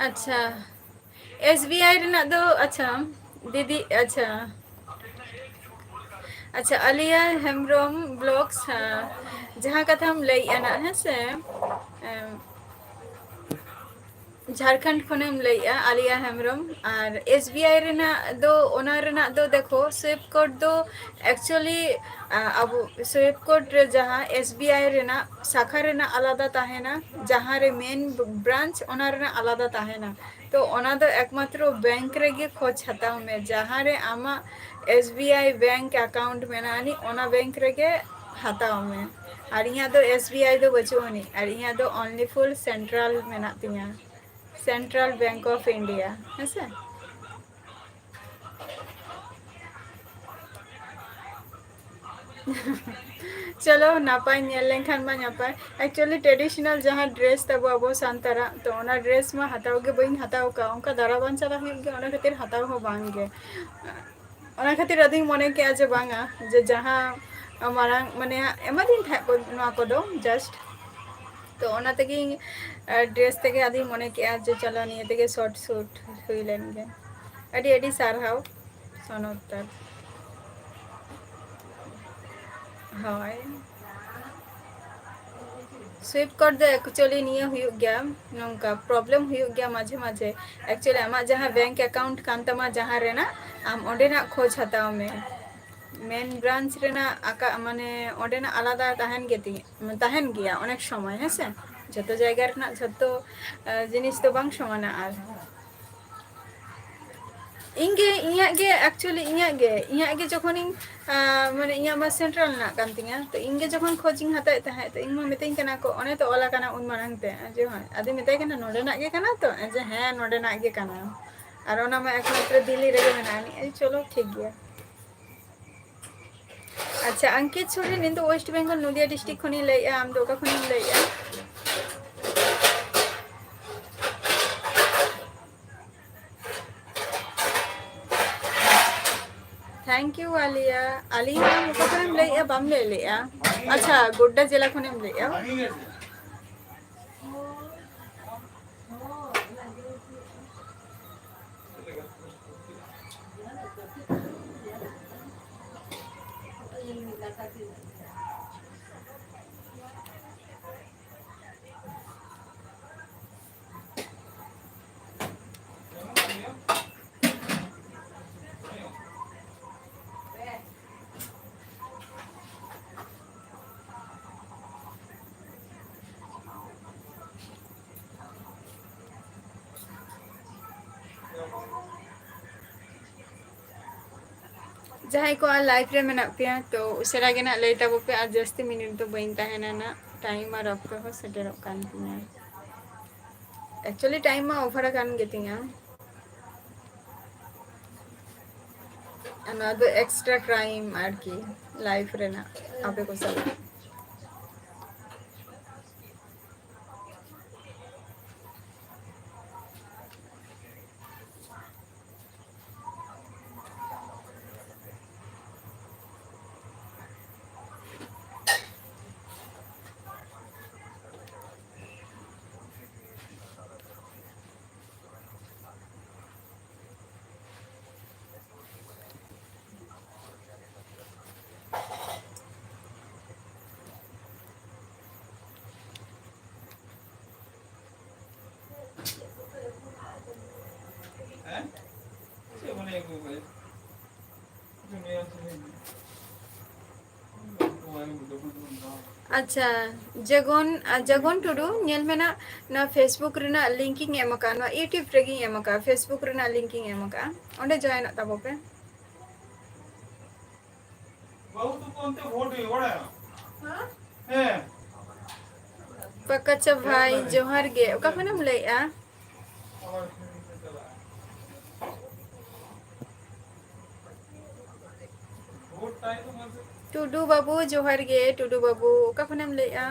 ᱟᱪᱪᱷᱟ, ᱮᱥ ᱵᱤ ᱟᱭ ᱨᱮᱱᱟᱜ ᱫᱚ, ᱟᱪᱪᱷᱟ, ᱫᱤᱫᱤ, ᱟᱪᱪᱷᱟ, ᱟᱪᱪᱷᱟ, ᱟᱞᱤᱭᱟ ᱦᱮᱢᱵᱨᱚᱢ ᱵᱞᱚᱜᱥ, ᱦᱮᱸ, ᱡᱟᱦᱟᱸ ᱠᱟᱛᱷᱟᱢ ᱞᱟᱹᱭᱮᱜᱼᱟ ᱱᱟᱜ, ᱦᱮᱸ ᱥᱮ, ᱮᱢ, ᱡᱷᱟᱲᱠᱷᱚᱸᱰ ᱠᱷᱚᱱᱮᱢ ᱞᱟᱹᱭᱮᱜᱼᱟ, ᱟᱞᱤᱭᱟ ᱦᱮᱢᱵᱨᱚᱢ᱾ ᱟᱨ ᱮᱥ ᱵᱤ ᱟᱭ ᱨᱮᱱᱟᱜ ᱫᱚ, ᱚᱱᱟ ᱨᱮᱱᱟᱜ ᱫᱚ ᱫᱮᱠᱷᱚ, ᱥᱩᱭᱤᱯ ᱠᱳᱰ ᱫᱚ actually, ᱟ, ᱟᱵᱚ ᱥᱩᱭᱤᱯ ᱠᱳᱰ ᱨᱮ ᱡᱟᱦᱟᱸ ᱮᱥ ᱵᱤ ᱟᱭ ᱨᱮᱱᱟᱜ ᱥᱟᱠᱷᱟ ᱨᱮᱱᱟᱜ ᱟᱞᱟᱫᱟ ᱛᱟᱦᱮᱱᱟ, ᱡᱟᱦᱟᱸ ᱨᱮ ᱢᱮᱱ ᱵᱨᱟᱧᱪ, ᱚᱱᱟ ᱨᱮᱱᱟᱜ ᱟᱞᱟᱫᱟ ᱛᱟᱦᱮᱱᱟ᱾ ᱛᱚ ᱚᱱᱟ ᱫᱚ ᱮᱠᱢᱟᱛᱨᱚ ᱵᱮᱝᱠ ᱨᱮᱜᱮ ᱠᱷᱚᱡᱽ ᱦᱟᱛᱟᱣ ᱢᱮ, ᱡᱟᱦᱟᱸ ᱨᱮ ᱟᱢᱟᱜ S B I bank account ᱢᱮᱱᱟᱜ ᱟᱹᱱᱤᱡ, ᱚᱱᱟ ᱵᱮᱝᱠ ᱨᱮᱜᱮ ᱦᱟᱛᱟᱣ ᱢᱮ᱾ ᱟᱨ ᱤᱧᱟᱹᱜ ᱫᱚ ᱮᱥ ᱵᱤ ᱟᱭ ᱫᱚ ᱵᱟᱹᱪᱩᱜ ᱟᱹᱱᱤᱡ, ᱟᱨ ᱤᱧᱟᱹᱜ ᱫᱚ only full central ᱢᱮᱱᱟᱜ ᱛᱤᱧᱟᱹ, Central Bank of India, ᱦᱮᱸ ᱥᱮ᱾ ᱪᱚᱞᱚ, ᱱᱟᱯᱟᱭ ᱧᱮᱞ ᱞᱮᱱᱠᱷᱟᱱ ᱢᱟ ᱱᱟᱯᱟᱭ᱾ Actually, traditional ᱡᱟᱦᱟᱸ dress ᱛᱟᱵᱚ ᱟᱵᱚ ᱥᱟᱱᱛᱟᱲᱟᱜ, ᱛᱚ ᱚᱱᱟ dress ᱢᱟ ᱦᱟᱛᱟᱣ ᱜᱮ ᱵᱟᱹᱧ ᱦᱟᱛᱟᱣ ᱠᱟᱜᱼᱟ, ᱚᱱᱠᱟ ᱫᱟᱬᱟ ᱵᱟᱝ ᱪᱟᱞᱟᱜ ᱦᱩᱭᱩᱜ ᱜᱮᱭᱟ, ᱚᱱᱟ ᱠᱷᱟᱹᱛᱤᱨ ᱦᱟᱛᱟᱣ ᱦᱚᱸ ᱵᱟᱝ ᱜᱮ᱾ ᱚᱱᱟ ᱠᱷᱟᱹᱛᱤᱨ ᱟᱫᱚᱧ ᱢᱚᱱᱮ ᱠᱮᱜᱼᱟ ᱡᱮ ᱵᱟᱝᱟ, ᱡᱮ ᱡᱟᱦᱟᱸ ᱢᱟᱲᱟᱝ, ᱢᱟᱱᱮ, ᱮᱢᱟᱫᱤᱧ ᱛᱟᱦᱮᱸᱫ ᱠᱚ ᱱᱚᱣᱟ ᱠᱚᱫᱚ just, ᱛᱚ ᱚᱱᱟ ᱛᱮᱜᱮ ᱤᱧ, ᱟᱨ dress ᱛᱮᱜᱮ ᱟᱫᱚᱧ ᱢᱚᱱᱮ ᱠᱮᱜᱼᱟ ᱡᱮ ᱪᱚᱞᱚ ᱱᱤᱭᱟᱹ ᱛᱮᱜᱮ short shoot ᱦᱩᱭ ᱞᱮᱱ ᱜᱮ᱾ ᱟᱹᱰᱤ ᱟᱹᱰᱤ ᱥᱟᱨᱦᱟᱣ ᱥᱚᱱᱚᱛ ᱫᱟ᱾ ᱦᱳᱭ, ᱥᱩᱭᱤᱯ ᱠᱳᱰ ᱫᱚ actually ᱱᱤᱭᱟᱹ ᱦᱩᱭᱩᱜ ᱜᱮᱭᱟ, ᱱᱚᱝᱠᱟ problem ᱦᱩᱭᱩᱜ ᱜᱮᱭᱟ ᱢᱟᱡᱷᱮ ᱢᱟᱡᱷᱮ᱾ Actually ᱟᱢᱟᱜ ᱡᱟᱦᱟᱸ bank account ᱠᱟᱱ ᱛᱟᱢᱟ ᱡᱟᱦᱟᱸ ᱨᱮᱱᱟᱜ, ᱟᱢ ᱚᱸᱰᱮᱱᱟᱜ ᱠᱷᱚᱡᱽ ᱦᱟᱛᱟᱣ ᱢᱮ᱾ ᱢᱮᱱ ᱵᱨᱟᱧᱪ ᱨᱮᱱᱟᱜ ᱟᱠᱟ-, ᱢᱟᱱᱮ ᱚᱸᱰᱮᱱᱟᱜ ᱟᱞᱟᱫᱟ ᱛᱟᱦᱮᱱ ᱜᱮ ᱛᱤᱧ-, ᱛᱟᱦᱮᱱ ᱜᱮᱭᱟ ᱚᱱᱮᱠ ᱥᱚᱢᱚᱭ, ᱦᱮᱸ ᱥᱮ? ᱡᱷᱚᱛᱚ ᱡᱟᱭᱜᱟ ᱨᱮᱱᱟᱜ ᱡᱷᱚᱛᱚ, ᱟ, ᱡᱤᱱᱤᱥ ᱫᱚ ᱵᱟᱝ ᱥᱚᱢᱟᱱᱟ᱾ ᱟᱨ ᱤᱧ ᱜᱮ, ᱤᱧᱟᱹᱜ ᱜᱮ, actually ᱤᱧᱟᱹᱜ ᱜᱮ, ᱤᱧᱟᱹᱜ ᱜᱮ ᱡᱚᱠᱷᱚᱱᱤᱧ, ᱟ, ᱢᱟᱱᱮ ᱤᱧᱟᱹᱜ ᱢᱟ central ᱨᱮᱱᱟᱜ ᱠᱟᱱ ᱛᱤᱧᱟ, ᱛᱚ ᱤᱧ ᱜᱮ ᱡᱚᱠᱷᱚᱱ ᱠᱷᱚᱡᱽ ᱤᱧ ᱦᱟᱛᱟᱣᱮᱫ ᱛᱟᱦᱮᱸᱫ, ᱛᱚ ᱤᱧ ᱢᱟ ᱢᱤᱛᱟᱹᱧ ᱠᱟᱱᱟ ᱠᱚ, ᱚᱱᱮ ᱛᱚ ᱚᱞ ᱟᱠᱟᱱᱟ ᱩᱱ ᱢᱟᱲᱟᱝ ᱛᱮ, ᱡᱮ ᱦᱳᱭ, ᱟᱫᱚᱧ ᱢᱮᱛᱟᱭ ᱠᱟᱱᱟ, "ᱱᱚᱰᱮᱱᱟᱜ ᱜᱮ ᱠᱟᱱᱟ ᱛᱚ?" ᱡᱮ, "ᱦᱮᱸ, ᱱᱚᱰᱮᱱᱟᱜ ᱜᱮ ᱠᱟᱱᱟ᱾" ᱟᱨ ᱚᱱᱟ ᱢᱟ ᱮᱠᱢᱟᱛᱨᱚ ᱫᱤᱞᱞᱤ ᱨᱮᱜᱮ ᱢᱮᱱᱟᱜᱼᱟ᱾ ᱟᱹᱱᱤᱡ, ᱪᱚᱞᱚ, ᱴᱷᱤᱠ ᱜᱮᱭᱟ᱾ ᱟᱪᱪᱷᱟ, ᱟᱝᱠᱤᱛ ᱥᱚᱨᱮᱱ, ᱤᱧ ᱫᱚ West Bengal, ᱱᱚᱫᱤᱭᱟ district ᱠᱷᱚᱱᱤᱧ ᱞᱟᱹᱭᱮᱜᱼᱟ᱾ ᱟᱢ ᱫᱚ ᱚᱠᱟ ᱠᱷᱚᱱᱮᱢ ᱞᱟᱹᱭᱮᱜᱼᱟ? Thank you, Alia. ᱟᱞᱤᱭᱟ, ᱟᱢ ᱚᱠᱟ ᱠᱷᱚᱱᱮᱢ ᱞᱟᱹᱭᱮᱜᱼᱟ? ᱵᱟᱢ ᱞᱟᱹᱭ ᱞᱮᱜᱼᱟ᱾ ᱟᱪᱪᱷᱟ, ᱜᱳᱰᱰᱟ ᱡᱮᱞᱟ ᱠᱷᱚᱱᱮᱢ ᱞᱟᱹᱭᱮᱜᱼᱟ᱾ ᱡᱟᱦᱟᱸᱭ ᱠᱚ ᱟᱨ live ᱨᱮ ᱢᱮᱱᱟᱜ ᱯᱮᱭᱟ, ᱛᱚ ᱩᱥᱟᱹᱨᱟ ᱜᱮ ᱱᱟᱜ ᱞᱟᱹᱭ ᱛᱟᱵᱚ ᱯᱮ, ᱟᱨ ᱡᱟᱹᱥᱛᱤ minute ᱫᱚ ᱵᱟᱹᱧ ᱛᱟᱦᱮᱱᱟ ᱱᱟᱜ, time ᱟᱨ ᱚᱠᱛᱚ ᱦᱚᱸ ᱥᱮᱴᱮᱨᱚᱜ ᱠᱟᱱ ᱛᱤᱧᱟ᱾ Actually time ᱢᱟ over ᱟᱠᱟᱱ ᱜᱮᱛᱤᱧᱟ᱾ ᱟᱨ ᱱᱚᱣᱟ ᱫᱚ extra time ᱟᱨᱠᱤ, live ᱨᱮᱱᱟᱜ ᱟᱯᱮ ᱠᱚ ᱥᱟᱞᱟᱜ᱾ ᱟᱪᱪᱷᱟ, ᱡᱟᱜᱚᱱ, ᱟ, ᱡᱟᱜᱚᱱ ᱴᱩᱰᱩ, ᱧᱮᱞ ᱢᱮ ᱱᱟᱜ, ᱱᱚᱣᱟ Facebook ᱨᱮᱱᱟᱜ link ᱤᱧ ᱮᱢ ᱟᱠᱟᱫᱼᱟ, ᱱᱚᱣᱟ YouTube ᱨᱮᱜᱮᱧ ᱮᱢ ᱟᱠᱟᱫᱼᱟ, Facebook ᱨᱮᱱᱟᱜ link ᱤᱧ ᱮᱢ ᱟᱠᱟᱫᱼᱟ, ᱚᱸᱰᱮ joinᱚᱜ ᱛᱟᱵᱚ ᱯᱮ᱾ ᱵᱟᱹᱦᱩ ᱛᱟᱠᱚ ᱚᱱᱛᱮ ᱵᱷᱳᱴ ᱦᱩᱭᱩᱜ, ᱵᱟᱲᱟᱭᱟᱢ? ᱦᱮᱸ᱾ ᱯᱟᱠᱟᱪᱟ ᱵᱷᱟᱭ, ᱡᱚᱦᱟᱨ ᱜᱮ᱾ ᱚᱠᱟ ᱠᱷᱚᱱᱮᱢ ᱞᱟᱹᱭᱮᱜᱼᱟ? ᱴᱩᱰᱩ ᱵᱟᱹᱵᱩ, ᱡᱚᱦᱟᱨ ᱜᱮ᱾ ᱴᱩᱰᱩ ᱵᱟᱹᱵᱩ, ᱚᱠᱟ ᱠᱷᱚᱱᱮᱢ ᱞᱟᱹᱭᱮᱜᱼᱟ?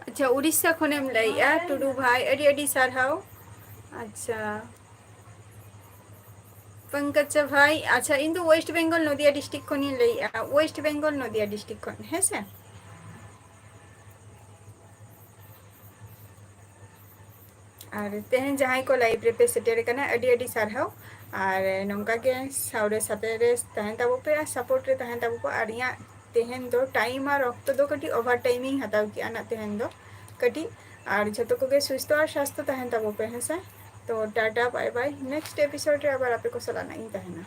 ᱟᱪᱪᱷᱟ, ᱩᱲᱤᱥᱥᱟ ᱠᱷᱚᱱᱮᱢ ᱞᱟᱹᱭᱮᱜᱼᱟ ᱴᱩᱰᱩ ᱵᱷᱟᱭ, ᱟᱹᱰᱤ ᱟᱹᱰᱤ ᱥᱟᱨᱦᱟᱣ᱾ ᱟᱪᱪᱷᱟ, ᱯᱚᱝᱠᱚᱡᱟ ᱵᱷᱟᱭ, ᱟᱪᱪᱷᱟ, ᱤᱧ ᱫᱚ ᱳᱭᱮᱥᱴ ᱵᱮᱝᱜᱚᱞ ᱱᱚᱫᱤᱭᱟ ᱰᱤᱥᱴᱨᱤᱠᱴ ᱠᱷᱚᱱᱤᱧ ᱞᱟᱹᱭᱮᱜᱼᱟ, ᱳᱭᱮᱥᱴ ᱵᱮᱝᱜᱚᱞ ᱱᱚᱫᱤᱭᱟ ᱰᱤᱥᱴᱨᱤᱠᱴ ᱠᱷᱚᱱ, ᱦᱮᱸ ᱥᱮ? ᱟᱨ ᱛᱮᱦᱮᱧ ᱡᱟᱦᱟᱸᱭ ᱠᱚ ᱞᱟᱭᱤᱵᱷ ᱨᱮᱯᱮ ᱥᱮᱴᱮᱨ ᱟᱠᱟᱱᱟ, ᱟᱹᱰᱤ ᱟᱹᱰᱤ ᱥᱟᱨᱦᱟᱣ᱾ ᱟᱨ ᱱᱚᱝᱠᱟ ᱜᱮ ᱥᱟᱶᱨᱮ ᱥᱟᱛᱮ ᱨᱮ ᱛᱟᱦᱮᱱ ᱛᱟᱵᱚ ᱯᱮ ᱟᱨ ᱥᱟᱯᱳᱨᱴ ᱨᱮ ᱛᱟᱦᱮᱱ ᱛᱟᱵᱚ ᱯᱮ᱾ ᱟᱨ ᱤᱧᱟᱹᱜ ᱛᱮᱦᱮᱧ ᱫᱚ ᱴᱟᱭᱤᱢ ᱟᱨ ᱚᱠᱛᱚ ᱫᱚ ᱠᱟᱹᱴᱤᱡ ᱳᱵᱷᱟᱨ ᱴᱟᱭᱤᱢ ᱤᱧ ᱦᱟᱛᱟᱣ ᱠᱮᱜᱼᱟ ᱱᱟᱜ ᱛᱮᱦᱮᱧ ᱫᱚ ᱠᱟᱹᱴᱤᱡ᱾ ᱟᱨ ᱡᱷᱚᱛᱚ ᱠᱚᱜᱮ ᱥᱩᱥᱛᱷᱚ ᱟᱨ ᱥᱟᱥᱛᱷᱚ ᱛᱟᱦᱮᱱ ᱛᱟᱵᱚ ᱯᱮ, ᱦᱮᱸ ᱥᱮ? ᱛᱚ ᱴᱟᱴᱟ, ᱵᱟᱭ ᱵᱟᱭ, ᱱᱮᱠᱥᱴ ᱮᱯᱤᱥᱳᱰ ᱨᱮ ᱟᱵᱟᱨ ᱟᱯᱮ ᱠᱚ ᱥᱟᱞᱟᱜ ᱱᱟᱜ ᱤᱧ ᱛᱟᱦᱮᱱᱟ᱾